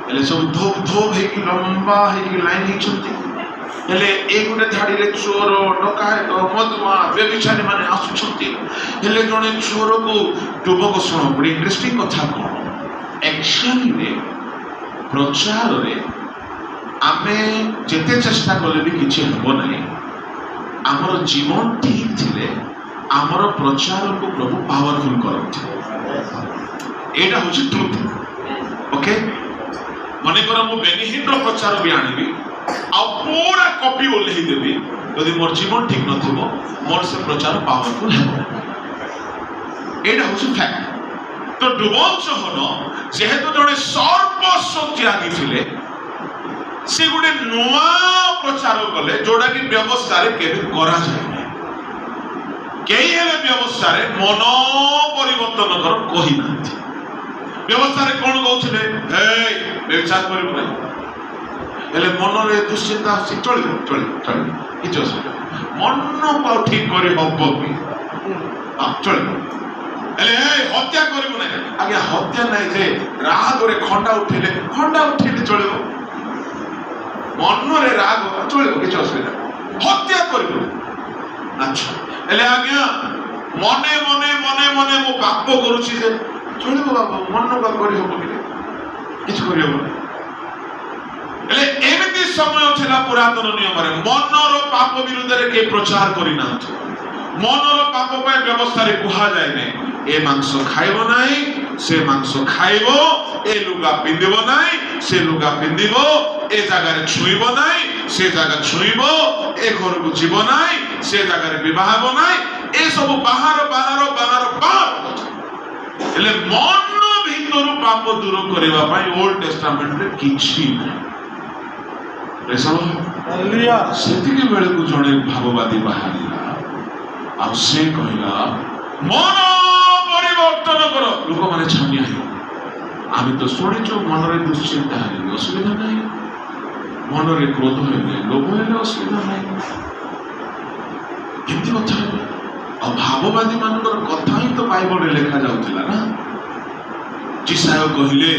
ହେଲେ ସବୁ ଧୋବ ଧୋବ ହେଇକି ଲମ୍ବା ହେଇକି ଲାଇନ୍ ହେଇଛନ୍ତି। ହେଲେ ଏଇ ଗୋଟେ ଧାଡ଼ିରେ ଚୋର, ଡକାୟତ, ମଦୁଆ, ବ୍ୟଭିଚାରୀ ମାନେ ଆସୁଛନ୍ତି। ହେଲେ ଜଣେ ଚୋରକୁ ଯୁବକ, ଶୁଣ ଗୋଟେ ଇଣ୍ଟରେଷ୍ଟିଂ କଥା କଣ, ଆକ୍ଚୁଆଲିରେ ପ୍ରଚାରରେ ଆମେ ଯେତେ ଚେଷ୍ଟା କଲେ ବି କିଛି ହେବ ନାହିଁ। ଆମର ଜୀବନ ଠିକ ଥିଲେ ଆମର ପ୍ରଚାରକୁ ପ୍ରଭୁ ପାୱାରଫୁଲ କରନ୍ତି। ଏଇଟା ହଉଛି ଟ୍ରୁଥ। ଓକେ, ମନେକର ମୁଁ ବେନିହିନର ପ୍ରଚାର ବି ଆଣିବି ଆଉ ପୁରା କପି ଓହ୍ଲେଇ ଦେବି, ଯଦି ମୋର ଜୀବନ ଠିକ ନଥିବ ମୋର ସେ ପ୍ରଚାର ପାୱାରଫୁଲ ହେବ। ଏଇଟା ହଉଛି ଫ୍ୟାକ୍ଟ। ତ ଡୁବନ ଯୋହନ ଯେହେତୁ ଜଣେ ସର୍ବସ୍ୱ ତ୍ୟାଗୀ ଥିଲେ, ସେ ଗୋଟେ ନୂଆ ପ୍ରଚାର କଲେ ଯୋଉଟା କି ବ୍ୟବସ୍ଥାରେ କେବେ କରାଯାଏ ନାହିଁ। କେହି ହେଲେ ବ୍ୟବସ୍ଥାରେ ମନ ପରିବର୍ତ୍ତନ କର କହିନାହାନ୍ତି। ବ୍ୟବସ୍ଥାରେ କଣ କହୁଥିଲେ? ହେଇ ବ୍ୟଭିଚାର କରିବୁ ନାହିଁ। ହେଲେ ମନରେ ଦୁଶ୍ଚିନ୍ତା ଆସୁଛି, ଚଳିବ ଚଳିବ ଚଳିବ, କିଛି ଅସୁବିଧା, ମନକୁ ଆଉ ଠିକ କରି ହବ କି? ହଁ ଚଳିବ। ହେଲେ ହତ୍ୟା କରିବୁ ନାହିଁ। ଆଜ୍ଞା ହତ୍ୟା ନାହିଁ ଯେ ରାଗରେ ଖଣ୍ଡା ଉଠେଇଲେ, ଖଣ୍ଡା ଉଠେଇଲେ ଚଳିବ, ମନରେ ରାଗ ଚଳିବ, କିଛି ଅସୁବିଧା, ହତ୍ୟା କରିବୁ। ଆଚ୍ଛା ହେଲେ ଆଜ୍ଞା ମନେ ମନେ ମନେ ମନେ ମୁଁ ପାପ କରୁଛି ଯେ, ଚଳିବ ବାବୁ, ମନକୁ ଆଉ କରିହବ କି? କିଛି କରିହବନି। ହେଲେ ଏମିତି ସମୟ ଥିଲା ପୁରାତନ ନିୟମରେ ମନର ପାପ ବିରୁଦ୍ଧରେ କେହି ପ୍ରଚାର କରିନାହାନ୍ତି। ମନର ପାପ ପାଇଁ ବ୍ୟବସ୍ଥାରେ କୁହାଯାଏ ନାହିଁ ଏ ମାଂସ ଖାଇବ ନାହିଁ, ସେ ମାଂସ ଖାଇବ, ଏ ଲୁଗା ପିନ୍ଧିବ ନାହିଁ, ସେ ଲୁଗା ପିନ୍ଧିବ, ଏ ଜାଗାରେ ଛୁଇଁବ ନାହିଁ, ସେ ଜାଗା ଛୁଇଁବ, ଏ ଘରକୁ ଯିବ ନାହିଁ, ସେ ଜାଗାରେ ବିବାହ ହେବ ନାହିଁ, ଏସବୁ ବାହାର ବାହାର ବାହାର ବାହାର କଥା। ହେଲେ ମନ ଭିତରୁ ପାପ ଦୂର କରିବା ପାଇଁ ଓଲ୍ଡ ଟେଷ୍ଟାମେଣ୍ଟରେ କିଛି ନାହିଁ। ସେତିକି ବେଳକୁ ଜଣେ ଭାବବାଦୀ ବାହାରିଲା ଆଉ ସେ କହିଲା ମନ ପରିବର୍ତ୍ତନ କର। ଲୋକମାନେ ଛାନିଆ ହେଇଗଲେ। ଆମେ ତ ଶୁଣିଛୁ ମନରେ ଦୁଶ୍ଚିନ୍ତା ହେଲେ ବି ଅସୁବିଧା ନାହିଁ, ମନରେ କ୍ରୋଧ ହେଲେ, ଲୋଭ ହେଲେ ଅସୁବିଧା ନାହିଁ। କେମିତି କଥା ହେବ? ଆଉ ଭାବବାଦୀ ମାନଙ୍କର କଥା ହିଁ ତ ବାଇବଲରେ ଲେଖା ଯାଉଥିଲା ନା। ଯିଶାଇୟ କହିଲେ,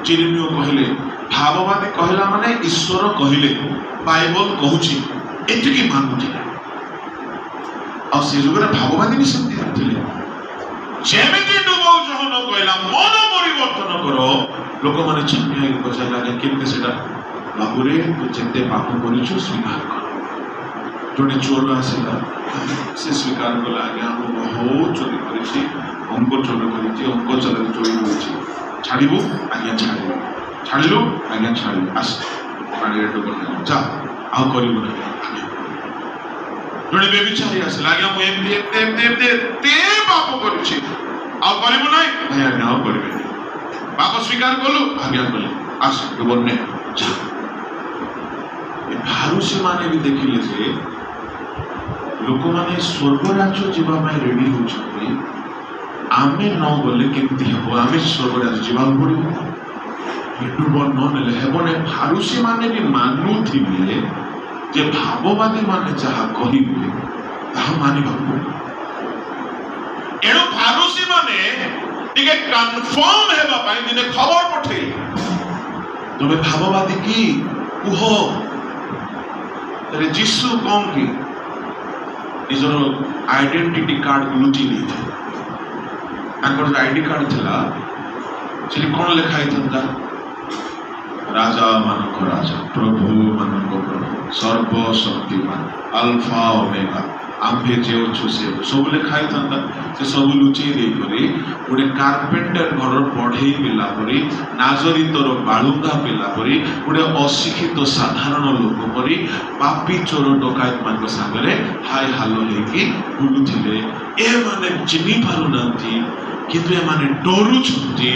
ଯିରିମିୟ କହିଲେ, ଭାବବାଦୀ କହିଲା ମାନେ ଈଶ୍ୱର କହିଲେ, ବାଇବଲ କହୁଛି, ଏତିକି ମାନୁଥିଲେ। ଆଉ ସେ ଯୁଗରେ ଭାବବାଦୀ ବି ସେମିତି ଥିଲେ। ଯେମିତି ଡୁବଉ ଯୋହନ କହିଲା ମନ ପରିବର୍ତ୍ତନ କର, ଲୋକମାନେ ଛାନିଆ ହେଇକି ପଚାରିଲେ, ଆଜ୍ଞା କେମିତି ସେଟା? ବାବୁରେ, ତୁ ଯେତେ ପାପ କରିଛୁ ସ୍ୱୀକାର କର। ଜଣେ ଚୋର ଆସିଲା, ସେ ସ୍ୱୀକାର କଲା, ଆଜ୍ଞା ମୁଁ ବହୁତ ଚୋରି କରିଛି, ଅଙ୍କ ଚୋରି କରିଛି, ଅଙ୍କ ଚୋରି ଚୋରି କରିଛି। ଛାଡ଼ିବୁ? ଆଜ୍ଞା ଛାଡ଼ିବୁ। ଛାଡ଼ିଲୁ? ଆଜ୍ଞା ଛାଡ଼ିବୁ। ଆସ ପାଣିରେ ଡୁବ, ଯା, ଆଉ କରିବୁ ନାହିଁ। ଆଜ୍ଞା। ଜଣେ ବ୍ୟଭିଚାରୀ ଆସିଲା, ଆଜ୍ଞା ମୁଁ ଏମିତି ଏମିତି ଏମିତି ଏମିତି ଏତେ ପାପ କରିଛି, ଆଉ କରିବୁ ନାହିଁ? ନାଇଁ ଆଜ୍ଞା, ଆଉ କରିବେନି। ପାପ ସ୍ୱୀକାର କଲୁ? ଆଜ୍ଞା କଲି। ଆସ ଡୁବ ନେ, ଯା। ଏ ଫାରୁସୀ ମାନେ ବି ଦେଖିଲେ ଯେ ଲୋକମାନେ ସ୍ୱର୍ଗ ରାଜ୍ୟ ଯିବା ପାଇଁ ରେଡି ହେଉଛନ୍ତି, ଆମେ ନ ଗଲେ କେମିତି ହେବ? ଆମେ ସ୍ୱର୍ଗ ରାଜ୍ୟ ଯିବାକୁ ପଡ଼ିବ, ଡୁବ ନ ନେଲେ ହେବ ନାହିଁ। ଫାରୁସୀ ମାନେ ବି ମାନୁଥିଲେ ଯେ ଭାବବାଦୀ ମାନେ ଯାହା କହିବେ ତାହା ମାନିବାକୁ ପଡ଼ିବ। ଏଣୁ ଫାରୁସୀ ମାନେ ଟିକେ କନଫର୍ମ ହେବା ପାଇଁ ଦିନେ ଖବର ପଠେଇଲେ, ତୁମେ ଭାବବାଦୀ କି କୁହ। ହେଲେ ଯୀଶୁ କଣ କି ନିଜର ଆଇଡେଣ୍ଟିଟି କାର୍ଡ ଲୁଚେଇ ଦେଇଥିଲେ। ତାଙ୍କର ଯୋଉ ଆଇଡି କାର୍ଡ ଥିଲା, ସେଠି କଣ ଲେଖା ହେଇଥାନ୍ତା? ରାଜା ମାନଙ୍କ ରାଜା, ପ୍ରଭୁ ମାନଙ୍କ ପ୍ରଭୁ, ସର୍ବଶକ୍ତିମାନ, ଆଲଫା ଓମେଗା, ଆମ୍ଭେ ଯେ ଅଛୁ ସେ, ସବୁ ଲେଖା ହେଇଥାନ୍ତା। ସେ ସବୁ ଲୁଚେଇ ଦେଇକରି ଗୋଟେ କାର୍ପେଣ୍ଟର ଘରର ବଢେଇ ପିଲା ପରି, ନାଜରିତର ବାଳୁଙ୍ଗା ପିଲା ପରି, ଗୋଟେ ଅଶିକ୍ଷିତ ସାଧାରଣ ଲୋକ ପରି ପାପି ଚୋର ଡକାୟତ ମାନଙ୍କ ସାଙ୍ଗରେ ହାଇ ହାଲୋ ହେଇକି ବୁଲୁଥିଲେ। ଏମାନେ ଚିହ୍ନି ପାରୁନାହାନ୍ତି, କିନ୍ତୁ ଏମାନେ ଡରୁଛନ୍ତି,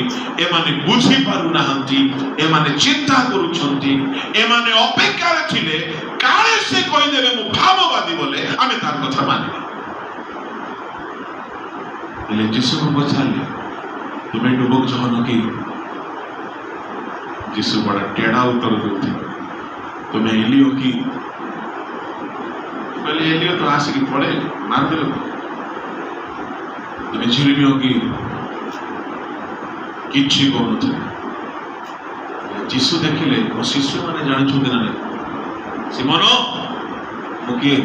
ଏମାନେ ବୁଝି ପାରୁନାହାନ୍ତି, ଏମାନେ ଚିନ୍ତା କରୁଛନ୍ତି। ଏମାନେ ଅପେକ୍ଷାରେ ଥିଲେ, କାଳେ ସେ କହିଦେବେ ମୁଁ ଭାବବାଦୀ ବୋଲେ ଆମେ ତାର କଥା ମାନିବା। ହେଲେ ଯୀଶୁକୁ ପଚାରିଲେ, ତୁମେ ଡୁବକ ଯୋହନ କି? ଯୀଶୁ ବଡ଼ ଟେଢା ଉତ୍ତର ଦଉଥିଲେ। ତୁମେ ଏଲିଓ କି? କହିଲେ, ଏଲିଓ ତ ଆସିକି ପଳେଇଲେ, ମାରିଦେଲେ। ତୁମେ ଯିରିମିୟ କି? କିଛି କହୁନଥିଲେ। ଯୀଶୁ ଦେଖିଲେ ମୋ ଶିଷ୍ୟମାନେ ଜାଣିଛନ୍ତି ନା ନାହିଁ। ସିମନ, ମୁଁ କିଏ?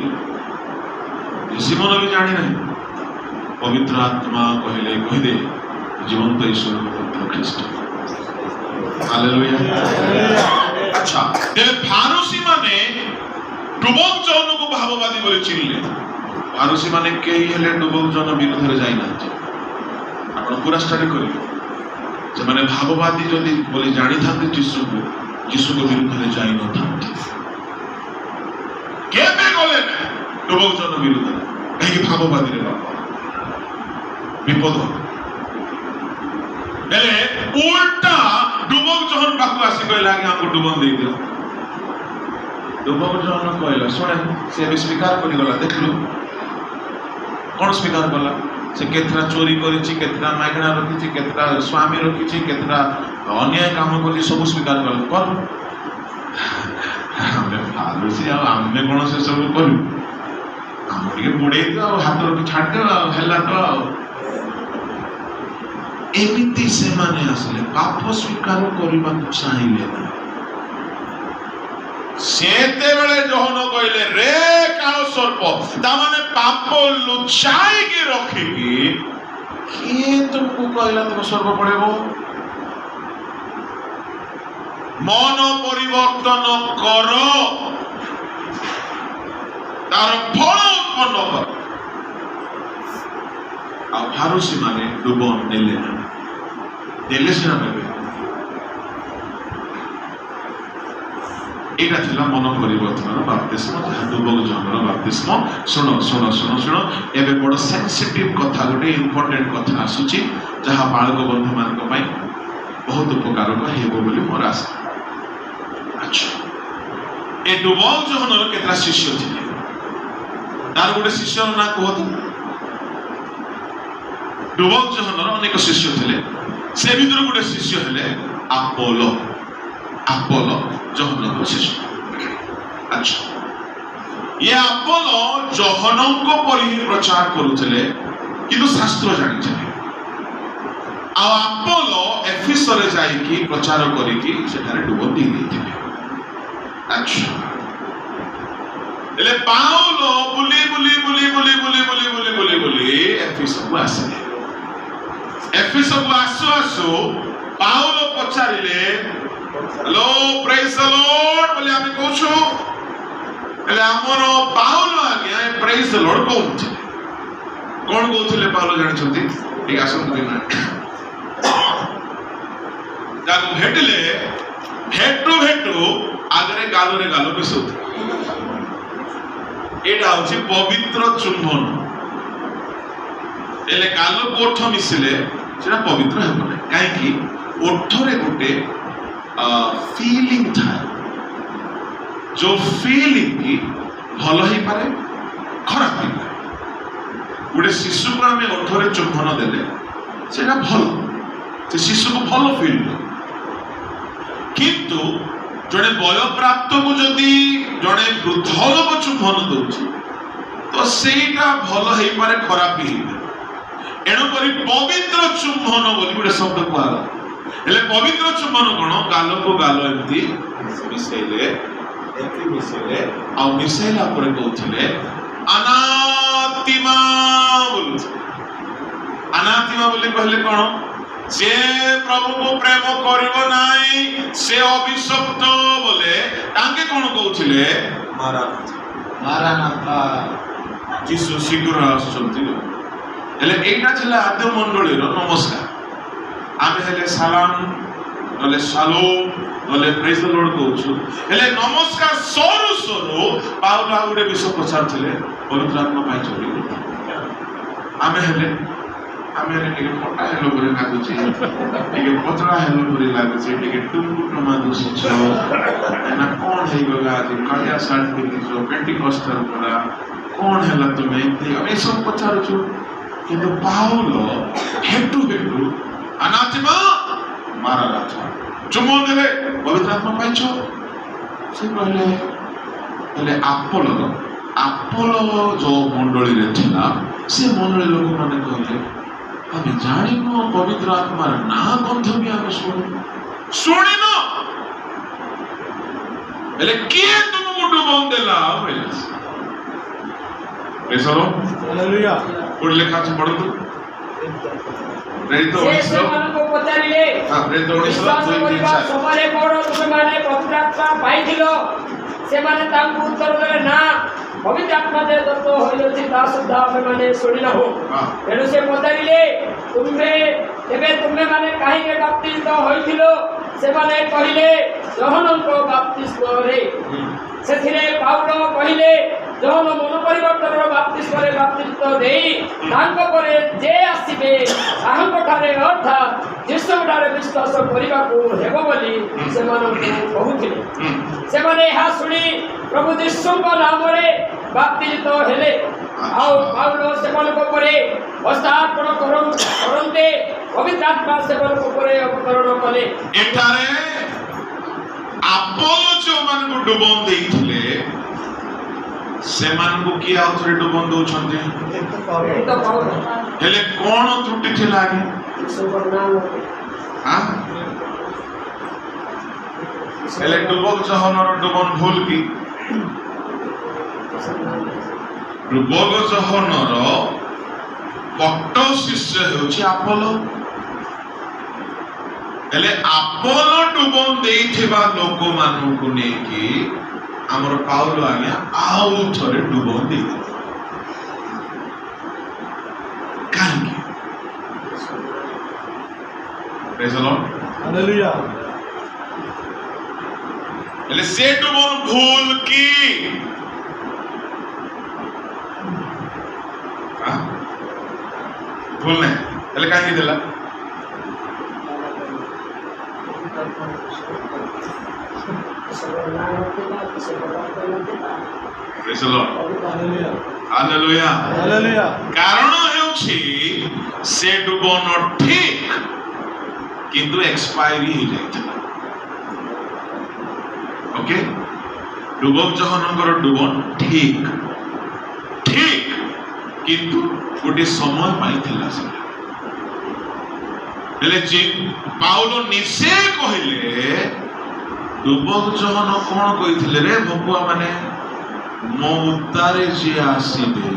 ସିମନ ବି ଜାଣିନାହିଁ। ପବିତ୍ର ଆତ୍ମା କହିଲେ, କହିଦେ, ଜୀବନ୍ତ ଈଶ୍ୱରଙ୍କ ପୁତ୍ର ଖ୍ରୀଷ୍ଟ। ହାଲେଲୁୟା। ଆଚ୍ଛା, ତେବେ ଫାରୁସୀ ମାନେ ଡୁବକ ଯୋହନକୁ ଭାବବାଦୀ ବୋଲି ଚିହ୍ନିଲେ। ଫାରୁସୀ ମାନେ କେହି ହେଲେ ଡୁବକ ଯୋହନ ବିରୁଦ୍ଧରେ ଯାଇନାହାନ୍ତି। ଆପଣ ପୁରା ଷ୍ଟଡି କରିବେ। ସେମାନେ ଭାବବାଦୀ ଯଦି ବୋଲି ଜାଣିଥାନ୍ତି ଯୀଶୁକୁ, ଯୀଶୁଙ୍କ ବିରୁଦ୍ଧରେ ଯାଇନଥାନ୍ତି। କେବେ ଗଲେ ନା ଡୁବକ ଯୋହନ ବିରୁଦ୍ଧରେ। କାହିଁକି? ଭାବବାଦୀରେ ବାପା, ବିପଦ। ହେଲେ ଉଲ୍ଟା ଡୁବକ ଯୋହନ ପାଖକୁ ଆସି କହିଲା, ଆଜ୍ଞା ଆମକୁ ଡୁବନ ଦେଇଦିଅ। ଡୁବକ ଯୋହନ କହିଲା, ଶୁଣେ, ସେ ଏବେ ସ୍ୱୀକାର କରିଗଲା। ଦେଖିଲୁ କଣ ସ୍ୱୀକାର କଲା? ସେ କେତେଟା ଚୋରି କରିଛି, କେତେଟା ମାଗଣା ରଖିଛି, କେତେଟା ସ୍ୱାମୀ ରଖିଛି, କେତେଟା ଅନ୍ୟାୟ କାମ କରିଛି, ସବୁ ସ୍ୱୀକାର କଲା। କର, ଆମେ ଫାରୁସି, ଆଉ ଆମେ କଣ ସେ ସବୁ କରିବୁ? ଆମ ଟିକେ ବୁଡେଇ ଦିଅ ଆଉ ହାତ ରଖି ଛାଡ଼ିଦିଅ, ଆଉ ହେଲା ତ। ଆଉ ଏମିତି ସେମାନେ ଆସିଲେ, ପାପ ସ୍ୱୀକାର କରିବାକୁ ଚାହିଁଲେ ନା। ସେତେବେଳେ ଯୋହନ କହିଲେ, ରେ କାଳ ସର୍ପ, ତାମାନେ ପାପ ଲୁଚାଇକି ରଖିକି କିଏ ତୁମକୁ କହିଲା ତୁମ ସ୍ୱର୍ଗ ପଳେଇବ? ମନ ପରିବର୍ତ୍ତନ କର, ତାର ଫଳ ଉତ୍ପନ୍ନ କର। ଆଉ ଫାରୁସୀ ମାନେ ଡୁବ ନେଲେ ନା, ଦେଲେ ସିନା ନେବେ। ଏଇଟା ଥିଲା ମନ ପରିବର୍ତ୍ତନର ବାପ୍ତିସ୍ମ, ଯାହା ଡୁବକ ଯୋହନର ବାପ୍ତିସ୍ମ। ଶୁଣ ଶୁଣ ଶୁଣ ଶୁଣ, ଏବେ ବଡ଼ ସେନ୍ସିଟିଭ କଥା, ଗୋଟେ ଇମ୍ପୋର୍ଟାଣ୍ଟ କଥା ଆସୁଛି, ଯାହା ବାଳକ ବନ୍ଧୁମାନଙ୍କ ପାଇଁ ବହୁତ ଉପକାରକ ହେବ ବୋଲି ମୋର ଆଶା। ଆଚ୍ଛା, ଏ ଡୁବକ ଯୋହନର କେତେଟା ଶିଷ୍ୟ ଥିଲେ? ତାର ଗୋଟେ ଶିଷ୍ୟର ନାଁ କୁହନ୍ତୁ। ଡୁବକ ଯୋହନର ଅନେକ ଶିଷ୍ୟ ଥିଲେ। ସେ ଭିତରୁ ଗୋଟେ ଶିଷ୍ୟ ହେଲେ ଆପୋଲୋ। ଆପୋଲୋ ଯୋହନଙ୍କ ଶିଷ୍ୟ। ଆଚ୍ଛା, ଇଏ ଆପୋଲୋ ଯୋହନଙ୍କ ପରି ହିଁ ପ୍ରଚାର କରୁଥିଲେ, କିନ୍ତୁ ଶାସ୍ତ୍ର ଜାଣିଥିଲେ। ଆଉ ଆପୋଲୋ ଏଫିସରେ ଯାଇକି ପ୍ରଚାର କରିକି ସେଠାରେ ଡୁବ ଦେଇ ଦେଇଥିଲେ। ଆଚ୍ଛା, ହେଲେ ପାଉଲ ବୁଲି ବୁଲି ବୁଲି ବୁଲି ବୁଲି ବୁଲି ବୁଲି ବୁଲି ବୁଲି ଏଫିସକୁ ଆସିଲେ। ଏଫିସକୁ ଆସୁ ଆସୁ ପାଉଲ ପଚାରିଲେ, "ହ୍ୟାଲୋ, ପ୍ରେଜ ଦ ଲର୍ଡ" ବୋଲି ଆମେ କହୁଛୁ। ହେଲେ ଆମର ପାଉଲ ଆଜ୍ଞା ପ୍ରେଜ ଦ ଲର୍ଡ କହୁନଥିଲେ। କଣ କହୁଥିଲେ ପାଉଲ ଜାଣିଛନ୍ତି? ଟିକେ ଆସନ୍ତୁ ଦିନ ତାକୁ ଭେଟିଲେ, ଭେଟୁ ଭେଟୁ ଆଗରେ ଗାଲରେ ଗାଲ ମିଶଉଥିଲେ। ଏଇଟା ହଉଛି ପବିତ୍ର ଚୁମ୍ବନ। ହେଲେ ଗାଲକୁ ଓଠ ମିଶିଲେ ସେଟା ପବିତ୍ର ହେବ ନାହିଁ। କାହିଁକି? ଓଠରେ ଗୋଟେ ଫିଲିଂ ଥାଏ, ଯୋଉ ଫିଲିଂ କି ଭଲ ହେଇପାରେ, ଖରାପ ହେଇପାରେ। ଗୋଟେ ଶିଶୁକୁ ଆମେ ଓଠରେ ଚୁମ୍ବନ ଦେଲେ ସେଟା ଭଲ, ସେ ଶିଶୁକୁ ଭଲ ଫିଲ୍ ହୁଏ। କିନ୍ତୁ ଜଣେ ବୟପ୍ରାପ୍ତକୁ ଯଦି ଜଣେ ବୃଦ୍ଧ ଲୋକ ଚୁମ୍ବନ ଦଉଛି, ତ ସେଇଟା ଭଲ ହେଇପାରେ, ଖରାପ ବି ହେଇପାରେ। ଏଣୁକରି ପବିତ୍ର ଚୁମ୍ବନ ବୋଲି ଗୋଟେ ଶବ୍ଦ କୁହାଗଲା। ହେଲେ ପବିତ୍ର ଚୁମ୍ବନ କଣ? ଗାଲକୁ ଗାଲ ଏମିତି ମିଶେଇଲେ, ଏମିତି ମିଶେଇଲେ, ଆଉ ମିଶେଇଲା ପରେ କହୁଥିଲେ "ଅନାଥିମା" ବୋଲୁଥିଲେ। ଅନାଥିମା ବୋଲି କହିଲେ କଣ? ଯେ ପ୍ରଭୁକୁ ପ୍ରେମ କରିବ ନାହିଁ ସେ ଅଭିଶପ୍ତ ବୋଲେ ତାଙ୍କେ କଣ କହୁଥିଲେ? ମାରାନାଥା। ଯୀଶୁ ଶୀଘ୍ର ଆସୁଛନ୍ତି। ହେଲେ ଏଇଟା ଥିଲା ଆଦ୍ୟ ମଣ୍ଡଳୀର ନମସ୍କାର। ଆମେ ହେଲେ ସାଲାମ, ନହେଲେ ସାଲୋମ, ନହେଲେ ପ୍ରେଜ ଲର୍ଡ କହୁଛୁ। ହେଲେ ନମସ୍କାର ସରୁ ସରୁ ପାଉଲ ଆଉ ଗୋଟେ ବିଷୟ ପଚାରୁଥିଲେ, ପବିତ୍ର ଆତ୍ମା ପାଇଛନ୍ତି? ଆମେ ହେଲେ ଟିକେ ମୋଟା ହେଲ ପରି ଲାଗୁଛି, ଟିକେ ପତଳା ହେଲ ପରି ଲାଗୁଛି, ଟିକେ ଟୁମ୍ବୁ ଟୁମା ଦିଶୁଛ ନା କଣ ହେଇଗଲା? ଆଜି କାଳିଆ ସାର୍ଟ ପିନ୍ଧିଛ, ପେଣ୍ଟିକଷ୍ଟାଲ ପରା, କଣ ହେଲା ତୁମେ? ଏମିତି ଆମେ ଏସବୁ ପଚାରୁଛୁ। କିନ୍ତୁ ପାଉଲ ହେଟୁ ହେଟୁ "ଅନାଥିମା, ମାରାନାଥା" ଚୁମ୍ବନ ଦେଲେ, ପବିତ୍ର ଆତ୍ମା ପାଇଛ? ସେ କହିଲେ। ହେଲେ ଆପୋଲୋ ଯୋଉ ମଣ୍ଡଳୀରେ ଥିଲା, ସେ ମଣ୍ଡଳୀ ଲୋକମାନେ କହିଲେ, ଆମେ ଜାଣିନୁ, ପବିତ୍ର ଆତ୍ମାର ନାଁ ଗନ୍ଧ ବି ଆମେ ଶୁଣିନୁ। ଶୁଣିନ? ହେଲେ କିଏ ତୁମକୁ ଡୁବନ ଦେଲା ବୋଇଲେ? ହାଲେଲୁୟା। କୋଉଠି ଲେଖା ଅଛି ପଢନ୍ତୁ। ପ୍ରେରିତ ସେ 19ର ସେମାନଙ୍କୁ ପଚାରିଲେ, ହଁ, ପ୍ରେରିତ 19ର ବିଶ୍ୱାସ 2, 3, କରିବା 4। ସମୟରେ କଣ ତୁମେମାନେ ପବିତ୍ର ଆତ୍ମା ପାଇଥିଲ? ସେମାନେ ତାଙ୍କୁ ଉତ୍ତର ଦେଲେ, ନା, ପବିତ୍ର ଆତ୍ମା ଯେ ଦତ୍ତ ହୋଇଅଛି ତା ସୁଦ୍ଧା ଆମେମାନେ ଶୁଣିନାହୁଁ। ତେଣୁ ସେ ପଚାରିଲେ, ତୁମ୍ଭେ ତେବେ ତୁମେମାନେ କାହିଁକି ବାପ୍ତିଜିତ ହୋଇଥିଲ? ସେମାନେ କହିଲେ, ଯୋହନଙ୍କ ବାପ୍ତିସ୍ମରେ। ସେଥିରେ ପାଉଲ କହିଲେ, ଯୋହନ ମନ ପରିବର୍ତ୍ତନର ବାପ୍ତିସ୍ମରେ ବାପ୍ତିଜିତ ଦେଇ ତାଙ୍କ ପରେ ଯେ ଆସିବେ ତାହାଙ୍କ ଠାରେ, ଅର୍ଥାତ୍ ଯୀଶୁଙ୍କ ଠାରେ ବିଶ୍ୱାସ କରିବାକୁ ହେବ ବୋଲି ସେମାନଙ୍କୁ କହୁଥିଲେ। ସେମାନେ ଏହା ଶୁଣି ପ୍ରଭୁ ଯୀଶୁଙ୍କ ନାମରେ ବାପ୍ତିଜିତ ହେଲେ। ଆଉ ପାଉଲ ସେମାନଙ୍କ ଉପରେ ହସ୍ତାର୍ପଣ କରନ୍ତେ ପବିତ୍ର ଆତ୍ମା ସେମାନଙ୍କ ଉପରେ ଅବତରଣ କଲେ। ଏଠାରେ ଆପୋଲୋ ଯୋଉମାନଙ୍କୁ ଡୁବନ ଦେଇଥିଲେ, ସେମାନଙ୍କୁ କିଏ ଆଉ ଥରେ ଡୁବନ ଦଉଛନ୍ତି? ପ୍ରେରିତ ପାଉଲ। ହେଲେ କଣ ତ୍ରୁଟି ଥିଲା ଆଜ୍ଞା? ଯୀଶୁଙ୍କ ନାମ। ଆଁ? ହେଲେ ଡୁବକ ଯୋହନର ଡୁବନ ଭୁଲ କି? ଡୁବକ ଯୋହନର ପଟ୍ଟ ଶିଷ୍ୟ ହେଉଛି ଆପୋଲୋ। ହେଲେ ଆପୋଲୋ ଡୁବନ ଦେଇଥିବା ଲୋକମାନଙ୍କୁ ନେଇକି ଆମର ପାଉଲ ଆଜ୍ଞା ଆଉ ଥରେ ଡୁବନ ଦେଇଥିଲେ କାହିଁକି? Praise the Lord. Hallelujah. ହେଲେ ସେ ଡୁବନ ଭୁଲ କି? ଆଁ? ଭୁଲ ନାହିଁ। ହେଲେ କାହିଁକି ଦେଲା? ଯୀଶୁଙ୍କ ନାଁ ନଥିଲା, ଯୀଶୁଙ୍କ ରକ୍ତ ନଥିଲା। Praise the Lord. Hallelujah. Hallelujah. Hallelujah. କାରଣ ହେଉଛି ସେ ଡୁବନ ଠିକ। କିନ୍ତୁ ଏକ୍ସପାୟରି ହେଇଯାଇଥିଲା। ଓକେ, ଡୁବକ ଯୋହନଙ୍କର ଡୁବନ ଠିକ ଠିକ, କିନ୍ତୁ ଗୋଟେ ସମୟ ପାଇଁ ଥିଲା ସେଟା। ହେଲେ ପାଉଲ ନିଜେ କହିଲେ, ଡୁବକ ଯୋହନ କଣ କହିଥିଲେ ରେ ଭକୁଆ ମାନେ, ମୋ ଉତ୍ତାରେ ଯିଏ ଆସିବେ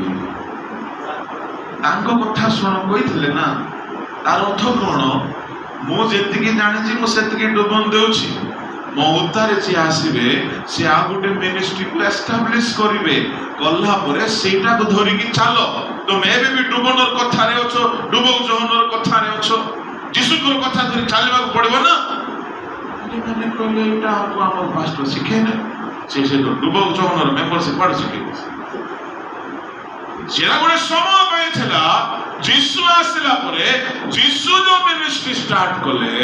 ତାଙ୍କ କଥା ଶୁଣ କହିଥିଲେ ନା। ତାର ଅର୍ଥ କଣ? ମୁଁ ଯେତିକି ଜାଣିଛି ମୁଁ ସେତିକି ଡୁବନ ଦେଉଛି, ମୋ ଉତ୍ତାରେ ଯିଏ ଆସିବେ ସେ ଆଉ ଗୋଟେ ମିନିଷ୍ଟ୍ରିକୁ ଏଷ୍ଟାବ୍ଲିଶ କରିବେ, କଲା ପରେ ସେଇଟାକୁ ଧରିକି ଚାଲ। ତୁମେ ଏବେ ବି ଡୁବନର କଥାରେ ଅଛ, ଡୁବକ ଯୋହନର କଥାରେ ଅଛ, ଯୀଶୁଙ୍କର କଥା ଧରି ଚାଲିବାକୁ ପଡିବ ନା। ଏମାନେ କହିଲେ ଏଇଟା ଆମକୁ ଆମର ପାଷ୍ଟର ଶିଖେଇଲେ, ସେ ଡୁବକ ଯୋହନର ମେମ୍ବର ସେ କୁଆଡେ ଶିଖେଇବେ? ସେଟା ଗୋଟେ ସମୟ ପାଇଁ ଥିଲା। ଯୀଶୁ ଆସିଲା ପରେ ଯୀଶୁ ଯୋଉ ମିନିଷ୍ଟ୍ରି ଷ୍ଟାର୍ଟ କଲେ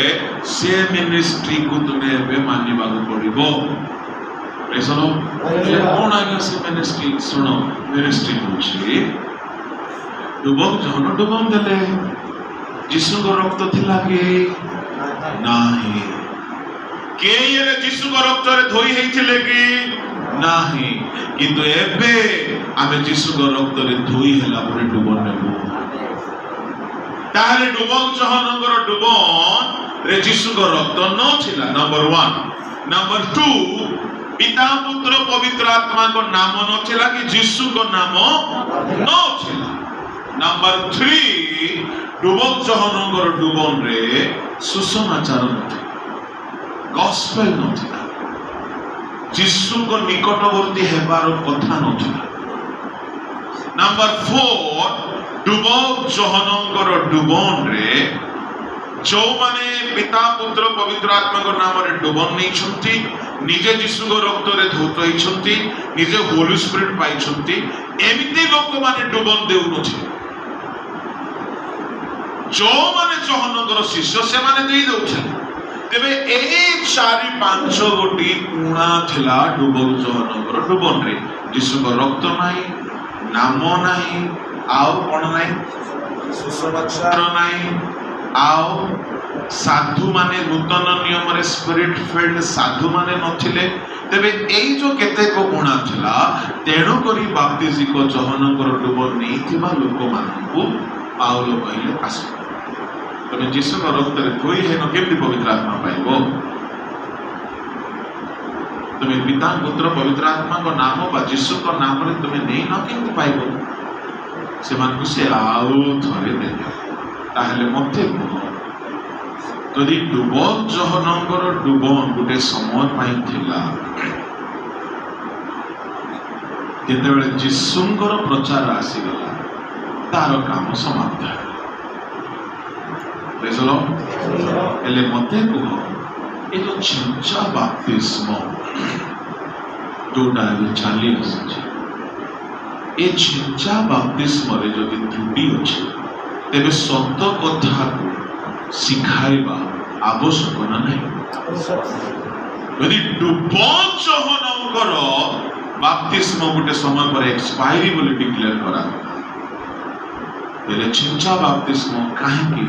ସେ ମିନିଷ୍ଟ୍ରିକୁ ତୁମେ ଏବେ ମାନିବାକୁ ପଡିବ। କଣ ଆଜ୍ଞା ସେ ମିନିଷ୍ଟ୍ରି? ଶୁଣ, ମିନିଷ୍ଟ୍ରି ହଉଛି ଡୁବକ ଯୋହନ ଡୁବନ ଦେଲେ, ଯୀଶୁଙ୍କ ରକ୍ତ ଥିଲା କି ନାହିଁ? କେହି ହେଲେ ଯୀଶୁଙ୍କ ରକ୍ତରେ ଧୋଇ ହେଇଥିଲେ କି ନାହିଁ? କିନ୍ତୁ ଏବେ ଆମେ ଯୀଶୁଙ୍କ ରକ୍ତରେ ଧୋଇ ହେଲା ପରେ ଡୁବନ ନେବୁ। ତାହେଲେ ଡୁବକ ଯୋହନଙ୍କର ଡୁବନ ରେ ଯୀଶୁଙ୍କ ରକ୍ତ ନଥିଲା, ନମ୍ବର 1। ନମ୍ବର 2, ପିତା ପୁତ୍ର ପବିତ୍ର ଆତ୍ମାଙ୍କ ନାମ ନଥିଲା କି ଯୀଶୁଙ୍କ ନାମ ନଥିଲା। ନମ୍ବର 3, ଡୁବକ ଯୋହନଙ୍କର ଡୁବନରେ ସୁସମାଚାର ନଥିଲା, ଗସ୍ପେଲ ନଥିଲା, ଯୀଶୁଙ୍କ ନିକଟବର୍ତ୍ତୀ ହେବାର କଥା ନଥିଲା। ନମ୍ବର 4, ଡୁବକ ଯୋହନଙ୍କର ଡୁବନରେ ଯୋଉମାନେ ପିତା ପୁତ୍ର ପବିତ୍ର ଆତ୍ମାଙ୍କ ନାମରେ ଡୁବନ ନେଇଛନ୍ତି, ନିଜେ ଯୀଶୁଙ୍କ ରକ୍ତରେ ଧୌତ ହେଇଛନ୍ତି, ନିଜେ ହୋଲି ସ୍ପିରିଟ ପାଇଛନ୍ତି, ଏମିତି ଲୋକମାନେ ଡୁବନ ଦେଉନଥିଲେ। ଯୋଉମାନେ ଯୋହନଙ୍କର ଶିଷ୍ୟ ସେମାନେ ଦେଇ ଦଉଥିଲେ। ତେବେ ଏଇ 4-5 ଗୋଟି ଊଣା ଥିଲା ଡୁବକ ଯୋହନଙ୍କର ଡୁବନରେ। ଯୀଶୁଙ୍କ ରକ୍ତ ନାହିଁ, ନାମ ନାହିଁ, ଆଉ କଣ ନାହିଁ? ସୁସମାଚାର ନାହିଁ, ଆଉ ସାଧୁମାନେ ନୂତନ ନିୟମରେ ସ୍ପିରିଟ ଫିଲ୍ଡ ସାଧୁମାନେ ନଥିଲେ। ତେବେ ଏଇ ଯୋଉ କେତେକ ଊଣା ଥିଲା, ତେଣୁକରି ବାପ୍ତିଜିକ ଯୋହନଙ୍କର ଡୁବ ନେଇଥିବା ଲୋକମାନଙ୍କୁ ପାଉଲ କହିଲେ, ଆସ ତମେ ଯୀଶୁଙ୍କ ରକ୍ତରେ ଧୋଇ ହେଇନ, କେମିତି ପବିତ୍ର ଆତ୍ମା ପାଇବ? ତୁମେ ପିତା ପୁତ୍ର ପବିତ୍ର ଆତ୍ମାଙ୍କ ନାମ ବା ଯୀଶୁଙ୍କ ନାମରେ ତୁମେ ନେଇନ, କେମିତି ପାଇବ? ସେମାନଙ୍କୁ ସେ ଆଉ ଥରେ ଦେଲେ। ତାହେଲେ ମତେ କୁହ, ଯଦି ଡୁବ ଯୋହନଙ୍କର ଡୁବନ ଗୋଟେ ସମୟ ପାଇଁ ଥିଲା, ଯେତେବେଳେ ଯୀଶୁଙ୍କର ପ୍ରଚାର ଆସିଗଲା ତାର କାମ ସମାପ୍ତ ହେଲା। ହେଲେ ମତେ କୁହ, ଏ ଯୋଉ ଛିଞ୍ଚା ବାପ୍ତିସ୍ମ ଯୋଉଟା ଏବେ ଚାଲି ଆସିଛି, ଏ ଛିଞ୍ଚା ବାପ୍ତିସ୍ମରେ ଯଦି ତ୍ରୁଟି ଅଛି, ତେବେ ସତ କଥାକୁ ଶିଖାଇବା ଆବଶ୍ୟକ ନା ନାହିଁ? ଯଦି ଡୁବ ଯୋହନଙ୍କର ବାପ୍ତିସ୍ମ ଗୋଟେ ସମୟ ପରେ ଏକ୍ସପାୟରି ବୋଲି ଡିକ୍ଲେୟାର କରାଗଲା, ହେଲେ ଛିଞ୍ଚା ବାପ୍ତିସ୍ମ କାହିଁକି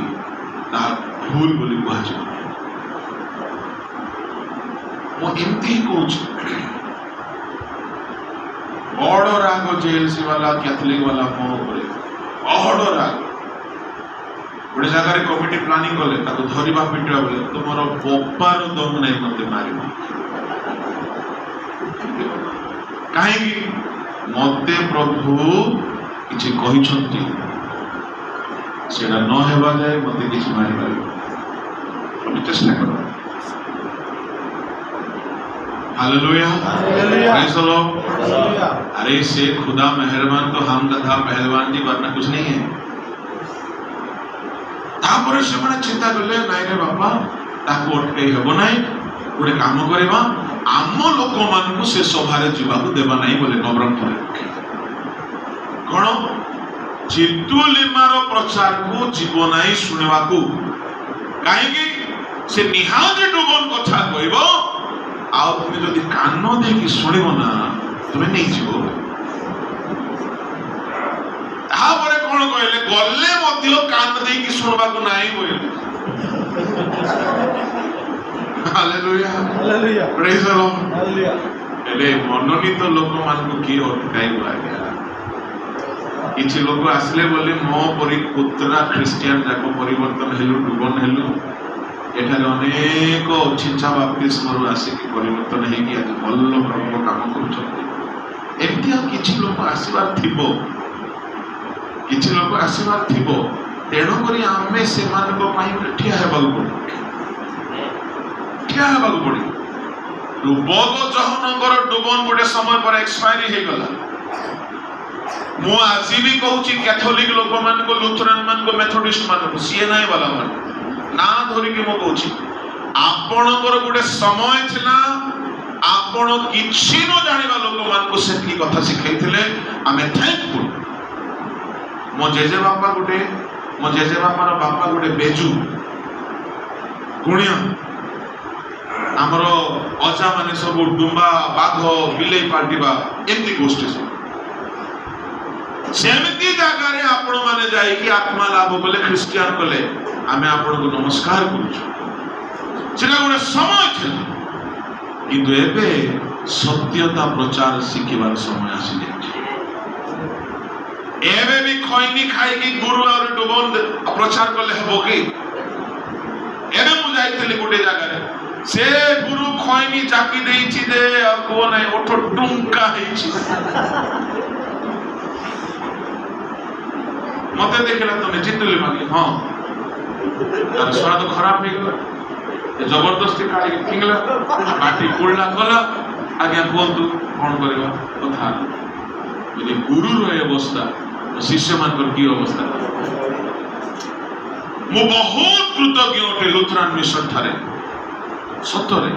ତାହା ଭୁଲ ବୋଲି କୁହାଯିବ? ମୁଁ ଏମିତି ହିଁ କହୁଛି। ବଡ଼ ରାଗ ଜେଏଲସି ବାଲା, କ୍ୟାଥୋଲିକ ବାଲା ମୋ ଉପରେ ବଡ଼ ରାଗ। ଗୋଟେ ଜାଗାରେ କମିଟି ପ୍ଲାନିଂ କଲେ ତାକୁ ଧରିବା ପିଟିବା ବୋଲେ, ତୁମର ବୋପାର ଦମ ନାହିଁ ମତେ ମାରିବ। କାହିଁକି? ମତେ ପ୍ରଭୁ କିଛି କହିଛନ୍ତି, ସେଇଟା ନ ହେବା ଯାଏ ମତେ କିଛି ମାରିପାରିବ। ତମେ ଚେଷ୍ଟା କର। Hallelujah, praise the Lord. अरे से खुदा मेहरबान तो हम गधा पहलवान जी, वरना कुछ नहीं है। ତାପରେ ସେମାନେ ଚିନ୍ତା କଲେ, ନାଇଁ ରେ ବାପା, ତାକୁ ଅଟକେଇ ହେବ ନାହିଁ, ଗୋଟେ କାମ କରିବା, ଆମ ଲୋକମାନଙ୍କୁ ସେ ସଭାରେ ଯିବାକୁ ଦେବା ନାହିଁ ବୋଲି ନବରଙ୍ଗପୁରରେ। କଣ ଚିତୁଲିମାର ପ୍ରଚାରକୁ ଯିବ ନାହିଁ ଶୁଣିବାକୁ? କାହିଁକି? ସେ ନିହାତି ଡୁବନ କଥା କହିବ, ଆଉ ତୁମେ ଯଦି କାନ ଦେଇକି ଶୁଣିବ ନା, ତୁମେ ନେଇଯିବ। ତାପରେ କଣ କହିଲେ, ଗଲେ ମଧ୍ୟ କାନ ଦେଇକି ଶୁଣିବାକୁ ନାହିଁ କହିଲେ। Hallelujah, hallelujah. Praise the Lord. Hallelujah. ହେଲେ ମନୋନୀତ ଲୋକମାନଙ୍କୁ କିଏ ଅଟକାଇବ ଆଜ୍ଞା? କିଛି ଲୋକ ଆସିଲେ ବୋଲି ମୋ ପରି କୁତରା ଖ୍ରୀଷ୍ଟିଆନ ଯାକ ପରିବର୍ତ୍ତନ ହେଲୁ, ଡୁବନ ହେଲୁ। ଏଠାରେ ଅନେକ ଛିଞ୍ଚା ବାପ୍ତିସ୍ମରୁ ଆସିକି ପରିବର୍ତ୍ତନ ହେଇକି ଆଜି ଭଲ ପ୍ରଭୁଙ୍କ କାମ କରୁଛନ୍ତି। ଏମିତି ଆଉ କିଛି ଲୋକ ଆସିବାର ଥିବ, କିଛି ଲୋକ ଆସିବାର ଥିବ। ତେଣୁକରି ଆମେ ସେମାନଙ୍କ ପାଇଁ ଗୋଟେ ଠିଆ ହେବାକୁ ପଡ଼ିବ, ଠିଆ ହେବାକୁ ପଡ଼ିବ। ଡୁବକ ଯୋହନଙ୍କର ଡୁବନ ଗୋଟେ ସମୟ ପରେ ଏକ୍ସପାୟରି ହେଇଗଲା। ମୁଁ ଆଜି ବି କହୁଛି କ୍ୟାଥୋଲିକ ଲୋକମାନଙ୍କୁ, ଲୁଥରାନ ମାନଙ୍କୁ, ମେଥୋଡିଷ୍ଟ ମାନଙ୍କୁ, ସିଏନଆଇ ବାଲା ମାନଙ୍କୁ ନାଁ ଧରିକି ମୁଁ କହୁଛି, ଆପଣଙ୍କର ଗୋଟେ ସମୟ ଥିଲା ଆପଣ କିଛି ନ ଜାଣିବା ଲୋକମାନଙ୍କୁ ସେତିକି କଥା ଶିଖେଇଥିଲେ। ଆମେ ଥ୍ୟାଙ୍କଫୁଲ। ମୋ ଜେଜେବାପା ଗୋଟେ, ମୋ ଜେଜେବାପାର ବାପା ଗୋଟେ ବେଜୁ ଗୁଣିଆ। ଆମର ଅଜା ମାନେ ସବୁ ଡୁମ୍ବା, ବାଘ, ବିଲେଇ ପାଲଟିବା ଏମିତି ଗୋଷ୍ଠୀ ସବୁ। ସେମିତି ଜାଗାରେ ଆପଣମାନେ ଯାଇକି ଆତ୍ମା ଲାଭ କଲେ, ଖ୍ରୀଷ୍ଟିଆନ କଲେ, ଆମେ ଆପଣଙ୍କୁ ନମସ୍କାର କରୁଛୁ। ସେଟା ଗୋଟେ ସମୟ ଥିଲା, କିନ୍ତୁ ଏବେ ସତ୍ୟତା ପ୍ରଚାର ଶିଖିବାର ସମୟ ଆସିଯାଇଛି। ଏବେ ବି ଖଇନି ଖାଇକି ଗୁରୁ ଆଉ ଡୁବନ ପ୍ରଚାର କଲେ ହେବ କି? ଏବେ ମୁଁ ଯାଇଥିଲି ଗୋଟେ ଜାଗାରେ, ସେ ଗୁରୁ ଖଇନି ଚାକି ଦେଇଛି ଯେ ଆଉ କୁହ ନାହିଁ, ଓଠ ଟୁଙ୍କା ହେଇଛି। ମତେ ଦେଖିଲା, ତମେ ଜିତିଲି ମାଗି, ହଁ ତାର ସ୍ୱାଦ ଖରାପ ହେଇଗଲା, ଜବରଦସ୍ତି କାଢିକି ଫିଙ୍ଗଲା, ପାଟି କୁଳିଲା କଲା। ଆଜ୍ଞା କୁହନ୍ତୁ କଣ କରିବା କଥା? ଯଦି ଗୁରୁର ଏ ଅବସ୍ଥା, ଶିଷ୍ୟମାନଙ୍କର କି ଅବସ୍ଥା? ମୁଁ ବହୁତ କୃତଜ୍ଞ ଅଟେ ଲୁଥରାନ ମିଶନ ଠାରେ। ସତରେ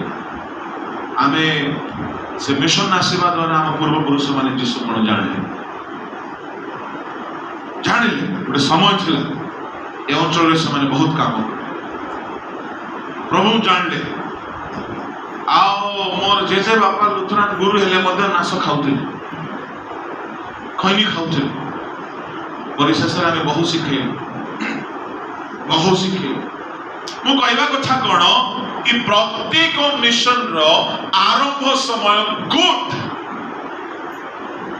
ଆମେ ସେ ମିଶନ ଆସିବା ଦ୍ୱାରା ଆମ ପୂର୍ବପୁରୁଷ ମାନେ ଯୀଶୁ କଣ ଜାଣିଲେ, ଜାଣିଲେ। ଗୋଟେ ସମୟ ଥିଲା ଏ ଅଞ୍ଚଳରେ ସେମାନେ ବହୁତ କାମ କଲେ, ପ୍ରଭୁ ଜାଣିଲେ। ଆଉ ମୋର ଜେଜେ ବାପା ଲୁଥରାନ ଗୁରୁ ହେଲେ ମଧ୍ୟ ନାଶ ଖାଉଥିଲେ, ଖଇନି ଖାଉଥିଲେ। ପରିଶେଷରେ ଆମେ ବହୁ ଶିଖେଇଲୁ, ବହୁ ଶିଖେଇଲୁ। ମୁଁ କହିବା କଥା କଣ କି ପ୍ରତ୍ୟେକ ମିଶନର ଆରମ୍ଭ ସମୟ ଗୁଡ୍,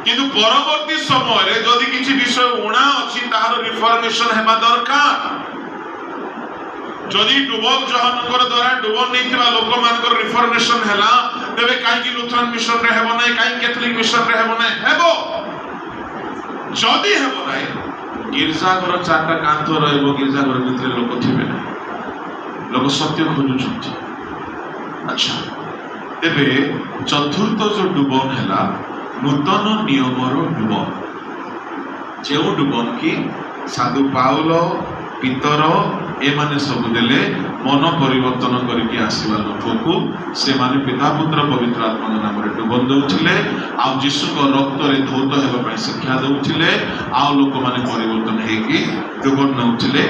କିନ୍ତୁ ପରବର୍ତ୍ତୀ ସମୟରେ ଯଦି କିଛି ବିଷୟ ଊଣା ଅଛି ତାହାର ରିଫର୍ମେସନ ହେବା ଦରକାର। ଯଦି ଡୁବକ ଯୋହନଙ୍କର ଦ୍ୱାରା ଡୁବନ ନେଇଥିବା ଲୋକମାନଙ୍କର ରିଫର୍ମେସନ ହେଲା, ତେବେ କାହିଁକି ଲୁଥରାନ ମିଶନରେ ହେବ ନାହିଁ? କାହିଁକି କ୍ୟାଥୋଲିକ ମିଶନରେ ହେବ ନାହିଁ? ହେବ। ଯଦି ହେବ ନାହିଁ, ଗିର୍ଜାଘର ଚାରିଟା କାନ୍ଥ ରହିବ, ଗିର୍ଜାଘର ଭିତରେ ଲୋକ ଥିବେ ନାହିଁ। ଲୋକ ସତ୍ୟ ଖୋଜୁଛନ୍ତି। ଆଚ୍ଛା, ତେବେ ଚତୁର୍ଥ ଯୋଉ ଡୁବନ ହେଲା ନୂତନ ନିୟମର ଡୁବନ, ଯେଉଁ ଡୁବନ କି ସାଧୁ ପାଉଲ, ପିତର ଏମାନେ ସବୁ ଦେଲେ ମନ ପରିବର୍ତ୍ତନ କରିକି ଆସିବା ଲୋକକୁ। ସେମାନେ ପିତା, ପୁତ୍ର, ପବିତ୍ର ଆତ୍ମାଙ୍କ ନାମରେ ଡୁବନ ଦେଉଥିଲେ, ଆଉ ଯୀଶୁଙ୍କ ରକ୍ତରେ ଧୌତ ହେବା ପାଇଁ ଶିକ୍ଷା ଦେଉଥିଲେ, ଆଉ ଲୋକମାନେ ପରିବର୍ତ୍ତନ ହେଇକି ଡୁବନ ନେଉଥିଲେ।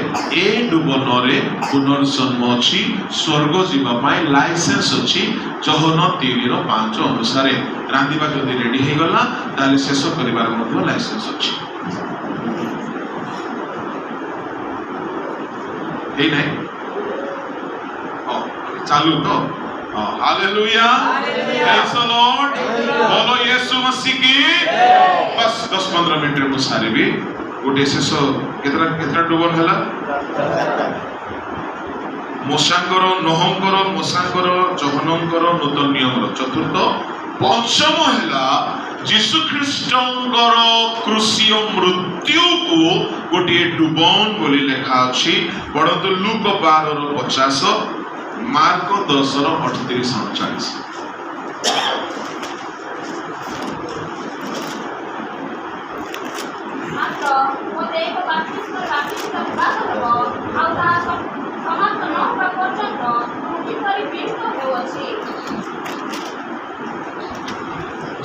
ଏ ଡୁବନରେ ପୁନର୍ଜନ୍ମ ଅଛି, ସ୍ୱର୍ଗ ଯିବା ପାଇଁ ଲାଇସେନ୍ସ ଅଛି। ଯୋହନ 3:5 ଅନୁସାରେ ରାନ୍ଧିବା ଯଦି ରେଡି ହେଇଗଲା, ତାହେଲେ ଶେଷ କରିବାର ମଧ୍ୟ ଲାଇସେନ୍ସ ଅଛି। ହେଇନାହିଁ? ହଁ, ଚାଲୁ ତ। Hallelujah, praise the Lord. ବୋଲୋ ୟେଶୁ Masih କି। ବସ୍ 10-15 ମିନିଟରେ ମୁଁ ସାରିବି। ଗୋଟେ ଶେଷ କେତେଟା କେତେଟା ଡୁବନ ହେଲା? ମୋଶାଙ୍କର, ନୋହଙ୍କର, ମୋଶାଙ୍କର, ଯୋହନଙ୍କର, ନୂତନ ନିୟମର ଚତୁର୍ଥ। ପଞ୍ଚମ ହେଲା ଯୀଶୁ ଖ୍ରୀଷ୍ଟଙ୍କର କ୍ରୁଶୀୟ ମୃତ୍ୟୁକୁ ଗୋଟିଏ ଡୁବନ ବୋଲି ଲେଖା ଅଛି। ପଢନ୍ତୁ ଲୁକ 12:50, ମାର୍କ 10:38-39। ମାତ୍ର ମୋତେ ଏକ ବାପ୍ତିସ୍ମରେ ବାପ୍ତିଜିତ ହେବାକୁ ହେବ, ଆଉ ତାହା ସମାପ୍ତ ନ ହେବା ପର୍ଯ୍ୟନ୍ତ ମୁଁ କିପରି ପୀଡ଼ିତ ହେଉଅଛି?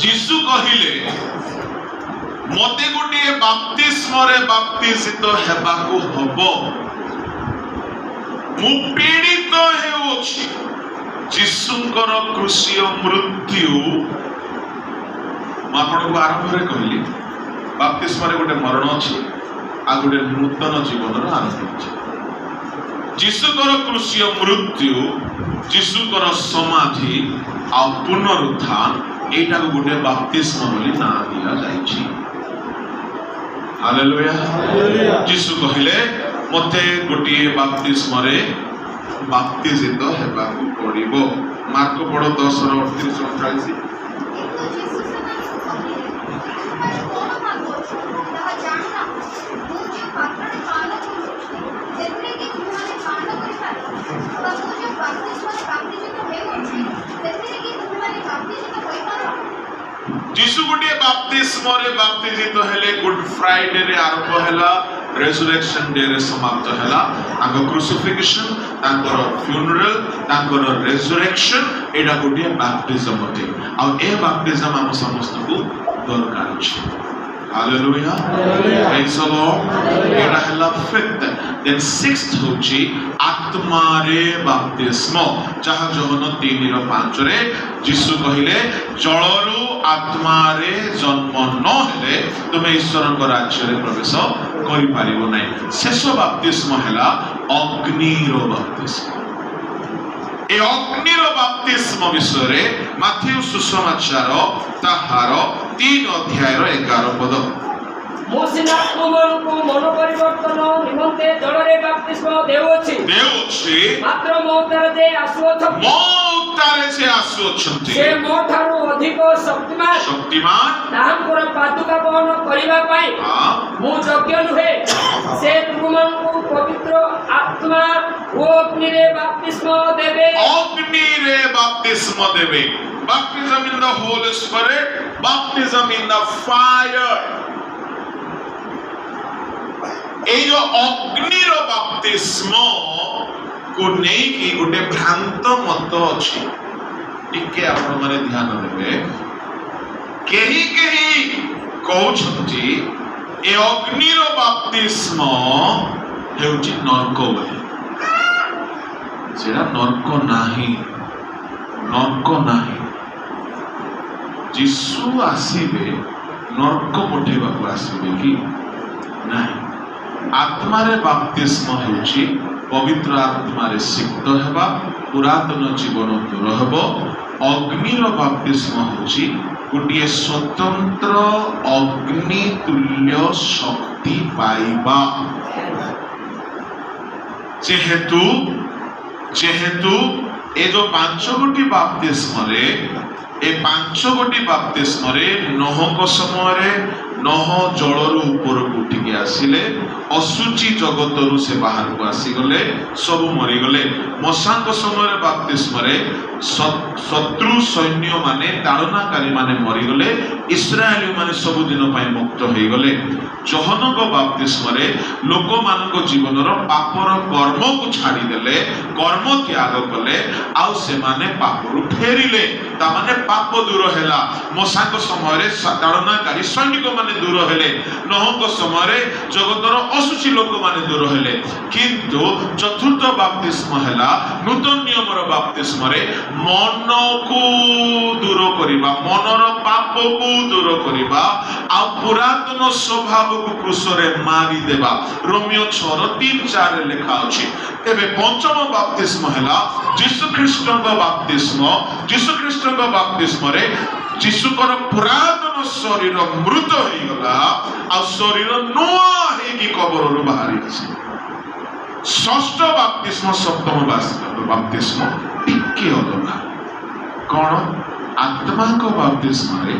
ଯୀଶୁ କହିଲେ, ମତେ ଗୋଟିଏ ବାପ୍ତିସ୍ମରେ ବାପ୍ତିଜିତ ହେବାକୁ ହବ, ମୁଁ ପୀଡ଼ିତ ହେଉଅଛି। ଯୀଶୁଙ୍କର କ୍ରୁଶୀୟ ମୃତ୍ୟୁ, ମୁଁ ଆପଣଙ୍କୁ ଆରମ୍ଭରେ କହିଲି, ବାପ୍ତିସ୍ମରେ ଗୋଟେ ମରଣ ଅଛି, ଆଉ ଗୋଟେ ନୂତନ ଜୀବନର ଆରମ୍ଭ ଅଛି। ଯୀଶୁଙ୍କର କ୍ରୁଶୀୟ ମୃତ୍ୟୁ, ଯୀଶୁଙ୍କର ସମାଧି ଆଉ ପୁନରୁତ୍ଥାନ, ଏଇଟାକୁ ଗୋଟେ ବାପ୍ତିସ୍ମ ବୋଲି ନାଁ ଦିଆଯାଇଛି। ହାଲେଲୁୟା। ଯୀଶୁ କହିଲେ, ମତେ ଗୋଟିଏ ବାପ୍ତିସ୍ମରେ ବାପ୍ତିଜିତ ହେବାକୁ ପଡ଼ିବ। ମାର୍କ ପଢ, 10ର 38, 39। କିନ୍ତୁ ଯୀଶୁ ସେମାନଙ୍କୁ କହିଲେ, ତୁମ୍ଭେମାନେ କଣ ମାଗୁଅଛ, ତାହା ଜାଣୁନାହଁ। ମୁଁ ଯେଉଁ ପାତ୍ରରେ ପାନ କରୁଅଛି, ସେଥିରେ କି ତୁମ୍ଭେମାନେ ପାନ କରିପାର? ଅଥବା ମୁଁ ଯେଉଁ ବାପ୍ତିସ୍ମରେ ବାପ୍ତିଜିତ ହେଉଅଛି, ସେଥିରେ କି ତୁମ୍ଭେମାନେ ବାପ୍ତିଜିତ ହୋଇପାର? ଯୀଶୁ ଗୋଟିଏ ବାପ୍ତିସ୍ମରେ ବାପ୍ତିଜିତ ହେଲେ। ଗୁଡ୍ ଫ୍ରାଇଡେରେ ଆରମ୍ଭ ହେଲା, ରେଜୁରେକ୍ସନ ଡେରେ ସମାପ୍ତ ହେଲା। ତାଙ୍କ କ୍ରୁସିଫିକେସନ, ତାଙ୍କର ଫ୍ୟୁନରାଲ, ତାଙ୍କର ରେଜୁରେକ୍ସନ, ଏଇଟା ଗୋଟିଏ ବାପ୍ଟିଜମ ଅଟେ। ଆଉ ଏ ବାପ୍ଟିଜମ ଆମ ସମସ୍ତଙ୍କୁ ଦରକାର ଅଛି। ହାଲେଲୁୟା। Praise the Lord. ଏଇଟା ହେଲା ଫିଫ୍ଥ। ଦେନ୍ ସିକ୍ସଥ ହେଉଛି ଆତ୍ମାରେ ବାପ୍ତିସ୍ମ, ଯାହା ଯୋହନ 3ର 5ରେ ଯୀଶୁ କହିଲେ, ଜଳରୁ ଆତ୍ମାରେ ଜନ୍ମ ନ ହେଲେ ତୁମେ ଈଶ୍ୱରଙ୍କ ରାଜ୍ୟରେ ପ୍ରବେଶ କରିପାରିବ ନାହିଁ। ଶେଷ ବାପ୍ତିସ୍ମ ହେଲା ଅଗ୍ନିର ବାପ୍ତିସ୍ମ। ଏ ଅଗ୍ନିର ବାପ୍ତିସ୍ମ ବିଷୟରେ ମାଥିଉ ସୁସମାଚାର ତାହାର 3 ଅଧ୍ୟାୟର 11 ପଦ। ମୁଁ ସିନା ତୁମମାନଙ୍କୁ ମନ ପରିବର୍ତ୍ତନ ନିମନ୍ତେ ଜଳରେ ବାପ୍ତିସ୍ମ ଦେଉଅଛି, ଦେଉଅଛି, ମାତ୍ର ମୋ ଉତ୍ତାରେ ଯେ ଆସୁଅଛନ୍ତି, ମୋ ଉତ୍ତାରେ ସେ ଆସୁଅଛନ୍ତି, ସେ ମୋ ଠାରୁ ଅଧିକ ଶକ୍ତିମାନ। ଶକ୍ତିମାନ। ତାହାଙ୍କର ପାଦୁକା ବହନ କରିବା ପାଇଁ ମୁଁ ଯୋଗ୍ୟ ନୁହେଁ। ସେ ତୁମମାନଙ୍କୁ ପବିତ୍ର ଆତ୍ମା ଓ ଅଗ୍ନିରେ ବାପ୍ତିସ୍ମ ଦେବେ। ଅଗ୍ନିରେ ବାପ୍ତିସ୍ମ ଦେବେ। Baptism in the Holy Spirit, baptism in the fire. ଏଇ ଯୋଉ ଅଗ୍ନିର ବାପ୍ତିସ୍ମ କୁ ନେଇକି ଗୋଟେ ଭ୍ରାନ୍ତ ମତ ଅଛି, ଟିକେ ଆପଣମାନେ ଧ୍ୟାନ ଦେବେ। କେହି କେହି କହୁଛନ୍ତି ଏ ଅଗ୍ନିର ବାପ୍ତିସ୍ମ ହେଉଛି ନର୍କ ବୋଲି। ସେଟା ନର୍କ ନାହିଁ, ନର୍କ ନାହିଁ। ଯୀଶୁ ଆସିବେ, ନର୍କ ପଠେଇବାକୁ ଆସିବେ କି ନାହିଁ। ଆତ୍ମାରେ ବାପ୍ତିସ୍ମ ହେଉଛି ପବିତ୍ର ଆତ୍ମାରେ ସିକ୍ତ ହେବା, ପୁରାତନ ଜୀବନ ଦୂର ହେବ। ଅଗ୍ନିର ବାପ୍ତିସ୍ମ ହେଉଛି ଗୋଟିଏ ସ୍ୱତନ୍ତ୍ର ଅଗ୍ନି ତୁଲ୍ୟ ଶକ୍ତି ପାଇବା। ଯେହେତୁ ଏ ଯୋଉ ପାଞ୍ଚ ଗୋଟି ବାପ୍ତିସ୍ମରେ, ଏ ପାଞ୍ଚ ଗୋଟି ବାପ୍ତିସ୍ମରେ ନୋହଙ୍କ ସମୟରେ ନୋହ ଜଳରୁ ଉପରକୁ ଉଠିକି ଆସିଲେ, ଅଶୁଚି ଜଗତରୁ ସେ ବାହାରକୁ ଆସିଗଲେ, ସବୁ ମରିଗଲେ। ମୋଶାଙ୍କ ସମୟରେ ବାପ୍ତିସ୍ମରେ ଶତ୍ରୁ ସୈନ୍ୟମାନେ, ତାଡ଼ନାକାରୀ ମାନେ ମରିଗଲେ, ଇସ୍ରାଏଲୀ ମାନେ ସବୁଦିନ ପାଇଁ ମୁକ୍ତ ହେଇଗଲେ। ଯୋହନଙ୍କ ବାପ୍ତିସ୍ମରେ ଲୋକମାନଙ୍କ ଜୀବନର ପାପର କର୍ମକୁ ଛାଡ଼ିଦେଲେ, କର୍ମ ତ୍ୟାଗ କଲେ ଆଉ ସେମାନେ ପାପରୁ ଫେରିଲେ, ତାମାନେ ପାପ ଦୂର ହେଲା। ମୋଶାଙ୍କ ସମୟରେ ତାଡ଼ନାକାରୀ ସୈନିକମାନେ ଦୂର ହେଲେ। ନୋହଙ୍କ ସମୟରେ ଜଗତର ଅଶୁଚି ଲୋକମାନେ ଦୂର ହେଲେ। କିନ୍ତୁ ଚତୁର୍ଥ ବାପ୍ତିସ୍ମ ହେଲା ନୂତନ ନିୟମର ବାପ୍ତିସ୍ମରେ ମନକୁ ଦୂର କରିବା, ମନର ପାପକୁ ଦୂର କରିବା ଆଉ ପୁରାତନ ସ୍ୱଭାବକୁ କ୍ରୁଶରେ ମାରିଦେବା। ରୋମୀୟ 6ର 3, 4ରେ ଲେଖା ଅଛି। ତେବେ ପଞ୍ଚମ ବାପ୍ତିସ୍ମ ହେଲା ଯୀଶୁ ଖ୍ରୀଷ୍ଟଙ୍କ ବାପ୍ତିସ୍ମ। ଯୀଶୁ ଖ୍ରୀଷ୍ଟଙ୍କ ବାପ୍ତିସ୍ମରେ ଯୀଶୁଙ୍କର ପୁରାତନ ଶରୀର ମୃତ ହେଇଗଲା ଆଉ ଶରୀର ନୂଆ ହେଇକି କବରରୁ ବାହାରି ଆସିଲା। ଷଷ୍ଠ ବାପ୍ତିସ୍ମ, ସପ୍ତମ ବାପ୍ତିସ୍ମ ଟିକେ ଅଲଗା। କଣ? ଆତ୍ମାଙ୍କ ବାପ୍ତିସ୍ମରେ,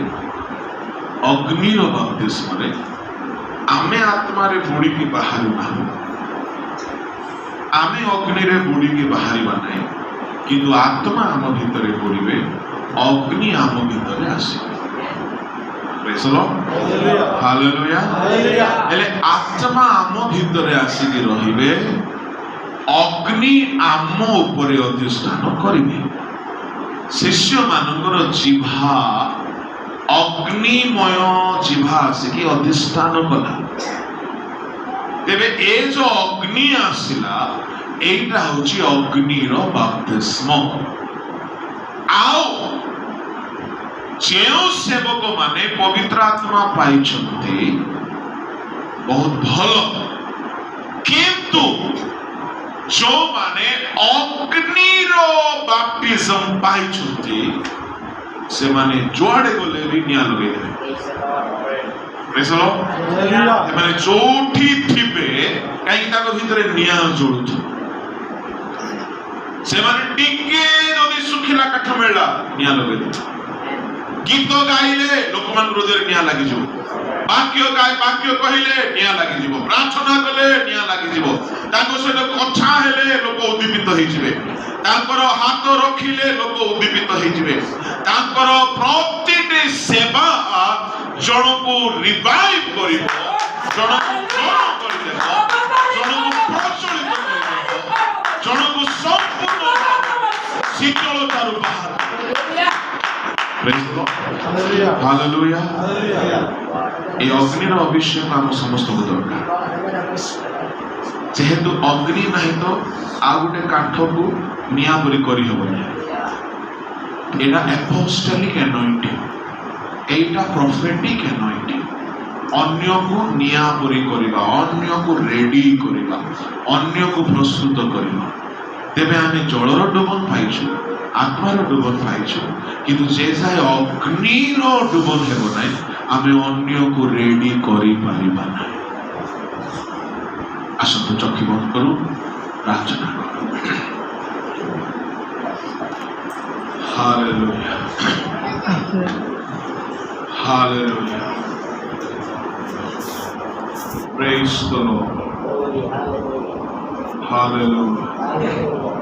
ଅଗ୍ନିର ବାପ୍ତିସ୍ମରେ ଆମେ ଆତ୍ମାରେ ବୁଡ଼ିକି ବାହାରୁ ନାହୁଁ। ଆମେ ଅଗ୍ନିରେ ବୁଡ଼ିକି ବାହାରିବା ନାହିଁ, କିନ୍ତୁ ଆତ୍ମା ଆମ ଭିତରେ ବୁଡ଼ିବେ, ଅଗ୍ନି ଆମ ଭିତରେ ଆସିବେ। Praise the Lord. Hallelujah. ହେଲେ ଆତ୍ମା ଆମ ଭିତରେ ଆସିକି ରହିବେ, ଅଗ୍ନି ଆମ ଉପରେ ଅଧିଷ୍ଠାନ କରିବେ। ଶିଷ୍ୟମାନଙ୍କର ଜିଭା, ଅଗ୍ନିମୟ ଜିଭା ଆସିକି ଅଧିଷ୍ଠାନ କଲା। ତେବେ ଏ ଯୋଉ ଅଗ୍ନି ଆସିଲା, ଏଇଟା ହଉଛି ଅଗ୍ନିର ବାପ୍ତିସ୍ମ। ଆଉ ଯେଉଁ ସେବକମାନେ ପବିତ୍ର ଆତ୍ମା ପାଇଛନ୍ତି, ବହୁତ ଭଲ, କିନ୍ତୁ ଯୋଉମାନେ ଅଗ୍ନିର ବାପ୍ଟିଜମ ପାଇଛନ୍ତି, ସେମାନେ ଯୁଆଡେ ଗଲେ ବି ନିଆଁ ଲଗେଇଦେବେ। Praise the Lord. ସେମାନେ ଯୋଉଠି ଥିବେ, କାହିଁକି ତାଙ୍କ ଭିତରେ ନିଆଁ ଜଳୁଥିବ। ସେମାନେ ଟିକେ ଯଦି ଶୁଖିଲା କାଠ ମିଳିଲା, ନିଆଁ ଲଗେଇଦେବେ। ଗୀତ ଗାଇଲେ ଲୋକମାନଙ୍କ ହୃଦୟରେ ନିଆଁ ଲାଗିଯିବ। ବାକ୍ୟ ଗାଇ, ବାକ୍ୟ କହିଲେ ନିଆଁ ଲାଗିଯିବ। ପ୍ରାର୍ଥନା କଲେ ନିଆଁ ଲାଗିଯିବ। ତାଙ୍କ ସହିତ କଥା ହେଲେ ଲୋକ ଉଦ୍ଦୀପିତ ହେଇଯିବେ। ତାଙ୍କର ହାତ ରଖିଲେ ଲୋକ ଉଦ୍ଦୀପିତ ହେଇଯିବେ। ତାଙ୍କର ପ୍ରତିଟି ସେବା ଜଣକୁ ରିଭାଇଭ କରିବ, ଜଣକୁ ଗରମ କରିଦେବ, ଜଣକୁ ପ୍ରଚଳିତ କରିଦେବ, ଜଣକୁ ସମ୍ପୂର୍ଣ୍ଣ ଶୀତଳତାରୁ ବାହାର କରିଦେବ। Praise the Lord. Hallelujah. ଏଇ ଅଗ୍ନିର ଅଭିଷେକ ଆମ ସମସ୍ତଙ୍କୁ ଦରକାର। ଯେହେତୁ ଅଗ୍ନି ନାହିଁ ତ ଆଉ ଗୋଟେ କାଠକୁ ନିଆଁ ପରି କରିହେବନି। ଏଇଟା ଆପୋଷ୍ଟଲିକ ଆନଏଣ୍ଟିଂ, ଏଇଟା ପ୍ରଫେଟିକ ଆନଏଣ୍ଟିଂ। ଅନ୍ୟକୁ ନିଆଁ ପରି କରିବା, ଅନ୍ୟକୁ ରେଡି କରିବା, ଅନ୍ୟକୁ ପ୍ରସ୍ତୁତ କରିବା। ତେବେ ଆମେ ଜଳର ଡୁବନ ପାଇଛୁ, ଆତ୍ମାର ଡୁବନ ପାଇଛୁ, କିନ୍ତୁ ଯେ ଯାଏ ଅଗ୍ନିର ଡୁବନ ହେବ ନାହିଁ, ଆମେ ଅନ୍ୟକୁ ରେଡି କରିପାରିବା ନାହିଁ। ଆସନ୍ତୁ, ଚକ୍ଷୁ ବନ୍ଦ କରୁ, ପ୍ରାର୍ଥନା କରୁ। Hallelujah. Hallelujah. Praise the Lord. Hallelujah.